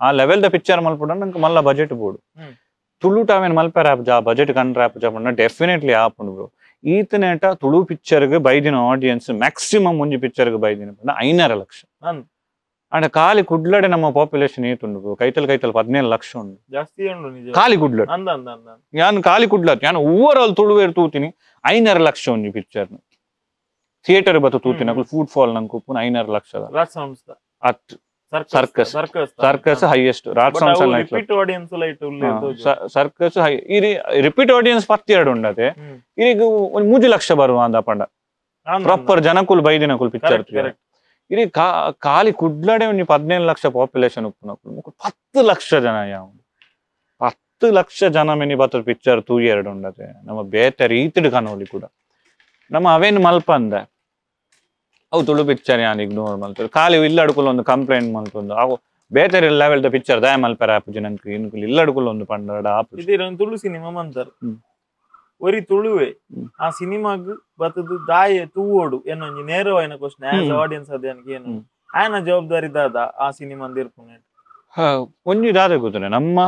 ಆ level the picture ಮಲ್ಪುಂಡು ನಂಗೆ ಮಲ್ಲ ಬಜೆಟ್ ಬೋಡು ತುಳುಟ ಅವೇನು ಮಲ್ಪರೆ ಆಪುಜ ಆ ಬಜೆಟ್ ಕಂಡ್ರೆ ಆಪುಜ ಪಂಡ ಡೆಫಿನೆಟ್ಲಿ ಆಪುಂಡು ಬ್ರೋ ಈತನೇಟ ತುಳು ಪಿಕ್ಚರ್ಗೆ ಬೈದಿನ ಆಡಿಯನ್ಸ್ ಮ್ಯಾಕ್ಸಿಮಮ್ ಒಂಜಿ ಪಿಕ್ಚರ್ಗೆ ಬೈದಿನ ಪಂಡ 5.5 ಲಕ್ಷ ಅಂಡ ಖಾಲಿ ಕುಡ್ಲಡೆ ನಮ್ಮ ಪಾಪ್ಯುಲೇಷನ್ ಏತುಂಡು ಕೈತಲ್ ಕೈತಲ್ 17 ಲಕ್ಷ ಉಂಡು ಜಾಸ್ತಿ ಉಂಡು ಖಾಲಿ ಕುಡ್ಲಡ್ ಯಾನ್ ಖಾಲಿ ಕುಡ್ಲತ್ ಯಾನ್ ಓವರ್ ಆಲ್ ತುಳುವೇರ್ ತೂತಿನಿ 5.5 ಲಕ್ಷ ಒಂಜಿ ಪಿಕ್ಚರ್ ಥಿಯೇಟರ್ ಬತ್ತು ತೂತಿನ ಫುಡ್ ಫಾಲ್ ನಂಗೆ ಉಪ್ಪುನ 5.5 ಲಕ್ಷ ಅತ್ circus circus highest Raj sounds circus high ಈ ರಿಪೀಟ್ ಆಡಿಯನ್ಸ್ 12 ಉಂಡತೆ ಈಗ ಒಂದ್ 3 ಲಕ್ಷ ಬರುವ ಅಂದ ಪಂಡ ಪ್ರಾಪರ್ ಜನಕುಲ್ ಬೈದಿನಕುಲ್ ಪಿಕ್ಚರ್ ಇಡೀ ಖಾಲಿ ಕುಡ್ಲಡೆ ಒಂಜಿ 17 ಲಕ್ಷ ಪಾಪ್ಯುಲೇಷನ್ ಉಪ್ಪುನಕುಲು 10 ಲಕ್ಷ ಜನ ಯಾವ 10 ಲಕ್ಷ ಜನ ಮೆನಿ ಬತ್ತ ಪಿಕ್ಚರ್ ತೂ ಎರಡು ಉಂಡತೆ ನಮ್ಮ ಬೇತೆ ರೀತಿಡ್ ಕನೋಲಿ ಕೂಡ ನಮ್ಮ ಅವೇನು ಮಲ್ಪಂದ ಅವು ತುಳು ಪಿಕ್ಚರ್ ಯಾನ್ ಇಗ್ನೋರ್ ಮಲ್ತರು ಖಾಲಿ ಇಲ್ಲಡುಕುಲು ಒಂದು ಕಂಪ್ಲೇಂಟ್ ಮಲ್ತೊಂದು ಅವು ಬೇತೆ level the picture ದಯ ಮಲ್ಪೆರ ಆಪುಜಿ ನಂಗೆ ಇನ್ಕುಲು ಇಲ್ಲಡುಕುಲು ಒಂದು ಪಂಡ ಆಪುಜಿ ತುಳು ಸಿನಿಮಾ ಮಂತರ್ ಒರಿ ತುಳುವೆ ಆ ಸಿನಿಮಾಗ್ ಬತ್ತದು ದಾಯೆ ತೂವೋಡು ಎನ್ನೊಂಜಿ ನೇರವಾಯಿನ question as audience ಅದೇನಕ್ಕೆ ಏನು ಆಯನ ಜವಾಬ್ದಾರಿ ದಾದ ಆ ಸಿನಿಮಾ ಇರ್ಪುನೆ ಒಂಜಿ ದಾದ ಗೊತ್ತುಂಡೆ ನಮ್ಮ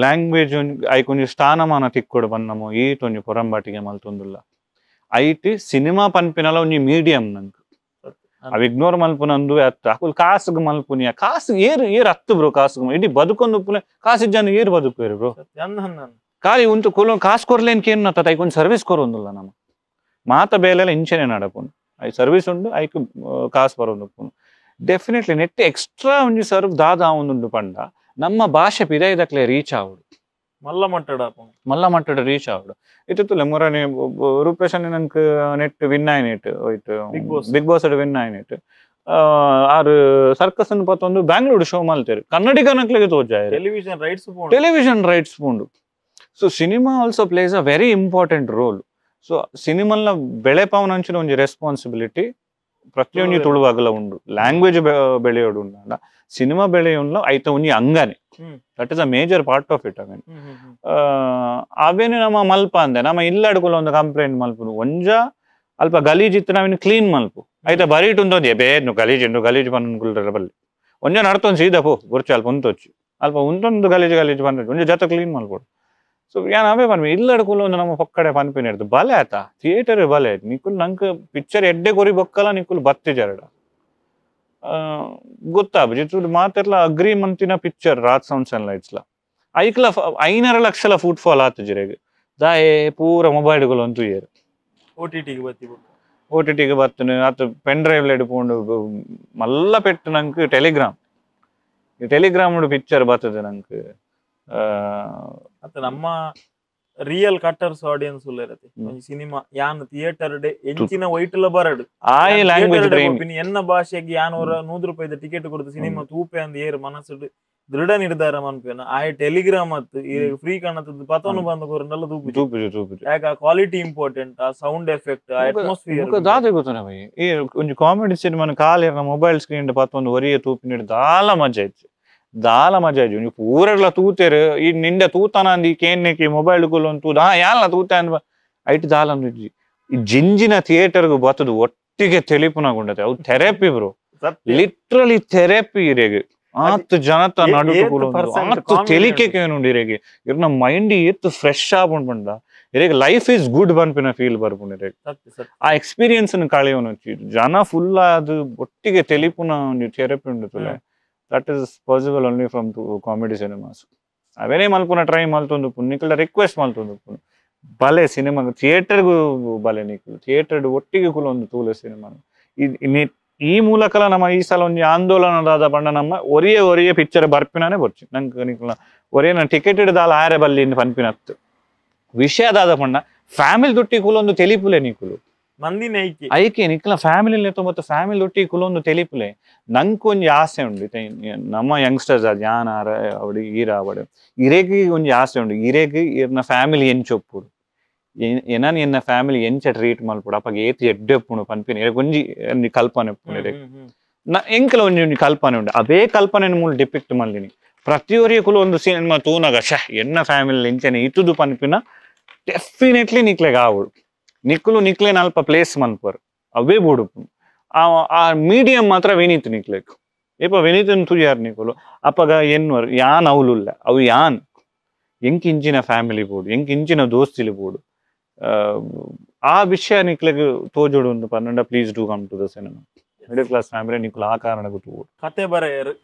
ಲ್ಯಾಂಗ್ವೇಜ್ ಐಕ್ ಒಂಜಿ ಸ್ಥಾನಮಾನ ತಿಕ್ಕೊಡು ಬನ್ನಮೋ ಈತ್ ಒಂಜಿ ಪೊರಂಬಾಟಿಗೆ ಮಲ್ತೊಂದುಲ್ಲ ಐಟ್ ಸಿನಿಮಾ ಪನ್ಪಿನಲ ಒಂಜಿ ಮೀಡಿಯಂ ನಂಕ್ ಅವ್ ಇಗ್ನೋರ್ ಮಲ್ಪುನಂದು ಅತ್ತ ಅಕುಲು ಕಾಸುಗ್ ಮಲ್ಪುನಿಯ ಕಾಸು ಏರ್ ಏರ್ ಅತ್ತು ಬ್ರೋ ಕಾಸುಗ್ ಇಡೀ ಬದುಕೊಂದು ಉಪ್ಪುನೆ ಕಾಸು ಜನ ಏರ್ ಬದುಕುವೇರು ಬ್ರೋ ಖಾಲಿ ಉಂಟು ಕುಲ ಕಾಸು ಕೊರ್ಲೇನ್ ಕೇನು ಅತ್ತ ಐಕ್ ಒಂಜಿ ಸರ್ವಿಸ್ ಕೊರೊಂದುಲ್ಲ ನಮ್ಮ ಮಾತ ಬೇಲೆಲ್ಲ ಇಂಚೆನೆ ನಡಪುನು I service ಉಂಡು ಐಕ್ ಕಾಸು ಬರೋದು ಉಪ್ಪುನು definitely net extra ಒಂಜಿ ಸರ್ವ್ ದಾದ ಉಂಡು ಪಂಡ ನಮ್ಮ ಭಾಷೆ ಪಿದೈದಕ್ಲೆ ರೀಚ್ ಆವಡು ಮಲ್ಲ ಮಟ್ಟಡ ಮಲ್ಲ ಮಟ್ಟಡ ರೀಚ್ ಆವಡು ಇತ್ತು ಮೊರನೆ ರೂಪೇಶ್ ನಂಕ್ ನೆಟ್ ವಿನ್ ಆಯ್ನೆಟ್ ಹೋಯ್ತು big boss win ಆಯ್ನೆಟ್ ಆರು ಸರ್ಕಸ್ ಪತ್ತೊಂದು ಬ್ಯಾಂಗ್ಳೂರು ಶೋ ಮಲ್ತೇರು ಕನ್ನಡಿಗನಕ್ಲೆಗೆ ತೋಜಾಯರು ಟೆಲಿವಿಷನ್ ರೈಟ್ಸ್ ಪೋಂಡು. So cinema also plays a very important role. So ಸಿನಿಮಲ್ನ ಬೆಳೆಪಾವನಂಚಿನ ಒಂಜಿ ರೆಸ್ಪಾನ್ಸಿಬಿಲಿಟಿ ಪ್ರತಿಯೊಂಜಿ ತುಳುವಾಗಲ ಉಂಡು ಲ್ಯಾಂಗ್ವೇಜ್ ಬೆಳೆಯೋಡು ಉಂಡ ಸಿನಿಮಾ ಬೆಳೆಯೋನ್ಲ ಐತ ಒಂಜಿ ಅಂಗನೆ that is a major part of it. ಅವೇನು ಅವೇನು ನಮ್ಮ ಮಲ್ಪ ಅಂದೆ ನಮ್ಮ ಇಲ್ಲಡ್ಕುಲ ಒಂದು ಕಂಪ್ಲೇಂಟ್ ಮಲ್ಪುನು ಒಂಜ ಅಲ್ಪ ಗಲೀಜ್ ಇತ್ತು ನಾವೇನು ಕ್ಲೀನ್ ಮಲ್ಪು ಐತ ಬರೀಟು ಉಂದೊಂದು ಬೇನು ಗಲೀಜು ಗಲೀಜು ಪನ್ನುಲ್ರ ಬಲ್ಲಿ ಒಂಜ ನಡ್ತೊಂದು ಸೀದಾ ಪೋ ಗುರ್ಚಿ ಅಲ್ಪ ಉಂತೊಚ್ಚಿ ಅಲ್ಪ ಉಂಟೊಂದು ಗಲೀಜು ಗಲೀಜು ಪನ್ಪ ಒಂಜ ಜತ ಕ್ಲೀನ್ ಮಲ್ಪೊಡು. ಸೊ ಯಾನ್ ಅವೇ ಪನ್ಪಿ ಇಲ್ಲಡ್ಕುಲ ಒಂದು ನಮ್ಮ ಪೊಕ್ಕಡೆ ಪನ್ಪಿನ ಇರ್ದು ಬಲೆ ಆತ ಥಿಯೇಟರ್ ಬಲೆ ನಿಕುಲ್ ನಂಗೆ ಪಿಕ್ಚರ್ ಎಡ್ಡೆ ಕೊರಿ ಬೊಕ್ಕಲ ನಿಕುಲ್ ಬತ್ತಿಜರಡ ಗೊತ್ತಾಬು ಜಿತ್ತುಡು ಮಾತೆರ್ಲ ಅಗ್ರಿ ಮಂತಿನ picture Raj sounds and ಲೈಟ್ಸ್ಲ ಐಕ್ಲ 5.5 ಲಕ್ಷಲ ಫುಟ್ ಫಾಲ್ ಆತು ಜಿರೆಗ್ ದಾಯೆ ಪೂರ ಮೊಬೈಲ್ಗಳು ಅಂತೂ ಏರು ಓ ಟಿ ಟಿಗೆ ಬತ್ತನು ಆತ ಪೆನ್ ಡ್ರೈವ್ ಎಡ್ಪೋಂಡು ಮಲ್ಲ ಪೆಟ್ಟು ನಂಗೆ Telegram Telegram picture ಬರ್ತದೆ ನಂಗೆ. ಅತ್ತ ನಮ್ಮ real cutters audience ಇರತ್ತೆ ಒಂಜಿ ಸಿನಿಮಾ ಯಾನ್ ಥಿಯೇಟರ್ ಡೆ ಎಂಚಿನ ವೈಟ್ಲ ಬರಡು ಆ ಲ್ಯಾಂಗ್ವೇಜ್ ಎನ್ನ ಭಾಷೆಗೆ ಯಾನ್ ಅವರ 100 ರೂಪಾಯಿದ ಟಿಕೆಟ್ ಕೊಡ್ತು ಸಿನಿಮಾ ತೂಪೆ ಅಂದ್ ಏರ್ ಮನಸ್ಸು ದೃಢ ನಿರ್ಧಾರ ಮನ್ಪೇನ ಆ ಟೆಲಿಗ್ರಾಮ್ ಅತ್ತು ಈ ಫ್ರೀ ಕಾಣತ್ತದ್ದು ಪತನು ಬಂದ ಕೊರಂಡಲ್ಲ ತೂಪು ತೂಪು ತೂಪು ಯಾಕ ಕ್ವಾಲಿಟಿ ಇಂಪಾರ್ಟೆಂಟ್ ಆ ಸೌಂಡ್ ಎಫೆಕ್ಟ್ ಆ ಅಟ್ಮಾಸ್ಫಿಯರ್ ದಾದೆ ಗೊತ್ತನ ಭೈ ಈ ಒಂಜಿ ಕಾಮಿಡಿ ಸಿನಿಮಾನ ಕಾಲಿರ್ನ ಮೊಬೈಲ್ ಸ್ಕ್ರೀನ್ ಪತ್ತೊಂದು ಒರಿಯ ತೂಪಿನ ದಾಲ ಮಜಾ ಇತ್ತು ದಾಲ ಮಜಾ ಇಜ್ಜಿ ಒಂಜಿ ಪೂರಗ್ಲ ತೂತೇರು ಈ ನಿಂಡೆ ತೂತಾನ ಅಂದ್ ಈ ಕೇನ್ನೆಕ್ ಈ ಮೊಬೈಲ್ ಕುಲೊಂದು ತೂದ ಹಾ ಯಾಲ್ನ ತೂತೆ ಅಂದ್ ಐಟ್ ದಾಲ ಅಂದ್ ಈ ಜಿಂಜಿನ ಥಿಯೇಟರ್ಗ್ ಬತ್ತದು ಒಟ್ಟಿಗೆ ತೆಲಿಪುನಾಗುಂಡತೆ ಅವು therapy bro literally therapy ಇರೆಗ್ ಆತ್ ಜನತ ನಡುಟು ಕುಲೊಂದು ಆತ್ ತೆಲಿಕೆ ಕೇನುಂಡು ಇರೆಗ್ ಇರ್ನ ಮೈಂಡ್ ಏತ್ ಫ್ರೆಶ್ ಆಪುಂಡು ಪಂಡ ಇರೆಗ್ life is good ಪನ್ಪಿನ ಫೀಲ್ ಬರ್ಪುಂಡು ಇರೆಗ್ ಆ ಎಕ್ಸ್ಪೀರಿಯನ್ಸ್ ಕಳೆಯೋನು ಜನ ಫುಲ್ ಅದು ಒಟ್ಟಿಗೆ ತೆಲಿಪುನ ಒಂಜಿ ಥೆರಪಿ ಉಂಡು ತುಲೆ that is possible only from comedy cinemas. ಅವೇನೇ ಮಲ್ಪುನ try ಮಲ್ತೊಂದು ನಿಕಲ್ಡ request ಮಲ್ತೊಂದು ಬಲೆ ಸಿನಿಮಾ ಥಿಯೇಟರ್ಗೂ ಬಲೆ ನಿಕುಲು ಥಿಯೇಟರ್ ಒಟ್ಟಿಗೆ ಕುಲ ಒಂದು ತೂಲೆ ಸಿನಿಮಾ ಈ ಮೂಲಕಲ ನಮ್ಮ ಈ ಸಲ ಒಂಜಿ ಆಂದೋಲನದಾದ ಪಂಡ ನಮ್ಮ ಒರಿಯೇ ಒರಿಯೇ ಪಿಕ್ಚರ್ ಬರ್ಪಿನಾನೆ ಬರ್ಚಿ ನಂಗೆ ನಿಕುಲ ಒರಿಯೇ ನಾನು ಟಿಕೆಟ್ ದಾಲ ಆರೆ ಬಲ್ಲಿ ಪನ್ಪಿನತ್ತು ವಿಷಯದಾದ ಪಂಡ ಫ್ಯಾಮಿಲಿ ದೊಟ್ಟಿ ಕುಲೊಂದು ತೆಲಿಪುಲೆ ನಿಕುಲು ಮಂದಿನ ಐಕೆ ಐಕೆ ನಿಕ್ಲ ಫ್ಯಾಮಿಲಿ ಮತ್ತು ಫ್ಯಾಮಿಲಿ ಒಟ್ಟಿ ಕುಲೊಂದು ತೆಲಿಪುಲೆ ನಂಗೆ ಒಂಜಿ ಆಸೆ ಉಂಡು ನಮ್ಮ ಯಂಗ್ಸ್ಟರ್ಸ್ ಅದು ಯಾನ್ ಆರ ಅವಡು ಈರ ಅವಡು ಇರೇಗ್ ಒಂಜಿ ಆಸೆ ಉಂಡು ಇರೇಗ್ ಇರ್ನ ಫ್ಯಾಮಿಲಿ ಎಂಚೊಪ್ಪುಡು ಎನನ್ ಎನ್ನ ಫ್ಯಾಮಿಲಿ ಎಂಚ ಟ್ರೀಟ್ ಮಲ್ಪುಡು ಅಪ್ಪಗ ಏತ್ ಎಡ್ಡೆಪ್ಪುಡು ಪನ್ಪಿನ ಇರೇಗ್ ಒಂಜಿ ಕಲ್ಪನೆ ಉಪ್ಪುಂಡು ಇರೇಗ್ ಎಂಕಲ ಒಂಜಿ ಒಂಜಿ ಕಲ್ಪನೆ ಉಂಡು ಅವೇ ಕಲ್ಪನೆ ಮೂಲ ಡಿಪಿಕ್ಟ್ ಮಲ್ದಿನಿ ಪ್ರತಿಯೊರಿಯ ಕುಲ ಒಂದು ಸಿನಿಮಾ ತೂನಗ ಶಃ ಎನ್ನ ಫ್ಯಾಮಿಲಿ ಎಂಚನೆ ಇತುದು ಪನ್ಪಿನ ಡೆಫಿನೆಟ್ಲಿ ನಿಕ್ಲೆಗ್ ಆವಡು ನಿಕ್ಕುಲು ನಿಕ್ಲೇನ ಅಲ್ಪ ಪ್ಲೇಸ್ ಮನ್ಪರು ಅವೇ ಬೋಡುಪು ಆ ಮೀಡಿಯಂ ಮಾತ್ರ ವಿನೀತ್ ನಿಕ್ಲೇಕ್ ಏಪ ವಿನೀತನ್ ತುಜಾರ್ ನಿಕುಲು ಅಪ್ಪಗ ಎನ್ವರ್ ಯಾನ್ ಅವಲುಲ್ಲ ಅವು ಯಾನ್ ಎಂಕ್ ಇಂಚಿನ ಫ್ಯಾಮಿಲಿ ಬೋಡು ಎಂಕ್ ಇಂಚಿನ ದೋಸ್ತಿಲಿ ಬೋಡು ಆ ವಿಷಯ ನಿಕ್ಲೆಗ್ ತೋಜೋಡು ಒಂದು ಪನ್ನಂಡ please do come to the cinema middle class family ನಿಕುಲು ಆ ಕಾರಣಕ್ಕೂ ತೂವೋಡು ಕತೆ ಬರೆಯರು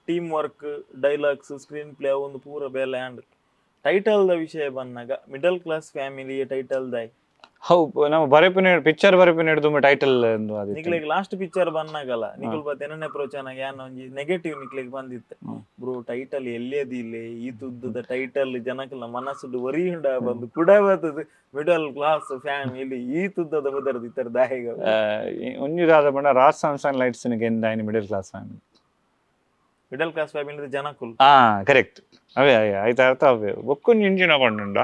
team work dialogues screenplay ಒಂದು ಪೂರ ಬೇಲೆ and title the ವಿಷಯ ಬಂದಾಗ middle class family title ದಾಯ್ how ನಮ್ಮ ಬರೆಪಿನ ಪಿಕ್ಚರ್ ಬರೆಪಿನ ಹಿಡಿದು ಟೈಟಲ್ ನಿಕ್ಲೆಗ್ ಲಾಸ್ಟ್ ಪಿಕ್ಚರ್ ಬಂದಾಗಲ್ಲ ನಿಕುಲ್ ಬತ್ ಏನನ್ನೇ ಪ್ರೋಚನ ಯಾನ್ ಒಂಜಿ ನೆಗೆಟಿವ್ ನಿಕ್ಲೆಗ್ ಬಂದಿತ್ತು ಬ್ರೋ ಟೈಟಲ್ ಎಲ್ಲೇದಿಲ್ಲ ಈ ತುದ್ದದ ಟೈಟಲ್ ಜನಕಲ್ನ ಮನಸ್ಸು ಒರಿ ಉಂಡ ಬಂದು ಕುಡ ಬರ್ತದೆ middle class family ಈ ತುದ್ದದ ಬದರ್ದು ಇತ್ತರ ದಾಯಿಗ ಒಂಜಿ ದಾದ ಬಂಡ ರಾಜ್ ಸಾಮ್ಸನ್ ಲೈಟ್ಸ್ ಎಂದಾಯಿನ middle class family middle class family ಜನಕುಲ್ ಹಾ ಕರೆಕ್ಟ್ ಅವೇ ಆಯ್ತು ಅರ್ಥ ಅವೇ ಒಕ್ಕೊಂಜಿ ಇಂಜಿನ ಪಂಡುಂಡ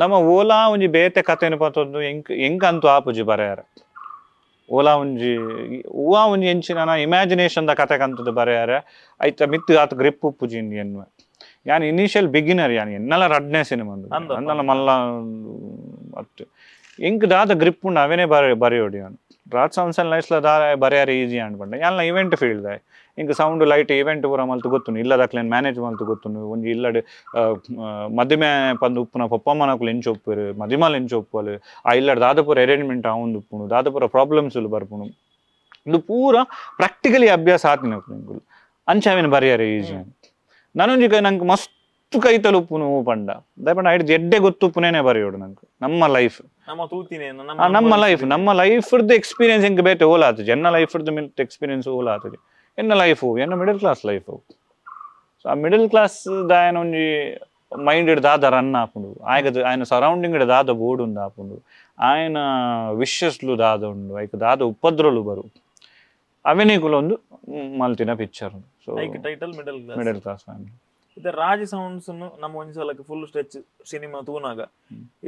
ನಮ್ಮ ಓಲಾ ಒಂಜಿ ಬೇತೆ ಕತೆನು ಪತ್ತೊಂದು ಎಂಕ್ ಎಂಕ್ ಅಂತೂ ಆಪುಜಿ ಬರೆಯಾರ ಓಲಾ ಒಂಜಿ ಹೂವ ಒಂಜಿ ಎಂಚಿನ ಇಮ್ಯಾಜಿನೇಷನ್ the ಕತೆ ಕಂತದ ಬರೆಯಾರ ಐತ ಮಿತ್ತು ಆತ ಗ್ರಿಪ್ ಉಪ್ಪುಜಿ ಎನ್ನುವ ಯಾನ್ ಇನಿಷಿಯಲ್ ಬಿಗಿನರ್ ಯಾನ್ ಎನ್ನಲ ರಡ್ನೇ ಸಿನಿಮಾ ಅಂದಲ್ಲ ಮಲ್ಲ ಅತ್ತು ಎಂಕ್ ದಾದ ಗ್ರಿಪ್ ಉಂಡು ಅವೇನೇ ಬರೆಯೋಡು ಯಾನ್ ರಾಜ್ ಸೌಂಡ್ಸ್ ಅಂಡ್ ಲೈಟ್ಸ್ಲ ದಾ ಬರೆಯಾರ ಈಜಿ ಅಂಡ್ ಯಾನ್ಲ ಇವೆಂಟ್ ಫೀಲ್ಡ್ ದಾಯ್ ಇಂಕ್ sound light event ಪೂರ ಮಲ್ತು ಗೊತ್ತುಂಡು ಇಲ್ಲದಕ್ಲೇನ್ ಮ್ಯಾನೇಜ್ ಮಲ್ತು ಗೊತ್ತುಂಡು ಒಂಜಿ ಇಲ್ಲಡ್ ಮದಿಮೆ ಪಂದು ಉಪ್ಪುನ ಪೊಪ್ಪಮ್ಮನಕುಲು ಎಂಚ ಒಪ್ಪುವೆರ್ ಮದಿಮಲ್ ಎಂಚ ಒಪ್ಪುವಲ್ ಆ ಇಲ್ಲಡ್ ದಾದ ಪೂರ ಅರೇಂಜ್ಮೆಂಟ್ ಆವೊಂದು ಉಪ್ಪುಂಡು ದಾದ ಪೂರ ಪ್ರಾಬ್ಲಮ್ಸ್ ಬರ್ಪುಂಡು ಇಂದು ಪೂರ ಪ್ರಾಕ್ಟಿಕಲಿ ಅಭ್ಯಾಸ ಆತಿನ ಎಂಕುಲು ಅಂಚ ಅವೇನು ಬರೆಯಾರ ಈಜಿ ನನೊಂಜಿ ನಂಗೆ ಮಸ್ತ್ ಕೈತಲು ಉಪ್ಪುನು ಪಂಡ ದಾಯೆ ಐಡ್ ಎಡ್ಡೆ ಗೊತ್ತುಪ್ಪುನೇನೆ ಬರೆಯೋಡು ನಂಗೆ ನಮ್ಮ ಲೈಫ್ ನಮ್ಮ ಲೈಫ್ ನಮ್ಮ ಲೈಫ್ದು ಎಕ್ಸ್ಪೀರಿಯನ್ಸ್ ಎಂಕ್ ಬೇತೆ ಓಲ ಆತುಜಿ ಎನ್ನ ಲೈಫ್ದು ಮಿಲ್ತ್ ಎಕ್ಸ್ಪೀರಿಯನ್ಸ್ ಓಲ ಆತುಜಿ ಎನ್ನ ಲೈಫು ಎನ್ನ middle class life so ಆ ಮಿಡಲ್ ಕ್ಲಾಸ್ ದಾಯನ ಒಂಜಿ ಮೈಂಡ್ ದಾದ ರನ್ ಆಪುಂಡು ಆಯಗದು ఆయన ಸರೌಂಡಿಂಗ್ ದಾದ ಬೋರ್ಡ್ ಉಂದು ಆಪುಂಡು ఆయన ವಿಶಸ್ಲು ದಾದ ಉಂಡು ಐಕ್ ದಾದ ಉಪದ್ರಲು ಬರು ಅವೆನಿಕುಲ ಒಂದು ಮಲ್ತಿನ picture. So title middle class middle class family. ಇದು ರಾಜ್ ಸೌಂಡ್ಸ್ ನಮ್ಮ ಒಂಜಿ ಸಲಕ್ಕೆ full stretch cinema ತೂನಾಗ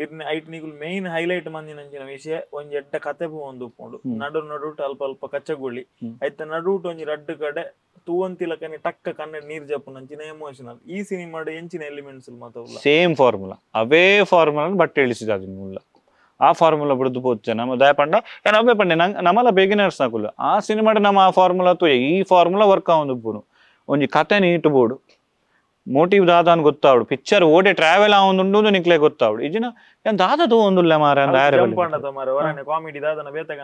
ಇರ್ನ ಐಟ್ ನಿಕುಲು ಮೇನ್ ಹೈಲೈಟ್ ಮಂದಿನಂಚಿನ ವಿಷಯ ಒಂಜಿ ಎಡ್ಡ ಕತೆ ಒಂದು ಉಪ್ಪುಂಡು ನಡು ನಡುಟು ಅಲ್ಪ ಅಲ್ಪ ಕಚ್ಚಗುಳ್ಳಿ ಐತ ನಡುಟು ಒಂಜಿ ರಡ್ಡು ಕಡೆ ತೂವಂತಿಲಕನೆ ಟಕ್ಕ ಕನ್ನಡ ನೀರ್ ಜಪ್ಪುನಂಚಿನ ಎಮೋಷನಲ್ ಈ ಸಿನಿಮಾಡ್ ಎಂಚಿನ ಎಲಿಮೆಂಟ್ಸ್ ಮಾತ ಸೇಮ್ ಫಾರ್ಮುಲಾ ಅವೇ ಫಾರ್ಮುಲಾ ಬಟ್ ಇಳಿಸಿದ ಅದನ್ನ ಆ ಫಾರ್ಮುಲಾ ಬಿಡ್ದು ಪೋಚೆ ನಮ್ಮ ದಯ ಪಂಡ ಏನ್ ಅವೇ ಪಂಡೆ ನಂಗೆ ನಮ್ಮಲ್ಲ ಬಿಗಿನರ್ಸ್ ನಕುಲು ಆ ಸಿನಿಮಾಡ್ ನಮ್ಮ ಆ ಫಾರ್ಮುಲಾ ತೂಯ ಈ ಫಾರ್ಮುಲಾ ವರ್ಕ್ ಆವೊಂದು ಉಪ್ಪುನು ಒಂಜಿ ಕತೆ ನೀಟ್ ಬೋಡು ಮೋಟಿವ್ ದಾದ ಗೊತ್ತಾವಡು ಪಿಕ್ಚರ್ ಓಡೆ ಟ್ರಾವೆಲ್ ಆವೊಂದುಂಡು ನಿಕ್ಲೆ ಗೊತ್ತಾವಡು ಇಜಿನ ಏನ್ ದಾದ ತೂವೊಂದುಲ್ಲ ಮಾರ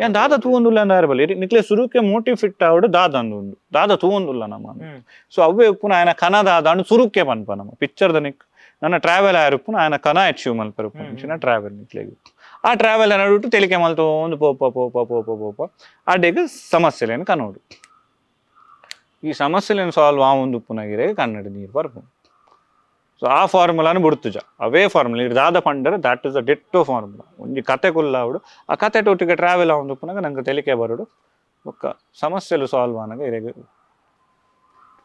ಏನ್ ದಾದ ತೂವೊಂದುಲ್ಲ ಅಂದ ಆರೆ ಬಲ್ಲಿ ನಿಕ್ಲೆ ಸುರುಕೆ ಮೋಟಿವ್ ಫಿಟ್ ಆವಡು ದಾದ ಅಂದು ದಾದ ತೂವೊಂದುಲ್ಲ ನಮ್ಮ. ಸೊ ಅವೇ ಉಪ್ಪುನ ఆయన ಕನ ದಾದ ಅಂಡು ಸುರುಕೆ ಪನ್ಪ ನಮ್ಮ ಪಿಕ್ಚರ್ದ ನಿಕ್ ನನ್ನ ಟ್ರಾವೆಲ್ ಆಯಿರುಪ್ಪುನ ఆయన ಕನ ಅಚೀವ್ ಮಲ್ಪೆರುಪ್ಪು ಟ್ರಾವೆಲ್ ನಿಕ್ಲೆಗ್ ಆ ಟ್ರಾವೆಲ್ ನಡುಟು ತೆಲಿಕೆ ಮಲ್ತೊಂದು ಪೋಪ ಪೋಪ ಪೋಪ ಪೋಪ ಅಡೆಗ್ ಸಮಸ್ಯೆಲೇನು ಕನೋಡು ಈ ಸಮಸ್ಯೆಲೇನು ಸಾಲ್ವ್ ಆವೊಂದು ಉಪ್ಪುನಗಿರೆ ಕನ್ನಡ ನೀರು ಬರ್ಪು. ಸೊ ಆ ಫಾರ್ಮುಲಾನು ಬುಡ್ತುಜ ಅವೇ ಫಾರ್ಮುಲಾ ಇರ್ ದಾದ ಪಂಡರೆ that is the ditto formula ಒಂಜಿ ಕತೆ ಕುಲ್ಲಾವಡು ಆ ಕತೆ ಟೊಟ್ಟಿಗೆ ಟ್ರಾವೆಲ್ ಆವೊಂದು ಉಪ್ಪುನಾಗ ನಂಗೆ ತೆಲಿಕೆ ಬರೋಡು ಬೊಕ್ಕ ಸಮಸ್ಯೆಲು ಸಾಲ್ವ್ ಆನಗ ಇರೆಗ್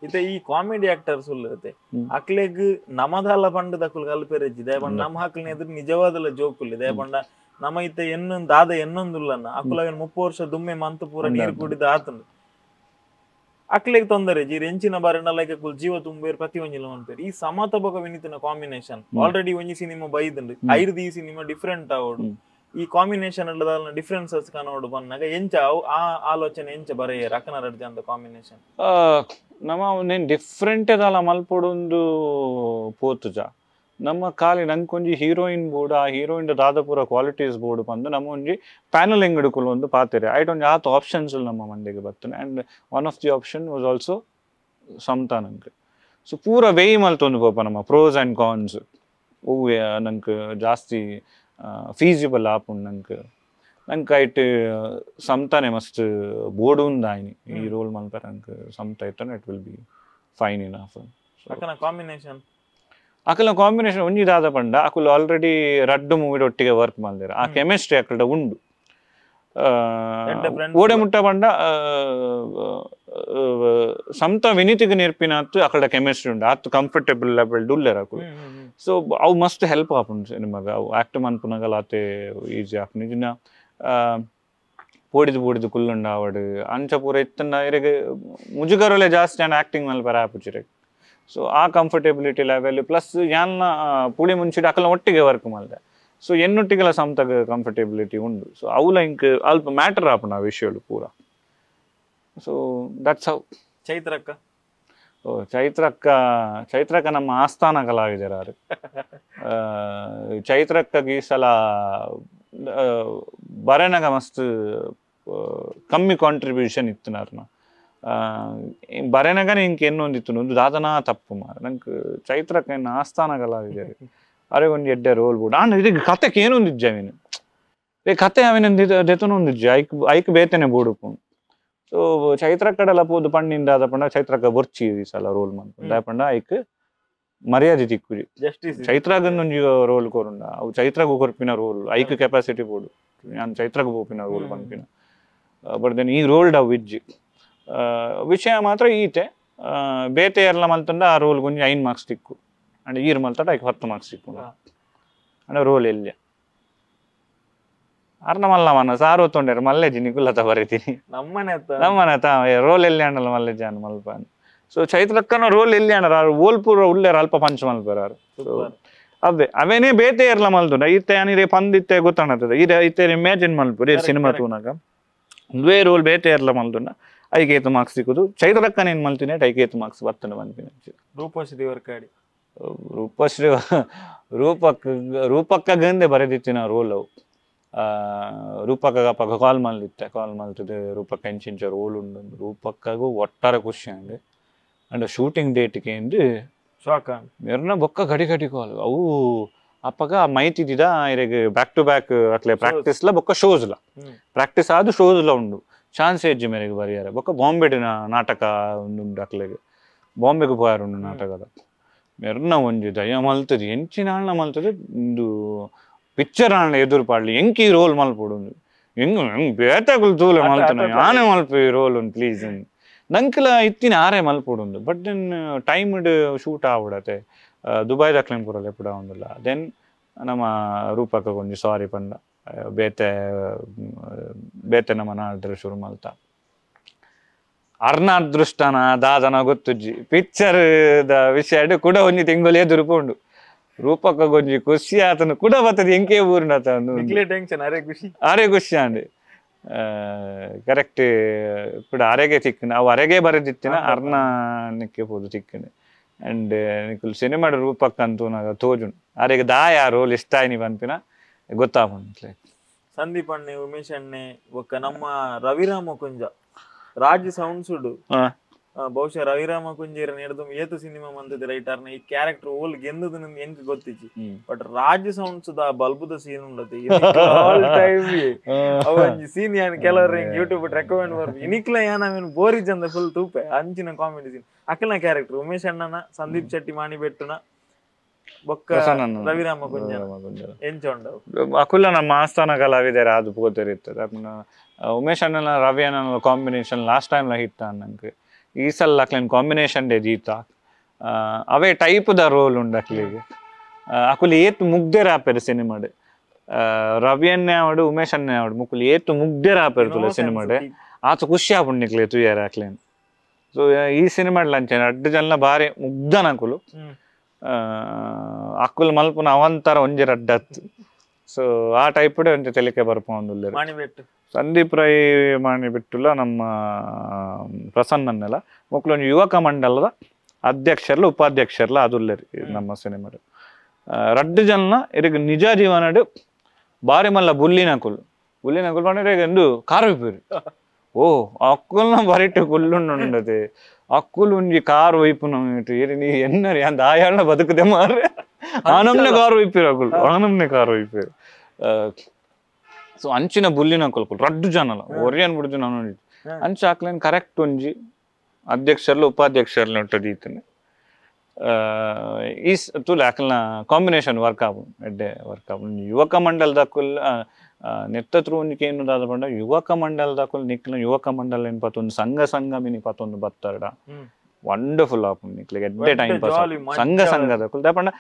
ಇತ್ತೆ ಈ ಕಾಮಿಡಿ ಆಕ್ಟರ್ಸ್ ಉಲ್ಲತೆ ಅಕ್ಲೆಗ್ ನಮದಲ್ಲ ಪಂಡದ ಅಕುಲು ಕಲ್ಪೆರೆಜ್ಜಿ ದಯ ಪಂಡ ನಮ್ಮ ಹಕ್ಲಿನ ಎದುರು ನಿಜವಾದಲ ಜೋಕುಲ್ ದಯ ಪಂಡ ನಮ್ಮ ಇತ್ತೆ ಎನ್ನೊಂದು ದಾದ ಎನ್ನೊಂದುಲ್ಲನ್ನ ಅಕುಲ 30 ವರ್ಷ ದುಮ್ಮೆ ಮಂತು ಪೂರ ನೀರು ಕುಡಿದ ಆತಂದು ಅಕ್ಲೆಗ್ ತೊಂದರೆ ಜೀರ್ ಎಂಚಿನ ಬಾರಿನ ಲೈಕ್ ಅಕುಲು ಜೀವ ತುಂಬೇರು ಪ್ರತಿ ಒಂಜಿಲ ಮನ್ಪೇರು ಈ ಸಮತ ಬೊಕ ವಿನಿತನ ಕಾಂಬಿನೇಷನ್ ಆಲ್ರೆಡಿ ಒಂಜಿ ಸಿನಿಮಾ ಬೈದಂಡು ಐರ್ದು ಈ ಸಿನಿಮಾ ಡಿಫ್ರೆಂಟ್ ಆವಡು ಈ ಕಾಂಬಿನೇಷನ್ ಡಿಫ್ರೆನ್ಸಸ್ ಕನೋಡು ಬಂದಾಗ ಎಂಚ ಆ ಆಲೋಚನೆ ಎಂಚ ಬರೆಯ ರಕನ ರಡ್ಜ ಅಂತ ಕಾಂಬಿನೇಷನ್ ನಮ್ಮ ನೇನ್ ಡಿಫ್ರೆಂಟ್ ದಾಲ ಮಲ್ಪೊಡೊಂದು ಪೋತುಜ ನಮ್ಮ ಖಾಲಿ ನಂಕೊಂಜಿ ಹೀರೋಯಿನ್ ಬೋರ್ಡ್ ಆ ಹೀರೋಯಿನ್ ದಾದಪುರ ಕ್ವಾಲಿಟೀಸ್ ಬೋರ್ಡ್ ಬಂದು ನಮ್ಮ ಒಂಜಿ ಪ್ಯಾನಲ್ ಎಂಗಡುಕುಲು ಒಂದು ಪಾತೆರೆ ಐಟ್ ಒಂಜಿ ಆತ ಆಪ್ಷನ್ಸ್ ನಮ್ಮ ಮಂಡೆಗೆ ಬರ್ತನೆ and one of the option was also Samtha ನಂಗೆ. ಸೊ ಪೂರ ವೇಯ್ ಮಲ್ತೊಂದು ಪೋಪ ನಮ್ಮ pros and cons ಅವು ನಂಗೆ ಜಾಸ್ತಿ ಫೀಸಿಬಲ್ ಆಪುಂಡು ನಂಗೆ ನಂಗೆ ಐಟ್ ಸಮತಾನೆ ಮಸ್ತ್ ಬೋರ್ಡ್ ಉಂದಾಯಿನಿ ಈ ರೋಲ್ ಮಲ್ಪರೆ ನಂಗೆ ಸಮತ ಇತ್ತನೆ it will be fine enough. Combination ಅಕಲ combination ಒಂಜಿ ದಾದ ಪಂಡ ಅಕುಲು ಆಲ್ರೆಡಿ ರಡ್ಡು ಮೂವಿಡ್ ಒಟ್ಟಿಗೆ ವರ್ಕ್ ಮಲ್ದೇರ್ ಆ ಕೆಮಿಸ್ಟ್ರಿ ಅಕಲ್ಡ ಉಂಡು ಓಡೆ ಮುಟ್ಟ ಪಂಡ ಸಮತ ವಿನೀತಿಗೆ ನೆರ್ಪಿನಾತು ಅಕಲ್ಡ ಕೆಮಿಸ್ಟ್ರಿ ಉಂಡು ಆತು ಕಂಫರ್ಟೇಬಲ್ ಲೆವೆಲ್ ಉಲ್ಲೇರ್ ಅಕುಲು. ಸೊ ಅವು ಮಸ್ತ್ ಹೆಲ್ಪ್ ಆಪುಂಡು ಸಿನಿಮಾಗ ಅವು ಆಕ್ಟ್ ಮನ್ಪುನಗಲ ಆತೆ ಈಸಿ ಆಪುಂಡು ಇಜಿನ ಪೋಡಿದು ಪೋಡಿದು ಕುಲ್ಲುಂಡು ಆವಡು ಅಂಚ ಪೂರ ಇತ್ತಂಡ ಇರೆಗ್ ಮುಜುಗರಲೆ ಜಾಸ್ತಿ ಆಂಡ್ ಆಕ್ಟಿಂಗ್ ಮಲ್ಪರೆ ಆಪುಜಿರೆಗ್. ಸೊ ಆ comfortability level plus ಯಾನ್ನ ಪುಳಿ ಮುಂಚಿಡ ಅಕಲ್ನ ಒಟ್ಟಿಗೆ ವರ್ಕ್ ಮಲ್ದೆ ಸೊ ಎನ್ನೊಟ್ಟಿಗೆಲ ಸಮತಗ ಕಂಫರ್ಟೇಬಿಲಿಟಿ ಉಂಡು. ಸೊ ಅವುಲ ಇಂಕ್ ಅಲ್ಪ ಮ್ಯಾಟರ್ ಆಪುಂಡು ಆ ವಿಷಯಗಳು ಪೂರ. So that's how. ಚೈತ್ರಕ್ಕ ಓ ಚೈತ್ರಕ್ಕ ಚೈತ್ರಕ್ಕ ನಮ್ಮ ಆಸ್ಥಾನ ಕಲಾವಿದರಾರು. ಚೈತ್ರಕ್ಕಗೆ ಈ ಸಲ ಬರೆನಗ ಮಸ್ತ್ ಕಮ್ಮಿ ಕಾಂಟ್ರಿಬ್ಯೂಷನ್ ಇತ್ತುನಾರ್ನ ಬರೆನಗನೆ ಇಂಕ ಎನ್ನೊಂದಿತ್ತು ಒಂದು ದಾದನಾ ತಪ್ಪು ಮಾರ ನಂಗೆ ಚೈತ್ರಕ್ಕ ಎನ್ನ ಆಸ್ಥಾನ ಕಲಾವಿದರು ಅರೆ ಒಂದು ಎಡ್ಡೆ ರೋಲ್ ಬೋರ್ಡ್ ಆಂಡ್ ಇದಕ್ಕೆ ಕತೆಗೆ ಏನೊಂದಿಜ್ಜ ಅವೇನು ಏ ಕತೆ ಅವೇನ ದೆತನೊಂದಿಜ್ಜ ಐಕ್ ಐಕ್ ಬೇತನೆ ಬೋಡುಪುಂಡು. ಸೊ ಚೈತ್ರಕ್ಕಡಲ ಪೋದು ಪಣ್ಣಿಂದ ಆದ ಪಂಡ ಚೈತ್ರಕ್ಕ ಬೊರ್ಚಿ ಈ ಸಲ ರೋಲ್ ಮನ್ಪುಂಡು ದಾಯ ಪಂಡ ಐಕ್ ಮರ್ಯಾದೆ ತಿಕ್ಕುಜಿ ಚೈತ್ರಾಗನ್ನೊಂಜಿ ರೋಲ್ ಕೊರುಂಡ ಅವು ಚೈತ್ರಗೂ ಕೊರ್ಪಿನ ರೋಲ್ ಐಕ್ ಕೆಪಾಸಿಟಿ ಬೋಡು ನಾನು ಚೈತ್ರಗೂ ಪೋಪಿನ ರೋಲ್ ಪನ್ಪಿನ ಬಟ್ then ಈ ರೋಲ್ ಡವ್ ಇಜ್ಜಿ ವಿಷಯ ಮಾತ್ರ ಈತೆ ಬೇತೆ ಎಲ್ಲ ಮಲ್ತಂಡ ಆ ರೋಲ್ ಗೊಂಜಿ 5 ಮಾರ್ಕ್ಸ್ ತಿಕ್ಕು ಅಂಡ್ ಈರ್ ಮಲ್ತಂಡ ಐಕ್ 10 ಮಾರ್ಕ್ಸ್ ತಿಕ್ಕು ಅಂಡ ರೋಲ್ ಎಲ್ಲಿ ಅರ್ನ ಮಲ್ಲ ಮನ್ನ ಸಾರು ತೊಂಡೇರು ಮಲ್ಲೆಜಿ ನಿಕುಲತ ಬರೀತೀನಿ ನಮ್ಮನೆ ನಮ್ಮನೆ ತಾ ರೋಲ್ ಎಲ್ಲಿ ಅಂಡಲ್ಲ ಮಲ್ಲೆಜಿ ಅನ್ನ ಮಲ್ಪ So ಚೈತ್ರಕ್ಕನ roll ಎಲ್ಲಿ ಅಣ್ಣ ಓಲ್ ಪೂರ ಉಲ್ಲೇರ ಅಲ್ಪ ಪಂಚ ಮಲ್ಪೆರಾರು. ಸೊ ಅವೇ ಅವೇನೇ ಬೇತೆ ಇರ್ಲ ಮಲ್ದುಂಡ ಇತ್ತೆ ಅನಿರೆ ಪಂದಿತ್ತೆ ಗೊತ್ತಾಣತದೆ ಇರೆ ಇತ್ತೆ ಇಮ್ಯಾಜಿನ್ ಮಲ್ಪುರಿ ಸಿನಿಮಾ ತೂನಾಗ ಒಂದುವೇ ರೋಲ್ ಬೇತೆ ಇರ್ಲ ಮಲ್ದುಂಡ ಐಕೇತು ಮಾರ್ಕ್ಸ್ ಸಿಕ್ಕುದು. ಚೈತ್ರಕ್ಕನ ಏನು ಮಲ್ತೀನಿ ಐಕೇತು ಮಾರ್ಕ್ಸ್ ಬರ್ತದೆ ಬಂದಿನಿ. ರೂಪಶ್ರೀ ವರ್ಕಾಡಿ ರೂಪಶ್ರೀ ರೂಪಕ್ಕ ರೂಪಕ್ಕ ಗಂದೆ ಬರೆದಿತ್ತಿನ ರೋಲ್ ಅವು. ರೂಪಕ್ಕ ಅಪ್ಪಗ ಕಾಲ್ ಮಲ್ದಿತ್ತೆ, ಕಾಲ್ ಮಲ್ತದೆ ರೂಪಕ್ಕ ಇಂಚಿಂಚ ರೋಲ್ ಉಂಡು ರೂಪಕ್ಕಗೂ ಒಟ್ಟಾರೆ ಖುಷಿ ಅಂಡ್ and shooting ಡೇಟ್ಗೆ ಎಂದು ಶಾಕ್ ಮೆರ್ನ ಬೊಕ್ಕ ಗಡಿ ಗಡಿ ಕಾಲ್ ಅವು ಅಪ್ಪಗ ಮೈತಿದ್ದ ಇರೆಗ್ back to back ಅಟ್ಲೆ ಪ್ರಾಕ್ಟೀಸ್ಲ ಬೊಕ್ಕ ಶೋಸ್ಲ ಪ್ರಾಕ್ಟೀಸ್ ಆದು ಶೋಸ್ಲ ಉಂಡು ಚಾನ್ಸ್ ಎಜ್ಜಿ ಮೇರೆಗೆ ಬರಿಯಾರೆ. ಬೊಕ್ಕ ಬಾಂಬೆಡಿನ ನಾಟಕ ಉಂಡು ಅಕ್ಲೆಗೆ ಬಾಂಬೆಗೆ ಪೋಯಾರು ಉಂಡು ನಾಟಕದ ಮೆರ್ನ ಒಂಜಿ ದಯ ಮಲ್ತದೆ ಎಂಚಿನ ಆಳ್ನ ಮಲ್ತದೆ ಇಂದು ಪಿಕ್ಚರ್ ಆಳ್ನ ಎದುರು ಪಾಡ್ಲಿ ಎಂಕಿ ರೋಲ್ ಮಲ್ಪೊಡು ಹೆಂಗ್ ಹೆಂಗ್ ಬೇತಗುಲು ತೂಲೆ ಮಲ್ತನ ಯಾನೆ ಮಲ್ಪು ಈ ರೋಲ್ ಒಂದು ಪ್ಲೀಸ್ ನಂಕಲ ಇತ್ತಿನ ಆರೆ ಮಲ್ಪೊಡುಂದು. But then timed shoot ಆವಡತೆ ದುಬೈದ ಪೂರಲ್ಲ ಎಪ್ಪಡ ಉಂದುಲ್ಲ. Then ನಮ್ಮ ರೂಪಕ ಕೊಂಚ ಸಾರಿ ಪಂಡ ಬೇತೆ ಬೇತೆ ನಮ್ಮ ನಾಡ್ರೆ ಶುರು ಮಲ್ತ ಅರ್ನ ಅದೃಷ್ಟನ ದಾದನ ಗೊತ್ತುಜ್ಜಿ ಪಿಕ್ಚರ್ the ವಿಷಯ ಕೂಡ ಒಂಜಿ ತಿಂಗಳು ಎದುರು ಪೋಂಡು ರೂಪಕ ಗೊಂಜಿ ಖುಷಿ ಆತನು ಕೂಡ ಬರ್ತದೆ ಎಂಕೆ ಊರಿನ ಟೆನ್ಷನ್ ಅರೆ ಖುಷಿ ಅರೆ ಖುಷಿ ಅಂಡ್ ಕರೆಕ್ಟ್ ಕೂಡ ಅರೆಗೆ ತಿಕ್ಕನ ಅವು ಅರೆಗೆ ಬರೆದಿತ್ತಿನ ಅರ್ನ ನಿಕ್ಕೆ ಪೋದು ತಿಕ್ಕನ ಅಂಡ್ ನಿಕುಲ್ ಸಿನಿಮಾಡ ರೂಪಕ್ಕ ಅಂತೂ ನಾಗ ತೋಜುನ್ ಅರೆಗೆ ದಾಯ ರೋಲ್ ಇಷ್ಟ ಆಯ್ನಿ ಪನ್ಪಿನ ಗೊತ್ತಾಪುಂಡು. ಸಂದೀಪ್ ಅಣ್ಣೆ ಉಮೇಶ್ ಅಣ್ಣೆ ಒಕ್ಕ ನಮ್ಮ ರವಿರಾಮ ಕುಂಜ ರಾಜ್ ಸೌಂಡ್ಸುಡು ಬಹುಶಃ ರವಿರಾಮ ಕುಂಜೇರ ನೆಡ್ದು ಏತು ಸಿನಿಮಾ ಮಂತದೆ ರೈಟರ್ನ ಈ ಕ್ಯಾರೆಕ್ಟರ್ ಓಲ್ ಗೆಂದದ ಎಂಕ್ ಗೊತ್ತಿಚ್ಚಿ. ಬಟ್ ರಾಜ್ ಸೌಂಡ್ಸ್ the ಬಲ್ಬುದ scene ಉಂಡತಿ all time ಅವಂಜಿ scene ಯಾನ್ ಕೆಲವರು ಯೂಟ್ಯೂಬ್ ರೆಕಮೆಂಡ್ ಬರ್ಬಿ ಇನಿಕ್ಲ ಯಾನ್ ಅವೇನು ಬೋರಿಜ್ ಅಂದ ಫುಲ್ ತೂಪೆ ಅಂಚಿನ ಕಾಮಿಡಿ ಸೀನ್ ಅಕ್ಕನ ಕ್ಯಾರೆಕ್ಟರ್ ಉಮೇಶ್ ಅಣ್ಣನ ಸಂದೀಪ್ ಶೆಟ್ಟಿ ಮಾಣಿ ಬೆಟ್ಟುನ ಬೊಕ್ಕ ರವಿರಾಮ ಕುಂಜ ಎಂಚ ಉಂಡವು ಅಕುಲ ನಮ್ಮ ಆಸ್ಥಾನ ಕಲಾವಿದರ ಅದು ಪೋತೆರಿರ್ತದೆ. ಉಮೇಶ್ ಅಣ್ಣನ ರವಿ ಅಣ್ಣನ combination last time ಲ ಹಿತ್ತ ನಂಗೆ ಈ ಸಲ ಅಕ್ಲೇನ್ ಕಾಂಬಿನೇಷನ್ ಡೇ ಜೀತ ಅವೇ type the role ಉಂಡು ಅಕ್ಲಿಗೆ ಅಕುಲು ಏತ್ ಮುಗ್ದೇರ ಆಪೆರ್ ಸಿನಿಮಾಡ್ ರವಿ ಅಣ್ಣೆ ಆವಡು ಉಮೇಶ್ ಅಣ್ಣೆ ಆವಡು ಮುಕುಲು ಏತ್ ಮುಗ್ದೇರ ಆಪೆರ್ ತುಲೆ ಸಿನಿಮಾಡ್ ಆತ ಖುಷಿ ಆಪುಂಡು ನಿಕ್ಲೆ ತುಯ್ಯಾರ ಅಕ್ಲೇನ್. ಸೊ ಈ ಸಿನಿಮಾಡ್ ಲಂಚೆ ಅಡ್ಡು ಜನ ಬಾರಿ ಮುಗ್ಧನ ಅಕುಲು ಅಕುಲು ಮಲ್ಪುನ ಅವಂತರ ಒಂಜಿ ರಡ್ಡತ್ತು. ಸೊ ಆ ಟೈಪ್ ಒಂಜಿ ತೆಲಿಕೆ ಬರ್ಪೊಂದುಲ್ಲೆರ್. ಸಂದೀಪ್ ರೈ ಮಾಣಿ ಬಿಟ್ಟುಲ ನಮ್ಮ ಪ್ರಸನ್ನನ್ನೆಲ್ಲ ಮೊಕ್ಲೊಂಜಿ ಯುವಕ ಮಂಡಲದ ಅಧ್ಯಕ್ಷರ್ಲ ಉಪಾಧ್ಯಕ್ಷರ್ಲ ಅದುಲ್ಲೆರ್ ನಮ್ಮ ಸಿನಿಮಾಡ್ ರಡ್ಡು ಜನ ಇರೆಗ್ ನಿಜ ಜೀವನಡ್ ಬಾರಿ ಮಲ್ಲ ಬುಲ್ಲಿನಕುಲು ಬುಲ್ಲಿನಕುಲು ಪಂಡ ಇರೆಗ್ ಎಂದು ಕಾರ್ ಒಯ್ಪೆರ್. ಓ ಅಕ್ಕುಲ್ನ ಬರಿಟ್ ಕುಲ್ಲುಂಡುಂಡತೆ ಅಕ್ಕುಲು ಒಂಜಿ ಕಾರ್ ಒಯ್ಪುನ ನೀ ಎನ್ನರಿ ಅಂದ ಆಯಾಳ್ನ ಬದುಕದೆ ಮಾರ್ರೆ ಆನಮ್ನೆ ಕಾರ್ ಒಯ್ಪೆರ್ ಅಕುಲು ಆನಮ್ನೆ ಕಾರ್ ಒಯ್ಪೆರ್. ಸೊ ಅಂಚಿನ ಬುಲ್ಲಿನ ಕೊಲ್ಕೊಲ್ ರಡ್ಡು ಜನಲ ಒರಿಯನ್ ಬಿಡ್ದು ನಾನು ಅಂಚ ಹಾಕ್ಲೇನ್ ಕರೆಕ್ಟ್ ಒಂಜಿ ಅಧ್ಯಕ್ಷರ್ಲು ಉಪಾಧ್ಯಕ್ಷರ್ಲು ಉಂಟು ಈತನೆ ಈ ತೂಲೆ ಅಕಲ್ನ ಕಾಂಬಿನೇಷನ್ ವರ್ಕ್ ಆಪುಂಡು ಎಡ್ಡೆ ವರ್ಕ್ ಆಪುಂಡು. ಯುವಕ ಮಂಡಲದಕುಲ್ ನೆತ್ತತ್ರ ಒಂಜಿ ಕೇನುದಾದ ಪಂಡ ಯುವಕ ಮಂಡಲದಕುಲ್ ನಿಕ್ಲ ಯುವಕ ಮಂಡಲ ಏನ್ ಪತ್ತೊಂದು ಸಂಘ ಸಂಘ ಮಿನಿ ಪತ್ತೊಂದು ಬತ್ತರ್ಡ ವಂಡರ್ಫುಲ್ ಆಪುಂಡು ನಿಕ್ಲೆಗ್ ಎಡ್ಡೆ ಟೈಮ್ ಪಾಸ್ ಸಂಘ ಸಂಘದಕುಲ್ ದಾಪಂಡ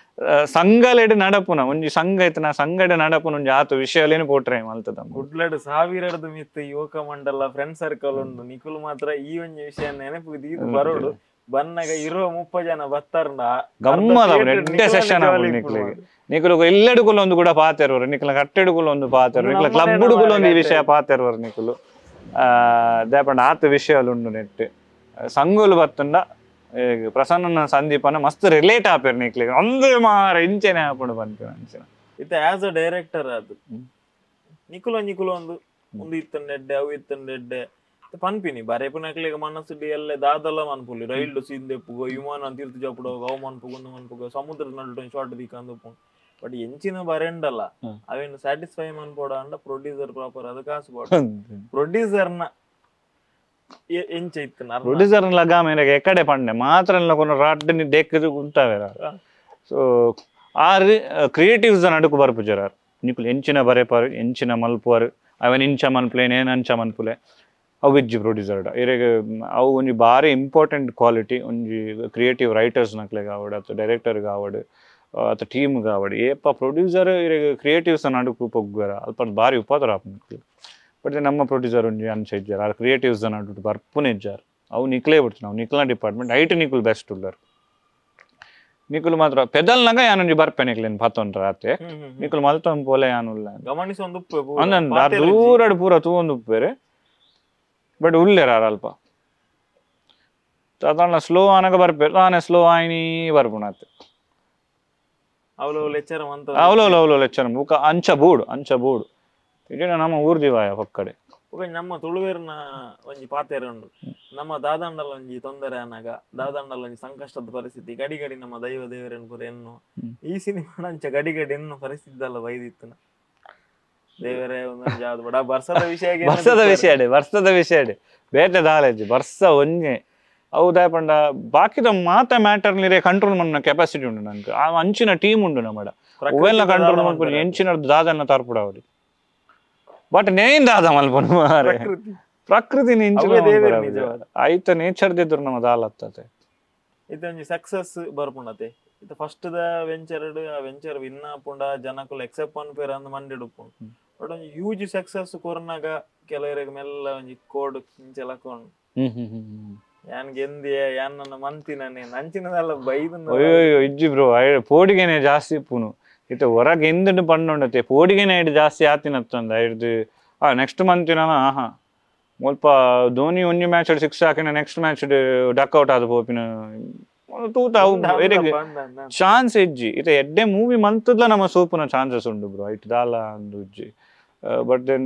ಸಂಘಲೆಡ್ ನಡಪುನ ಒಂಜಿ ಸಂಘ ಇತ್ತನ ಸಂಘಡ್ ನಡಪುನ ಒಂಜಿ ಆತ ವಿಷಯಲೇನು ಪೋಟ್ರೆ ಮಲ್ತದ ಕುಡ್ಲಡ್ ಸಾವಿರಡ್ದು ಮಿತ್ತು ಯುವಕ ಮಂಡಲ ಫ್ರೆಂಡ್ ಸರ್ಕಲ್ ಉಂಡು ನಿಕುಲು ಮಾತ್ರ ಈ ಒಂಜಿ ವಿಷಯ ನೆನಪು ದೀದು ಬರೋಡು ಬನ್ನಗ ಇರುವ 30 ಜನ ಬತ್ತಾರಂಡ ಗಮ್ಮದ ಎಡ್ಡೆ ಸೆಷನ್ ಆಪುಂಡು ನಿಕ್ಲೆಗ್. ನಿಕುಲು ಎಲ್ಲೆಡುಕುಲು ಒಂದು ಕೂಡ ಪಾತೆರುವರು ನಿಕ್ಲ ಕಟ್ಟೆಡುಕುಲು ಒಂದು ಪಾತೆರು ನಿಕ್ಲ ಕ್ಲಬ್ ಹುಡುಗುಲು ಒಂದು ಈ ವಿಷಯ ಪಾತೆರುವರು ನಿಕುಲು ದಾಪಂಡ ಆತ ವಿಷಯಲು ಉಂಡು ನೆಟ್ ಸಂಘಲು ಬತ್ತುಂಡ ಪ್ರಸನ್ನ ಸಂದೀಪನ ಮಸ್ತ್ ರಿಲೇಟ್ ಆಪೇರ್ ನಿಕ್ಲೆಗ್ ಒಂದು ಮಾರ ಇಂಚೆನೆ ಆಪುಂಡು ಪನ್ಪಿನ ಅಂಚಿನ ಇತ್ತೆ as a director ಅದು ನಿಕುಲು ನಿಕುಲು ಒಂದು ಒಂದು ಇತ್ತಂಡೆಡ್ಡೆ ಅವು ಇತ್ತಂಡೆಡ್ಡೆ ಪನ್ಪಿನಿ ಬರೇಪುನಕ್ಲೆಗ್ ಮನಸ್ಸು ಎಲ್ಲೆ ದಾದಲ ಮನ್ಪುಲಿ ರೈಲ್ ಸೀನ್ ದೆಪ್ಪುಗ ವಿಮಾನ ತೀರ್ಥ ಜಪುಡ ಅವು ಮನ್ಪುಗ ಒಂದು ಮನ್ಪುಗ ಸಮುದ್ರದ ನಡುಟು ಶಾರ್ಟ್ ದಿಕ್ಕಂದು ಬಟ್ ಎಂಚಿನ ಬರೆಂಡಲ್ಲ ಅವೇನು ಸ್ಯಾಟಿಸ್ಫೈ ಮನ್ಪೋಡ ಅಂಡ ಪ್ರೊಡ್ಯೂಸರ್ ಪ್ರಾಪರ್ ಅದು ಕಾಸು ಕೊಡ ಪ್ರೊಡ್ಯೂಸರ್ನ ಎಂಚ ಇತ್ತು ಪ್ರೊಡ್ಯೂಸರ್ ಲಗಾಮ ಎಕಡೆ ಪಂಡೆ ಮಾತ್ರ ರಡ್ಡನಿ ದೇಕ್ಕದು ಉಂಟಾವೇರ. ಸೊ ಆರು ಕ್ರಿಯೇಟಿವ್ಸ್ ನಡುಕು ಬರ್ಪುಜಾರ ನಿಕುಲು ಎಂಚಿನ ಬರೆಪಾರು ಎಂಚಿನ ಮಲ್ಪುವಾರು ಅವನ್ ಇಂಚ ಮನ್ಪುಲೆ ಏನ್ ಅಂಚ ಮನ್ಪುಲೆ ಅವು ಇಜ್ಜಿ ಪ್ರೊಡ್ಯೂಸರ್ಡ ಇರೆಗ್ ಅವು ಒಂಜಿ ಬಾರಿ ಇಂಪಾರ್ಟೆಂಟ್ ಕ್ವಾಲಿಟಿ ಒಂಜಿ ಕ್ರಿಯೇಟಿವ್ ರೈಟರ್ಸ್ ನಕ್ಲೆಗ್ ಆವಡ್ ಅಥವಾ ಡೈರೆಕ್ಟರ್ಗೆ ಆವಡ್ ಅಥವಾ ಟೀಮ್ಗೆ ಆವಡ್ ಏಪ ಪ್ರೊಡ್ಯೂಸರ್ ಇರೆಗ್ ಕ್ರಿಯೇಟಿವ್ಸ್ ನಡುಕು ಪೊಗ್ಗುವೆರ ಅಲ್ಪ ಬಾರಿ ಉಪದ್ರ ಆಪುಂಡು. ಬಟ್ ನಮ್ಮ ಪ್ರೊಡ್ಯೂಸರ್ ಒಂಜಿ ಅಂಚ ಇಜ್ಜಾರ್ ಆ ಕ್ರಿಯೇಟಿವ್ಸ್ ನಡುಟು ಬರ್ಪುನೆ ಇಜ್ಜಾರ್. ಅವು ನಿಕ್ಲೇ ಬಿಡ್ತು ನಾವು ನಿಕ್ಲ ಡಿಪಾರ್ಟ್ಮೆಂಟ್ ಐಟ್ ನಿಕುಲ್ ಬೆಸ್ಟ್ ಉಲ್ಲರು ನಿಕುಲು ಮಾತ್ರ ಪೆದಲ್ನಾಗ ಯಾನೊಂಜಿ ಬರ್ಪೆ ನಿಕ್ಲೇನು ಪತ್ತೊಂಡ್ರ ಆತೆ ನಿಕುಲು ಮಲ್ತೊಂದು ಪೋಲೆ ಯಾನುಲ್ಲ ಗಮನಿಸೊಂದು ಅಂದ ದೂರಡ್ ಪೂರ ತೂವೊಂದು ಉಪ್ಪೇರೆ ಬಟ್ ಉಲ್ಲೇರ ಅಲ್ಪ ಸಾಧಾರಣ ಸ್ಲೋ ಆನಾಗ ಬರ್ಪೆ ತಾನೆ ಸ್ಲೋ ಆಯ್ನಿ ಬರ್ಪುಣಾತೆ ಅವಲೋ ಅವಲೋ ಲೆಚ್ಚರ ಬುಕ್ಕ ಅಂಚ ಬೂಡು ಅಂಚ ಬೂಡು ಇಡೀ ನಮ್ಮ ಊರು ದಿವಾಯ ಪಕ್ಕಡೆ ನಮ್ಮ ತುಳುವೇರ್ನ ಒಂಜಿ ಪಾತೆರ ಉಂಡು ನಮ್ಮ ದಾದಂಡಲ ಒಂಜಿ ತೊಂದರೆ ಆನಾಗ ದಾದಂಡಲ ಒಂಜಿ ಸಂಕಷ್ಟದ ಪರಿಸ್ಥಿತಿ ಗಡಿ ಗಡಿ ನಮ್ಮ ದೈವ ದೇವರನ್ನು ಪೂರ ಎನ್ನು ಈ ಸಿನಿಮಾ ಅಂಚ ಗಡಿ ಗಡಿ ಎನ್ನು ಪರಿಸ್ಥಿತಿ ಅಲ್ಲ ಬೈದಿತ್ತು ದೇವರೇ ಒಂದೊಂದು ಬಡ ಬರ್ಸದ ವಿಷಯ ಬರ್ಸದ ವಿಷಯ ಅಡೆ ಬರ್ಸದ ವಿಷಯ ಅಡೆ ಬೇಟೆ ದಾಲೇಜಿ ಬರ್ಸ ಒಂಜೆ ಹೌದಾ ಪಂಡ ಬಾಕಿದ ಮಾತ ಮ್ಯಾಟರ್ ನೀರೇ ಕಂಟ್ರೋಲ್ ಮನ್ನ ಕೆಪಾಸಿಟಿ ಉಂಡು ನಂಗೆ ಆ ಅಂಚಿನ ಟೀಮ್ ಉಂಡು ನಮ್ಮಡ ಅವೆಲ್ಲ ಕಂಟ್ರೋಲ್ ಮಾಡ್ಕೊಂಡು ಎಂಚಿನ ದಾದನ್ನ ತರ್ಪುಡ ಅವ್ರಿ ಬಟ್ ನೇನ್ ದಾದ ಮಲ್ಪನು ಮಾರೆ ಪ್ರಕೃತಿ ಆಯ್ತ ನೇಚರ್ ದಿದ್ರು ನಮ್ಮ ದಾಲತ್ತದೆ ಇದೊಂಜಿ ಸಕ್ಸಸ್ ಬರ್ಪುಂಡತೆ ಇದು first the venture ಆ ವೆಂಚರ್ ವಿನ್ ಆಪುಂಡ ಜನಕುಲು ಎಕ್ಸೆಪ್ಟ್ ಅನ್ಪೇರ ಅಂದ್ ಮಂಡಿಡುಪ್ಪುಂಡು ಬಟ್ ಒಂಜಿ ಹ್ಯೂಜ್ ಸಕ್ಸಸ್ ಕೊರ್ನಾಗ ಕೆಲವರಿಗೆ ಮೆಲ್ಲ ಒಂಜಿ ಕೋಡ್ ಇಂಚೆಲಕೊಂಡು ಯಾನ್ ಗೆಂದಿಯ ಯಾನ್ ನನ್ನ ಮಂತಿನೇ ನಂಚಿನದಲ್ಲ ಬೈದು ಅಯ್ಯೋ ಇಜ್ಜಿ ಬ್ರೋ ಪೋಡಿಗೆನೆ ಜಾಸ್ತಿ ಇಪ್ಪುನು ಇತ್ತೆ ಹೊರಗೆ ಎಂದುಂಡು ಪಂಡುಂಡತೆ ಪೋಡಿಗೆನೆ ಐಡ್ ಜಾಸ್ತಿ ಆತಿನತ್ತಂದ ಐಡ್ದು ಆ ನೆಕ್ಸ್ಟ್ ಮಂತಿನ ಆಹಾ ಮುಲ್ಪ ಧೋನಿ ಒಂಜಿ ಮ್ಯಾಚ್ ಸಿಕ್ಸ್ ಹಾಕಿನ next match duck out ಆದ ಪೋಪಿನ ತೂತ ಅವು ಚಾನ್ಸ್ ಇಜ್ಜಿ ಇತ್ತೆ ಎಡ್ಡೆ ಮೂವಿ ಮಂತದ್ಲ ನಮ್ಮ ಸೋಪುನ ಚಾನ್ಸಸ್ ಉಂಡು ಬ್ರೋ ಐಟ್ ದಾಲ ಅಂದು ಇಜ್ಜಿ but then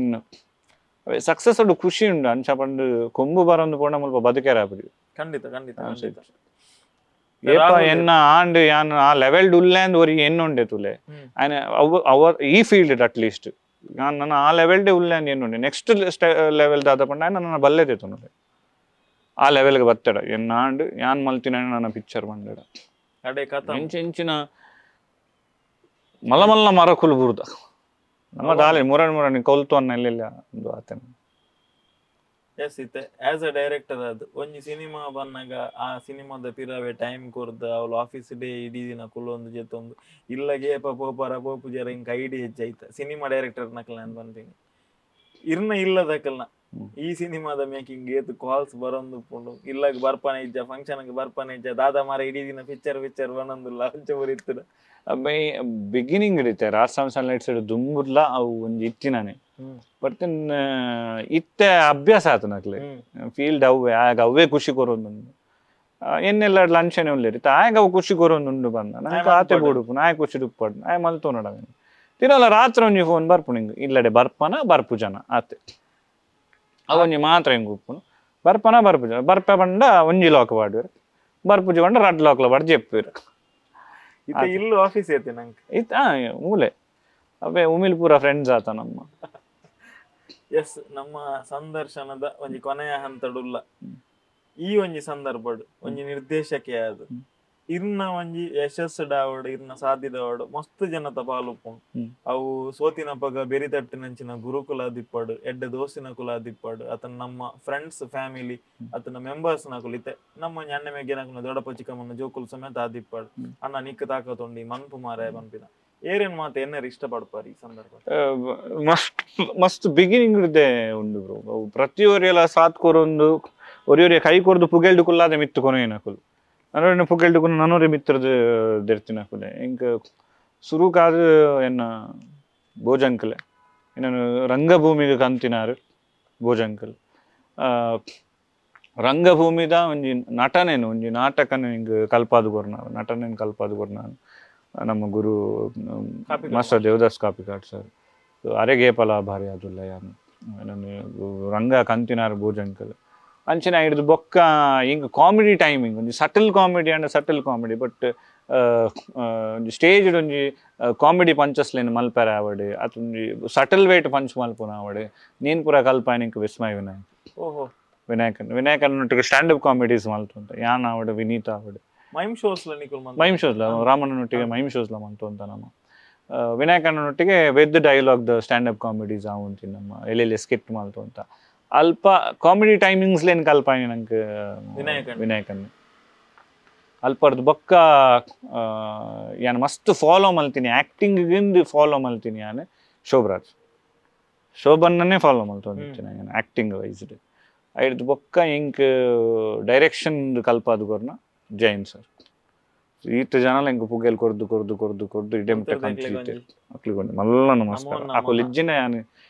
success ಉಂಡು ಖುಷಿ ಉಂಡು ಅಂಚ ಪಂಡು ಕೊಂಬು ಬರೊಂದು ಪೋಂಡ ಮುಲ್ಪ ಬದುಕೇರ ಆಪುಜಿ ಖಂಡಿತ ಖಂಡಿತ ಏಪ ಎನ್ನ ಆಂಡ್ ಯಾನ್ ಆ ಲೆವೆಲ್ ಉಲ್ಲೇಂದ್ ಒರಿ ಎನ್ನುಂಡೆ ತುಲೆ ಆಯ್ನ ಅವ ಅವ ಈ field at least ಯಾನ್ ನನ್ನ ಆ ಲೆವೆಲ್ ಡೆ ಉಲ್ಲೇಂದ್ ಎನ್ನುಂಡೆ ನೆಕ್ಸ್ಟ್ ಲೆವೆಲ್ ದಾದ ಪಂಡ ಆಯ್ನ ನನ್ನ ಬಲ್ಲೆದೆ ತುನುಲೆ ಆ ಲೆವೆಲ್ಗೆ ಬತ್ತಡ ಎನ್ನ ಆಂಡ್ ಯಾನ್ ಮಲ್ತಿನ ನನ್ನ ಪಿಕ್ಚರ್ ಬಂದಡ ಎಂಚಿನ ಮಲ್ಲ ಮಲ್ಲ ಮರಕುಲು ಬುರುದ ನಮ್ಮ ದಾಲೆ ಮುರಣ್ ಮುರಣ್ ಕೊಲ್ತು ಅನ್ನ ಇಲ್ಲ ಒಂದು ಆತನ ಎಸ್ ಇತ್ತೆ as a director ಅದು ಒಂಜಿ ಸಿನಿಮಾ ಬನ್ನಾಗ ಆ ಸಿನಿಮಾದ ಪಿರವೆ ಟೈಮ್ ಕೊರ್ದು ಅವಳು ಆಫೀಸ್ ಡೇ ಇಡೀ ದಿನ ಕುಲ್ಲೊಂದು ಜೊತ್ತೊಂದು ಇಲ್ಲ ಗೇಪ ಪೋಪರ ಪೋಪು ಜರ ಇಂಕ ಐಡಿ ಹೆಚ್ಚಾಯ್ತ ಸಿನಿಮಾ ಡೈರೆಕ್ಟರ್ ನಕಲ್ ನಾನು ಬಂತೀನಿ ಇರ್ನ ಇಲ್ಲದಕಲ್ನ ಈ ಸಿನಿಮಾದ ಮೇಕಿಂಗ್ ಏತು ಕಾಲ್ಸ್ ಬರೊಂದು ಪುಂಡು ಇಲ್ಲಾಗ ಬರ್ಪಾನೆ ಇಜ್ಜ ಫಂಕ್ಷನ್ ಬರ್ಪಾನೆ ಇಜ್ಜ ದಾದಾ ಮಾರ ಇಡೀ ದಿನ ಪಿಕ್ಚರ್ ಪಿಕ್ಚರ್ ಬನ್ನೊಂದಿಲ್ಲ ಅಂಚ ಬರೀತಿರ ಬಿಗಿನಿಂಗ್ ಇರುತ್ತೆ ರಾಜಸ್ಥಾನ್ ಸನ್ಲೈಟ್ಸ್ ದುಂಬುರ್ಲ ಅವು ಒಂಜಿ ಇತ್ತಿನಾನೆ ಬಟ್ ಇತ್ತೆ ಅಭ್ಯಾಸ ಆತು ನಕ್ಲೆ ಫೀಲ್ಡ್ ಅವೇ ಆಗ ಅವೇ ಖುಷಿ ಕೊರೊಂದುಂಡು ಎನ್ನೆಲ್ಲ ಲಂಚನೆ ಉಲ್ಲೇರಿ ಆಗ ಅವು ಖುಷಿ ಕೊರೊಂದುಂಡು ಬಂದ ನಂಗೆ ಆತೆ ಬೋಡುಪು ನಾಯ ಖುಷಿ ದುಪ್ಪಾಡು ನಾಯ ಮಲ್ತೋನಡ ತಿನ್ನಲ್ಲ ರಾತ್ರಿ ಒಂಜಿ ಫೋನ್ ಬರ್ಪು ನಿಂಗೆ ಇಲ್ಲಡೆ ಬರ್ಪನ ಬರ್ಪು ಜನ ಆತೆ ಅವೊಂಜಿ ಮಾತ್ರ ಹಿಂಗೆ ಉಪ್ಪುನು ಬರ್ಪನ ಬರ್ಪು ಜನ ಬರ್ಪೆ ಬಂಡ ಒಂಜಿ ಲಾಕ್ ಪಾಡುವೆರ್ ಬರ್ಪುಜಿ ಬಂಡ ರಡ್ಡ್ ಲಾಕ್ಲ ಪಾಡ್ ಜೆಪ್ಪುವೆರ್ ಇತ್ತೆ ಇಲ್ಲು ಆಫೀಸ್ ಐತೆ ನಂಗೆ ಇತ್ತ ಮೂಲೆ ಅವೇ ಉಮಿಲ್ ಪೂರ ಫ್ರೆಂಡ್ಸ್ ಆತ ನಮ್ಮ ಎಸ್ ನಮ್ಮ ಸಂದರ್ಶನದ ಒಂಜಿ ಕೊನೆಯ ಹಂತಡುಲ್ಲ ಈ ಒಂಜಿ ಸಂದರ್ಭಡ್ ಒಂಜಿ ನಿರ್ದೇಶಕೆ ಅದು ಇರ್ನ ಒಂಜಿ ಯಶಸ್ಸು ಡಾವಡ್ ಇರ್ನ ಸಾಧ್ಯದವಡು ಮಸ್ತ್ ಜನತ ಪಾಲುಪ್ಪುಂಡು ಅವು ಸೋತಿನ ಪಗ ಬೆರಿತಟ್ಟಿನಂಚಿನ ಗುರುಕುಲ ದಿಪ್ಪಡು ಎಡ್ಡೆ ದೋಸ್ತಿನ ಕುಲ ದಿಪ್ಪಡು ಅತನ ನಮ್ಮ ಫ್ರೆಂಡ್ಸ್ ಫ್ಯಾಮಿಲಿ ಅತನ ಮೆಂಬರ್ಸ್ ನಕುಲು ಇತ್ತೆ ನಮ್ಮ ಅಣ್ಣ ಮೇಗೆ ನಕುನ ದೊಡ್ಡಪ್ಪ ಚಿಕ್ಕಮ್ಮನ ಜೋಕುಲು ಸಮೇತ ಆದಿಪ್ಪಾಡು ಅಣ್ಣ ನಿಕ್ಕ ತಾಕತೊಂಡಿ ಮನ್ಪು ಮಾರಾಯ ಪನ್ಪಿನ ಏರೇನು ಮಾತು ಎನ್ನರು ಇಷ್ಟಪಡ್ಪಾರು ಈ ಸಂದರ್ಭ ಮಸ್ತ್ ಮಸ್ತ್ ಬಿಗಿನಿಂಗ್ ಇರುತ್ತೆ ಉಂಡು ಬ್ರೋ ಪ್ರತಿಯೊರಿಯೆಲ್ಲ ಸಾತ್ ಕೊರೊಂದು ಒರಿಯೊರಿಯ ಕೈ ಕೊರ್ದು ಪುಗೆಲ್ಡು ಕುಲ್ಲಾದೆ ಮಿತ್ತು ಕೊನೆಯನಕುಲು ನನ್ನೊರಿನ ಪುಗೆಲ್ಡು ಕುನ್ನು ನನ್ನೊರಿ ಮಿತ್ರದ ದೆರ್ತಿನಕುಲೆ ಇಂಕ ಸುರುಕಾದ ಎನ್ನ ಭೋಜಂಕಲೆ ನಾನು ರಂಗಭೂಮಿಗೆ ಕಂತಿನಾರು ಭೋಜಂಕಲ್ ರಂಗಭೂಮಿದ ಒಂಜಿ ನಟನೇನು ಒಂಜಿ ನಾಟಕನ ಹಿಂಗೆ ಕಲ್ಪಾದು ಕೊರ್ನಾರು ನಟನೇನು ಕಲ್ಪಾದು ಕೊರ್ನಾರು ನಮ್ಮ ಗುರು ಮಾಸ್ಟರ್ ದೇವದಾಸ್ ಕಾಪಿಕಾಡ್ ಸರ್ ಅರೆಗೇಪಲ ಭಾರಿ ಅದುಲ್ಲ ಯಾನು ನನ್ನ ರಂಗ ಕಂತಿನಾರು ಭೋಜಂಕಲ್ ಅಂಚಿನ ಹಿಡಿದು ಬೊಕ್ಕ ಹಿಂಗೆ ಕಾಮಿಡಿ ಟೈಮಿಂಗ್ ಒಂಜಿ subtle comedy and subtle comedy but ಒಂಜಿ ಸ್ಟೇಜ್ ಒಂಜಿ ಕಾಮಿಡಿ ಪಂಚಸ್ಲೇನು ಮಲ್ಪೆರ ಆವಡೆ ಅತೊಂಜಿ subtle wait punch ಮಲ್ಪುನ ಆವಡೆ ನೀನು ಪೂರ ಕಲ್ಪಾಯನಿಂಕ್ ವಿಸ್ಮಯ ವಿನಾಯಕ್ ಓಹೋ ವಿನಾಯಕನ್ ವಿನಾಯಕನ್ stand up comedies ಮಲ್ತು ಯಾನ್ ಆವಡೆ ವಿನೀತ ಆವಡೆ ಮೈಮ್ ಶೋಸ್ ಮೈಮ್ ಶೋಸ್ ರಾಮಣ್ಣನೊಟ್ಟಿಗೆ ಮೈಮ್ ಶೋಸ್ಲ ಮಂತು ಅಂತ ನಮ್ಮ ವಿನಾಯಕನೊಟ್ಟಿಗೆ with dialogue the stand up comedies Avanti ನಮ್ಮ ಎಲ್ಲೆಲ್ಲಿ ಸ್ಕಿಟ್ ಮಲ್ತು ಅಂತ ಅಲ್ಪ ಕಾಮಿಡಿ ಟೈಮಿಂಗ್ಸ್ಲೇನು ಕಲ್ಪಾಯಿ ನಂಗೆ ವಿನಾಯಕನ್ ಅಲ್ಪರ್ದು ಬೊಕ್ಕ ಯಾನ್ ಮಸ್ತ್ ಫಾಲೋ ಮಲ್ತೀನಿ ಆ್ಯಕ್ಟಿಂಗಿಂದ ಫಾಲೋ ಮಲ್ತೀನಿ ಯಾನ್ ಶೋಭರಾಜ್ ಶೋಭನ್ನನ್ನೇ ಫಾಲೋ ಮಲ್ತೊಂದಿತ್ತಿನ ಯಾನ್ ಆ್ಯಕ್ಟಿಂಗ್ ವೈಸ್ಡ್. ಐಡ್ದು ಬೊಕ್ಕ ಇಂಕ್ ಡೈರೆಕ್ಷನ್ ಕಲ್ಪಾದು ಕೊರ್ನ ಜೈನ್ ಸರ್ ಈತ ಜನಲ ಇಂಕ್ ಪುಗೆಲ್ ಕೊರ್ದು ಕೊರ್ದು ಕೊರ್ದು ಕೊರ್ದು ಇಡೆ ಮುಟ್ಟ ಕಂಪ್ಲೀಟ್ ಅಕ್ಲಿಗೊಂಡು ಮಲ್ಲ ನಮಸ್ಕಾರ ಅಕುಲು ಇಜ್ಜಿನ ಯಾನ್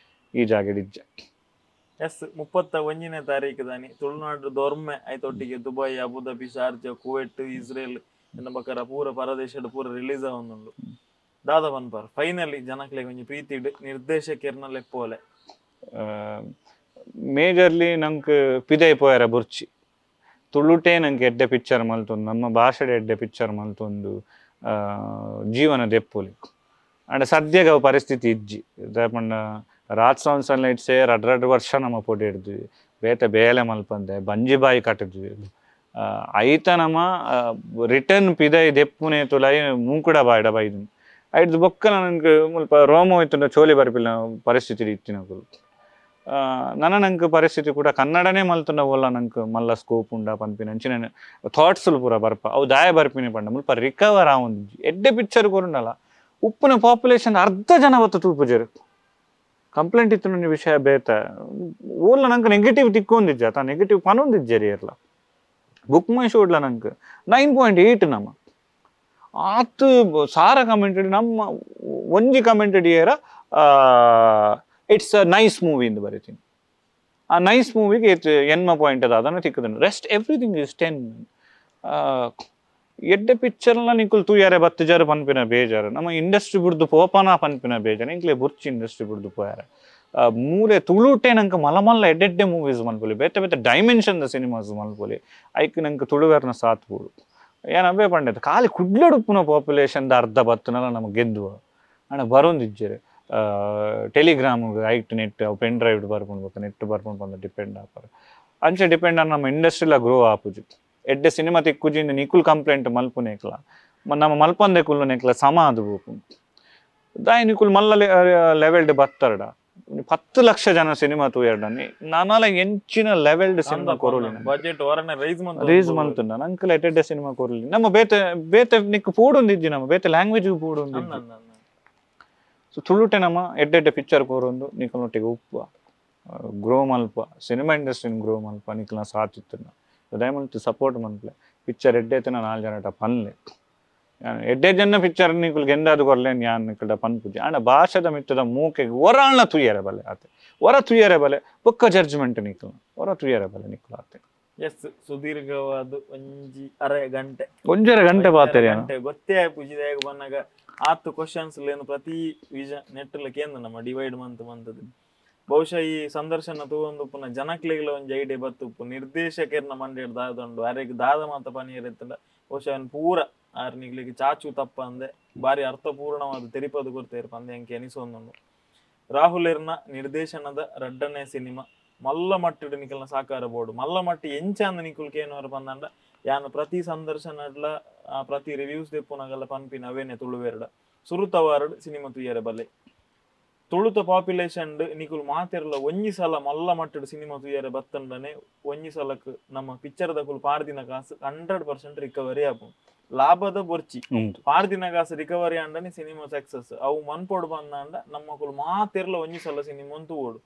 ಈ ಜಾಗೆಡ್ ಇಜ್ಜ. ಎಸ್ 31ನೇ ತಾರೀಕು ದಾನಿ Tulunadu ದೊರ್ಮೆ ಐತೊಟ್ಟಿಗೆ Dubai, Abu Dhabi, Sharjah, Kuwait, Israel ಎನ್ನ ಬಕರ ಪೂರ ಪರದೇಶಡ್ ಪೂರ ರಿಲೀಸ್ ಆವೊಂದುಂಡು. ದಾದ ಪನ್ಪರ್ ಫೈನಲಿ ಜನಕ್ಲೆಗ್ ಒಂಜಿ ಪ್ರೀತಿಡ್ ನಿರ್ದೇಶಕೆರ್ನ ಲೆಪ್ಪೋಲೆ. ಮೇಜರ್ಲಿ ನಂಕ್ ಪಿದೈ ಪೋಯರ ಬುರ್ಚಿ ತುಳುಟೇ ನಂಗೆ ಎಡ್ಡೆ ಪಿಕ್ಚರ್ ಮಲ್ತೊಂದು ನಮ್ಮ ಭಾಷೆಡ್ ಎಡ್ಡೆ ಪಿಕ್ಚರ್ ಮಲ್ತೊಂದು ಜೀವನ ದೆಪ್ಪೊಲಿ. ಅಂಡ ಸದ್ಯಗ ಅವು ಪರಿಸ್ಥಿತಿ ಇಜ್ಜಿ. ದಾಯೆ ರಾಜ್ ಸೌಂಡ್ಸ್ ಅಂಡ್ ಲೈಟ್ಸೇ ರಡ್ ರಡ್ ವರ್ಷ ನಮ್ಮ ಪೊಡಿ ಹಿಡ್ದ್ವಿ, ಬೇತೆ ಬೇಲೆ ಮಲ್ಪಂದೆ ಬಂಜಿ ಬಾಯಿ ಕಟ್ಟಿದ್ವಿ. ಐತ ನಮ್ಮ ರಿಟರ್ನ್ ಪಿದೈ ದೆಪ್ಪುನೆ ತುಲಾಯಿ ಮೂಕುಡ ಬಾಯಿಡ ಬೈದು ಐಡ್ದು ಬೊಕ್ಕ ನನಗೆ ಮುಲ್ಪ ರೋಮ ಹೋಯ್ತುಂಡ ಚೋಲಿ ಬರ್ಪಿಲ್ಲ ಪರಿಸ್ಥಿತಿ ಇತ್ತಿನಕುಲು. ನನ ನಂಗೆ ಪರಿಸ್ಥಿತಿ ಕೂಡ ಕನ್ನಡನೇ ಮಲ್ತುಂಡ ಓಲ್ಲ ನಂಗೆ ಮಲ್ಲ ಸ್ಕೋಪ್ ಉಂಡ ಪನ್ಪಿನ ಅಂಚಿನ ಥಾಟ್ಸ್ಲು ಪೂರ ಬರ್ಪ ಅವು ದಾಯ ಬರ್ಪಿನಿ ಪಂಡ ಮುಲ್ಪ ರಿಕವರ್ ಆವೊಂದು ಎಡ್ಡೆ ಪಿಕ್ಚರ್ ಕೊರುಂಡಲ ಉಪ್ಪುನ ಪಾಪ್ಯುಲೇಷನ್ ಅರ್ಧ ಜನ ಬತ್ತು ತೂಪುಜೆರ್. ಕಂಪ್ಲೇಂಟ್ ಇತ್ತು ನನ್ನ ವಿಷಯ ಬೇತ ಓಲ್ಲ ನಂಗೆ ನೆಗೆಟಿವ್ ತಿಕ್ಕೊಂದಿಜ್ಜ ತಾ ನೆಗೆಟಿವ್ ಪನೊಂದಿಜ್ಜರಿ ಇರ್ಲ. ಬುಕ್ ಮೈ ಶೋಡ್ಲ ನಂಗೆ 9.8 ನಮ್ಮ ಆತು ಸಾರ ಕಮೆಂಟೆಡ್ ನಮ್ಮ ಒಂಜಿ commented ಏರ it's a nice movie ಇಂದು ಬರೀತೀನಿ. ಆ ನೈಸ್ ಮೂವಿಗೆ ಎನ್ಮ ಪಾಯಿಂಟ್ ಅದ ಅದನ್ನು ತಿಕ್ಕದನು. Rest everything is 10. ಎಡ್ಡೆ ಪಿಕ್ಚರ್ನ ನಿಂಕುಲು ತೂಯಾರೆ ಬತ್ತುಜಾರು ಪನ್ಪಿನ ಬೇಜಾರು, ನಮ್ಮ ಇಂಡಸ್ಟ್ರಿ ಬುಡ್ದು ಪೋಪನ ಪನ್ಪಿನ ಬೇಜಾರು. ಇಂಕ್ಲೆ ಬುರ್ಚಿ ಇಂಡಸ್ಟ್ರಿ ಬುಡ್ದು ಪೋಯಾರ ಮೂಲೆ ತುಳುಟೆ ನಂಗೆ ಮಲ್ಲ ಮಲ್ಲ ಎಡ್ಡೆಡ್ಡೆ ಮೂವೀಸ್ ಮಲ್ಪೊಲಿ, ಬೇತೆ ಬೇತೆ ಡೈಮೆನ್ಷನ್ the cinemas ಮಲ್ಪೊಲಿ. ಐಕ್ ನಂಗೆ ತುಳುವೆರ್ನ ಸಾತ್ ಬೋಡು. ಏನಬ್ಬೆ ಪಂಡೆತ್ ಖಾಲಿ ಕುಡ್ಲಡುಪ್ಪುನ ಪಾಪ್ಯುಲೇಷನ್ the ಅರ್ಧ ಬತ್ತುನಲ ನಮಗೆ ಗೆದ್ದುವ ಅಣ್ಣ ಬರೋಂದಿಜ್ಜೆರ್. ಟೆಲಿಗ್ರಾಮ್ ಐಟ್ ನೆಟ್ ಅವು ಪೆನ್ ಡ್ರೈವ್ ಬರ್ಪುಂಡು ಬೊಕ್ಕ ನೆಟ್ ಬರ್ಪುಂಡು ಪಂದ ಡಿಪೆಂಡ್ ಆಪರ್ ಅಂಚೆ ಡಿಪೆಂಡ್ ಆನ್ ನಮ್ಮ ಇಂಡಸ್ಟ್ರಿಲ ಗ್ರೋ ಆಪುಜಿ. ಎಡ್ಡೆ ಸಿನಿಮಾ ತಿಕ್ಕುಜಿ ನಿಕುಲ್ ಕಂಪ್ಲೇಂಟ್ ಮಲ್ಪುನೇಕ್ಲ ನಮ್ಮ ಮಲ್ಪಂದೆ ಕುಲ್ಲುನೇಕ್ಲ ಸಮ ಅದು ಬೋಪುಂಡು. ದಾಯ ನಿಕುಲ್ ಮಲ್ಲ ಲೆವೆಲ್ಡ್ ಬತ್ತರ್ಡ 10 ಲಕ್ಷ ಜನ ಸಿನಿಮಾ ತೂಯರ್ಡನಿ ನಾನಾಲ ಎಂಚಿನ ಲೆವೆಲ್ಡ್ ಸಿನಿಮಾ ಕೊರೊಲಿ ಬಜೆಟ್ ಹೊರನೆ ರೈಸ್ ಮಲ್ತುಂಡ ನಂಕಲ ಎಡ್ಡೆ ಸಿನಿಮಾ ಕೊರೊಲಿ. ನಮ್ಮ ಬೇತೆ ಬೇತೆ ನಿಕ್ ಪೋಡೊಂದಿಜ್ಜಿ, ನಮ್ಮ ಬೇತೆ ಲ್ಯಾಂಗ್ವೇಜ್ ಪೋಡೊಂದಿಜ್ಜಿ. ಸೊ ತುಳುಟೆ ನಮ್ಮ ಎಡ್ಡೆಡ್ಡೆ ಪಿಕ್ಚರ್ ಕೊರೊಂದು ನಿಕಲ್ನೊಟ್ಟಿಗೆ ಉಪ್ಪು ಗ್ರೋ ಮಲ್ಪ ಸಿನಿಮಾ ಇಂಡಸ್ಟ್ರಿನ ಗ್ರೋ ಮಲ್ಪ ನಿಕಲ್ನ ಸಾಥಿತ್ತುಂಡ ದಯಮಲ್ತು ಸಪೋರ್ಟ್ ಮನ್ಪಲೆ. ಪಿಕ್ಚರ್ ಎಡ್ಡೆ 4 ಜನಟ ಪನ್ಲೆ ಎಡ್ಡೆ ಜನ ಪಿಕ್ಚರ್ ನಿಕುಲ್ ಗೆಂದಾದು ಕೊರ್ಲೆ ಯಾನ್ ನಿಕಲ್ಡ ಪನ್ಪುಜಿ. ಆಂಡ ಭಾಷೆದ ಮಿತ್ತದ ಮೂಕೆಗೆ ಒರಾಳ್ನ ತುಯ್ಯರೆ ಬಲೆ ಆತೆ ಒರ ತುಯ್ಯರೆ ಬಲೆ ಬೊಕ್ಕ ಜಡ್ಜ್ಮೆಂಟ್ ನಿಕಲ್ನ ಒರ ತುಯ್ಯರೆ ಬಲೆ ನಿಕುಲ್ ಆತೆ. ಎಸ್ ಸುದೀರ್ಘವಾದ ಒಂಜಿ ಅರೆ ಗಂಟೆ ಒಂಜರೆ ಗಂಟೆ ಬಾತೆರಿ ಗೊತ್ತೇ ಆಪುಜಿ. ಬನ್ನಾಗ ಆತು ಕ್ವಶನ್ಸ್ ಲೇನು ಪ್ರತಿ ವಿಜ ನೆಟ್ಟಲ ಕೇಂದ್ರ ನಮ್ಮ ಡಿವೈಡ್ ಮಂತ್ ಮಂತದ್ದು. ಬಹುಶಃ ಈ ಸಂದರ್ಶನ ತೂವೊಂದು ಪುನಃ ಜನಕ್ಲೆಗ್ಲ ಒಂಜಿ ಐಡಿಯಾ ಬತ್ತುಪ್ಪು ನಿರ್ದೇಶಕೆರ್ನ ಮಂಡೇಡ್ ದಾದಂಡು ಅರೆಗ್ ದಾದ ಮಾತ ಪನಿಯರ್ ಇತ್ತಂಡ ಬಹುಶಃ ಅವನ್ ಪೂರ ಆರ್ ನಿಗ್ಲಿಗೆ ಚಾಚು ತಪ್ಪ ಅಂದೆ ಬಾರಿ ಅರ್ಥಪೂರ್ಣವಾದ ತೆರಿಪದು ಕೊರ್ತೇರ್ ಪಂದೆ ಅಂಕೆ ಎನಿಸೊಂದುಂಡು. ರಾಹುಲ್ ಎರ್ನ ನಿರ್ದೇಶನದ ರಡ್ಡನೇ ಸಿನಿಮಾ ಮಲ್ಲ ಮಟ್ಟಡ್ ನಿಕಲ್ನ ಸಾಕಾರ ಬೋಡು ಮಲ್ಲ ಮಟ್ಟ ಎಂಚಾಂದ ನಿಕುಲ್ ಕೇನವರ ಪಂದಂಡ ಯಾನ್ ಪ್ರತಿ ಸಂದರ್ಶನಡ್ಲ ಪ್ರತಿ ರಿವ್ಯೂಸ್ ದೆಪ್ಪುನಗಲ್ಲ ಪನ್ಪಿನ ಅವೇನೆ ತುಳುವೆರಡ ಸುರುತವಾರಡ್ ಸಿನಿಮಾ ತುಯ್ಯರೆ ಬಲ್ಲೆ. ತುಳುತ ಪಾಪ್ಯುಲೇಷನ್ ನಿಕುಲ್ ಮಾತೆರ್ಲ ಒಂಜಿ ಸಲ ಮಲ್ಲ ಮಟ್ಟಡ್ ಸಿನಿಮಾ ತುಯ್ಯರೆ ಬತ್ತಂಡನೆ ಒಂಜಿ ಸಲಕ್ ನಮ್ಮ ಪಿಕ್ಚರ್ ದಕುಲ್ ಪಾರ್ದಿನ ಕಾಸು 100% ರಿಕವರಿ ಆಪುಂಡು. ಲಾಭದ ಬೊರ್ಚಿ ಪಾರ್ದಿನ ಕಾಸು ರಿಕವರಿ ಅಂಡನೆ ಸಿನಿಮಾ ಸಕ್ಸಸ್. ಅವು ಮನ್ಪೊಡು ಬಂದಂಡ ನಮ್ಮಕುಲು ಮಾತೆರ್ಲ ಒಂಜಿ ಸಲ ಸಿನಿಮಾ ತೂವೊಡು.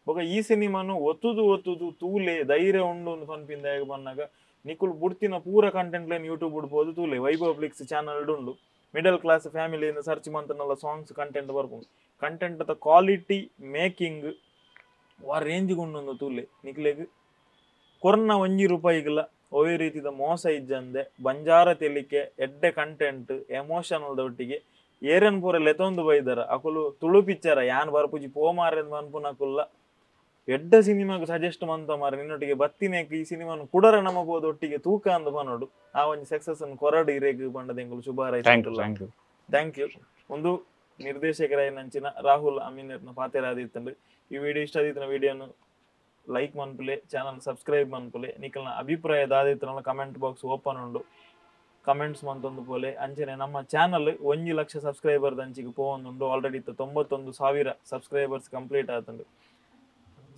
ಬೊಕ ಈ ಸಿನಿಮಾನು ಒತ್ತುದು ಒತ್ತುದು ತೂಲೆ ಧೈರ್ಯ ಉಂಡು ಒಂದು ಪನ್ಪಿಂದ ಬನ್ನಾಗ ನಿಕುಲ್ ಬುಡ್ತಿನ ಪೂರ ಕಂಟೆಂಟ್ ಲೈನ್ ಯೂಟ್ಯೂಬ್ ಬಿಡ್ಬೋದು ತೂಲೆ ವೈಭವ್ ಫ್ಲಿಕ್ಸ್ ಚಾನಲ್ ಉಂಡು. ಮಿಡಲ್ ಕ್ಲಾಸ್ ಫ್ಯಾಮಿಲಿಯಿಂದ ಸರ್ಚ್ ಮಂತನೆಲ್ಲ ಸಾಂಗ್ಸ್ ಕಂಟೆಂಟ್ ಬರ್ಪುಂಡು. ಕಂಟೆಂಟ್ ದ ಕ್ವಾಲಿಟಿ ಮೇಕಿಂಗ್ ವಾ ರೇಂಜ್ ಉಂಡು ತೂಲೆ ನಿಕ್ಲೆಗ್ ಕೊರ್ನ ಒಂಜಿ ರೂಪಾಯಿಗಿಲ್ಲ ಒವೇ ರೀತಿದ ಮೋಸ ಇಜ್ಜಂದೆ ಬಂಜಾರ ತೆಲಿಕೆ ಎಡ್ಡೆ ಕಂಟೆಂಟ್ ಎಮೋಷನಲ್ ದೊಟ್ಟಿಗೆ ಏರನ್ ಪೂರ ಲೆತೊಂದು ಬೈದಾರ ಅಕುಲು ತುಳು ಪಿಕ್ಚರ ಯಾನ್ ಬರ್ಪುಜಿ ಪೋಮಾರೆಂದ್ ಮನ್ಪುನಕುಲ್ಲ ಎಡ್ಡ ಸಿನಿಮಾಗ್ ಸಜೆಸ್ಟ್ ಮಂತ ಮಾರ ನಿನ್ನೊಟ್ಟಿಗೆ ಬತ್ತಿನೇಕ್ ಈ ಸಿನಿಮಾನು ಕುಡರ ನಮ್ಮ ಬೋದು ಒಟ್ಟಿಗೆ ತೂಕ ಅಂದ್ ಪನೋಡು ಆ ಒಂಜಿ ಸಕ್ಸಸ್ ಅನ್ನು ಕೊರಡು ಇರೇಗ್ ಪಂಡದ ಎಂಕುಲು ಶುಭ ಹಾರೈಸೊಂದುಲ್ಲ. Thank you. ಒಂದು ನಿರ್ದೇಶಕರಾಯಿನಂಚಿನ ರಾಹುಲ್ ಅಮೀನ್ ಪಾತೆರಾದಿತ್ತಂಡು. ಈ ವಿಡಿಯೋ ಇಷ್ಟ ಆದಿತ್ತಿನ ವಿಡಿಯೋನು ಲೈಕ್ ಮನ್ಪುಲೆ, ಚಾನಲ್ ಸಬ್ಸ್ಕ್ರೈಬ್ ಮನ್ಪುಲೆ, ನಿಕಲ್ನ ಅಭಿಪ್ರಾಯ ದಾದಿತ್ತನಲ್ಲ ಕಮೆಂಟ್ ಬಾಕ್ಸ್ ಓಪನ್ ಉಂಡು, ಕಮೆಂಟ್ಸ್ ಮಂತೊಂದು ಪೋಲೆ. ಅಂಚನೆ ನಮ್ಮ ಚಾನಲ್ 1 ಲಕ್ಷ ಸಬ್ಸ್ಕ್ರೈಬರ್ ದಂಚಿಗೆ ಪೋವೊಂದುಂಡು. ಆಲ್ರೆಡಿ 91,000 ಸಬ್ಸ್ಕ್ರೈಬರ್ಸ್ ಕಂಪ್ಲೀಟ್ ಆತುಂಡು.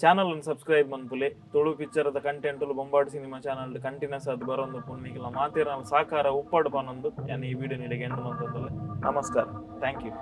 ಚಾನಲ್ ಸಬ್ಸ್ಕ್ರೈಬ್ ಮನ್ಪುಲೆ. ತುಳು ಪಿಕ್ಚರ್ದ ಕಂಟೆಂಟ್ ಬೊಂಬಾಟ್ ಸಿನಿಮಾ ಚಾನಲ್ ಕಂಟಿನ್ಯೂಸ್ ಆದ್ ಬರೋಂದು ಪುಣ್ಣಿಗೆಲ್ಲ ಮಾತೇರ ಸಾಕಾರ ಉಪ್ಪಾಡು ಪನ್ನೊಂದು ಯಾನ್ ಈ ವಿಡಿಯೋ ನಿಮಗೆ ಎಂಡ್ ಮಂತೊಂದುಲ್ಲೆ. ನಮಸ್ಕಾರ, thank you.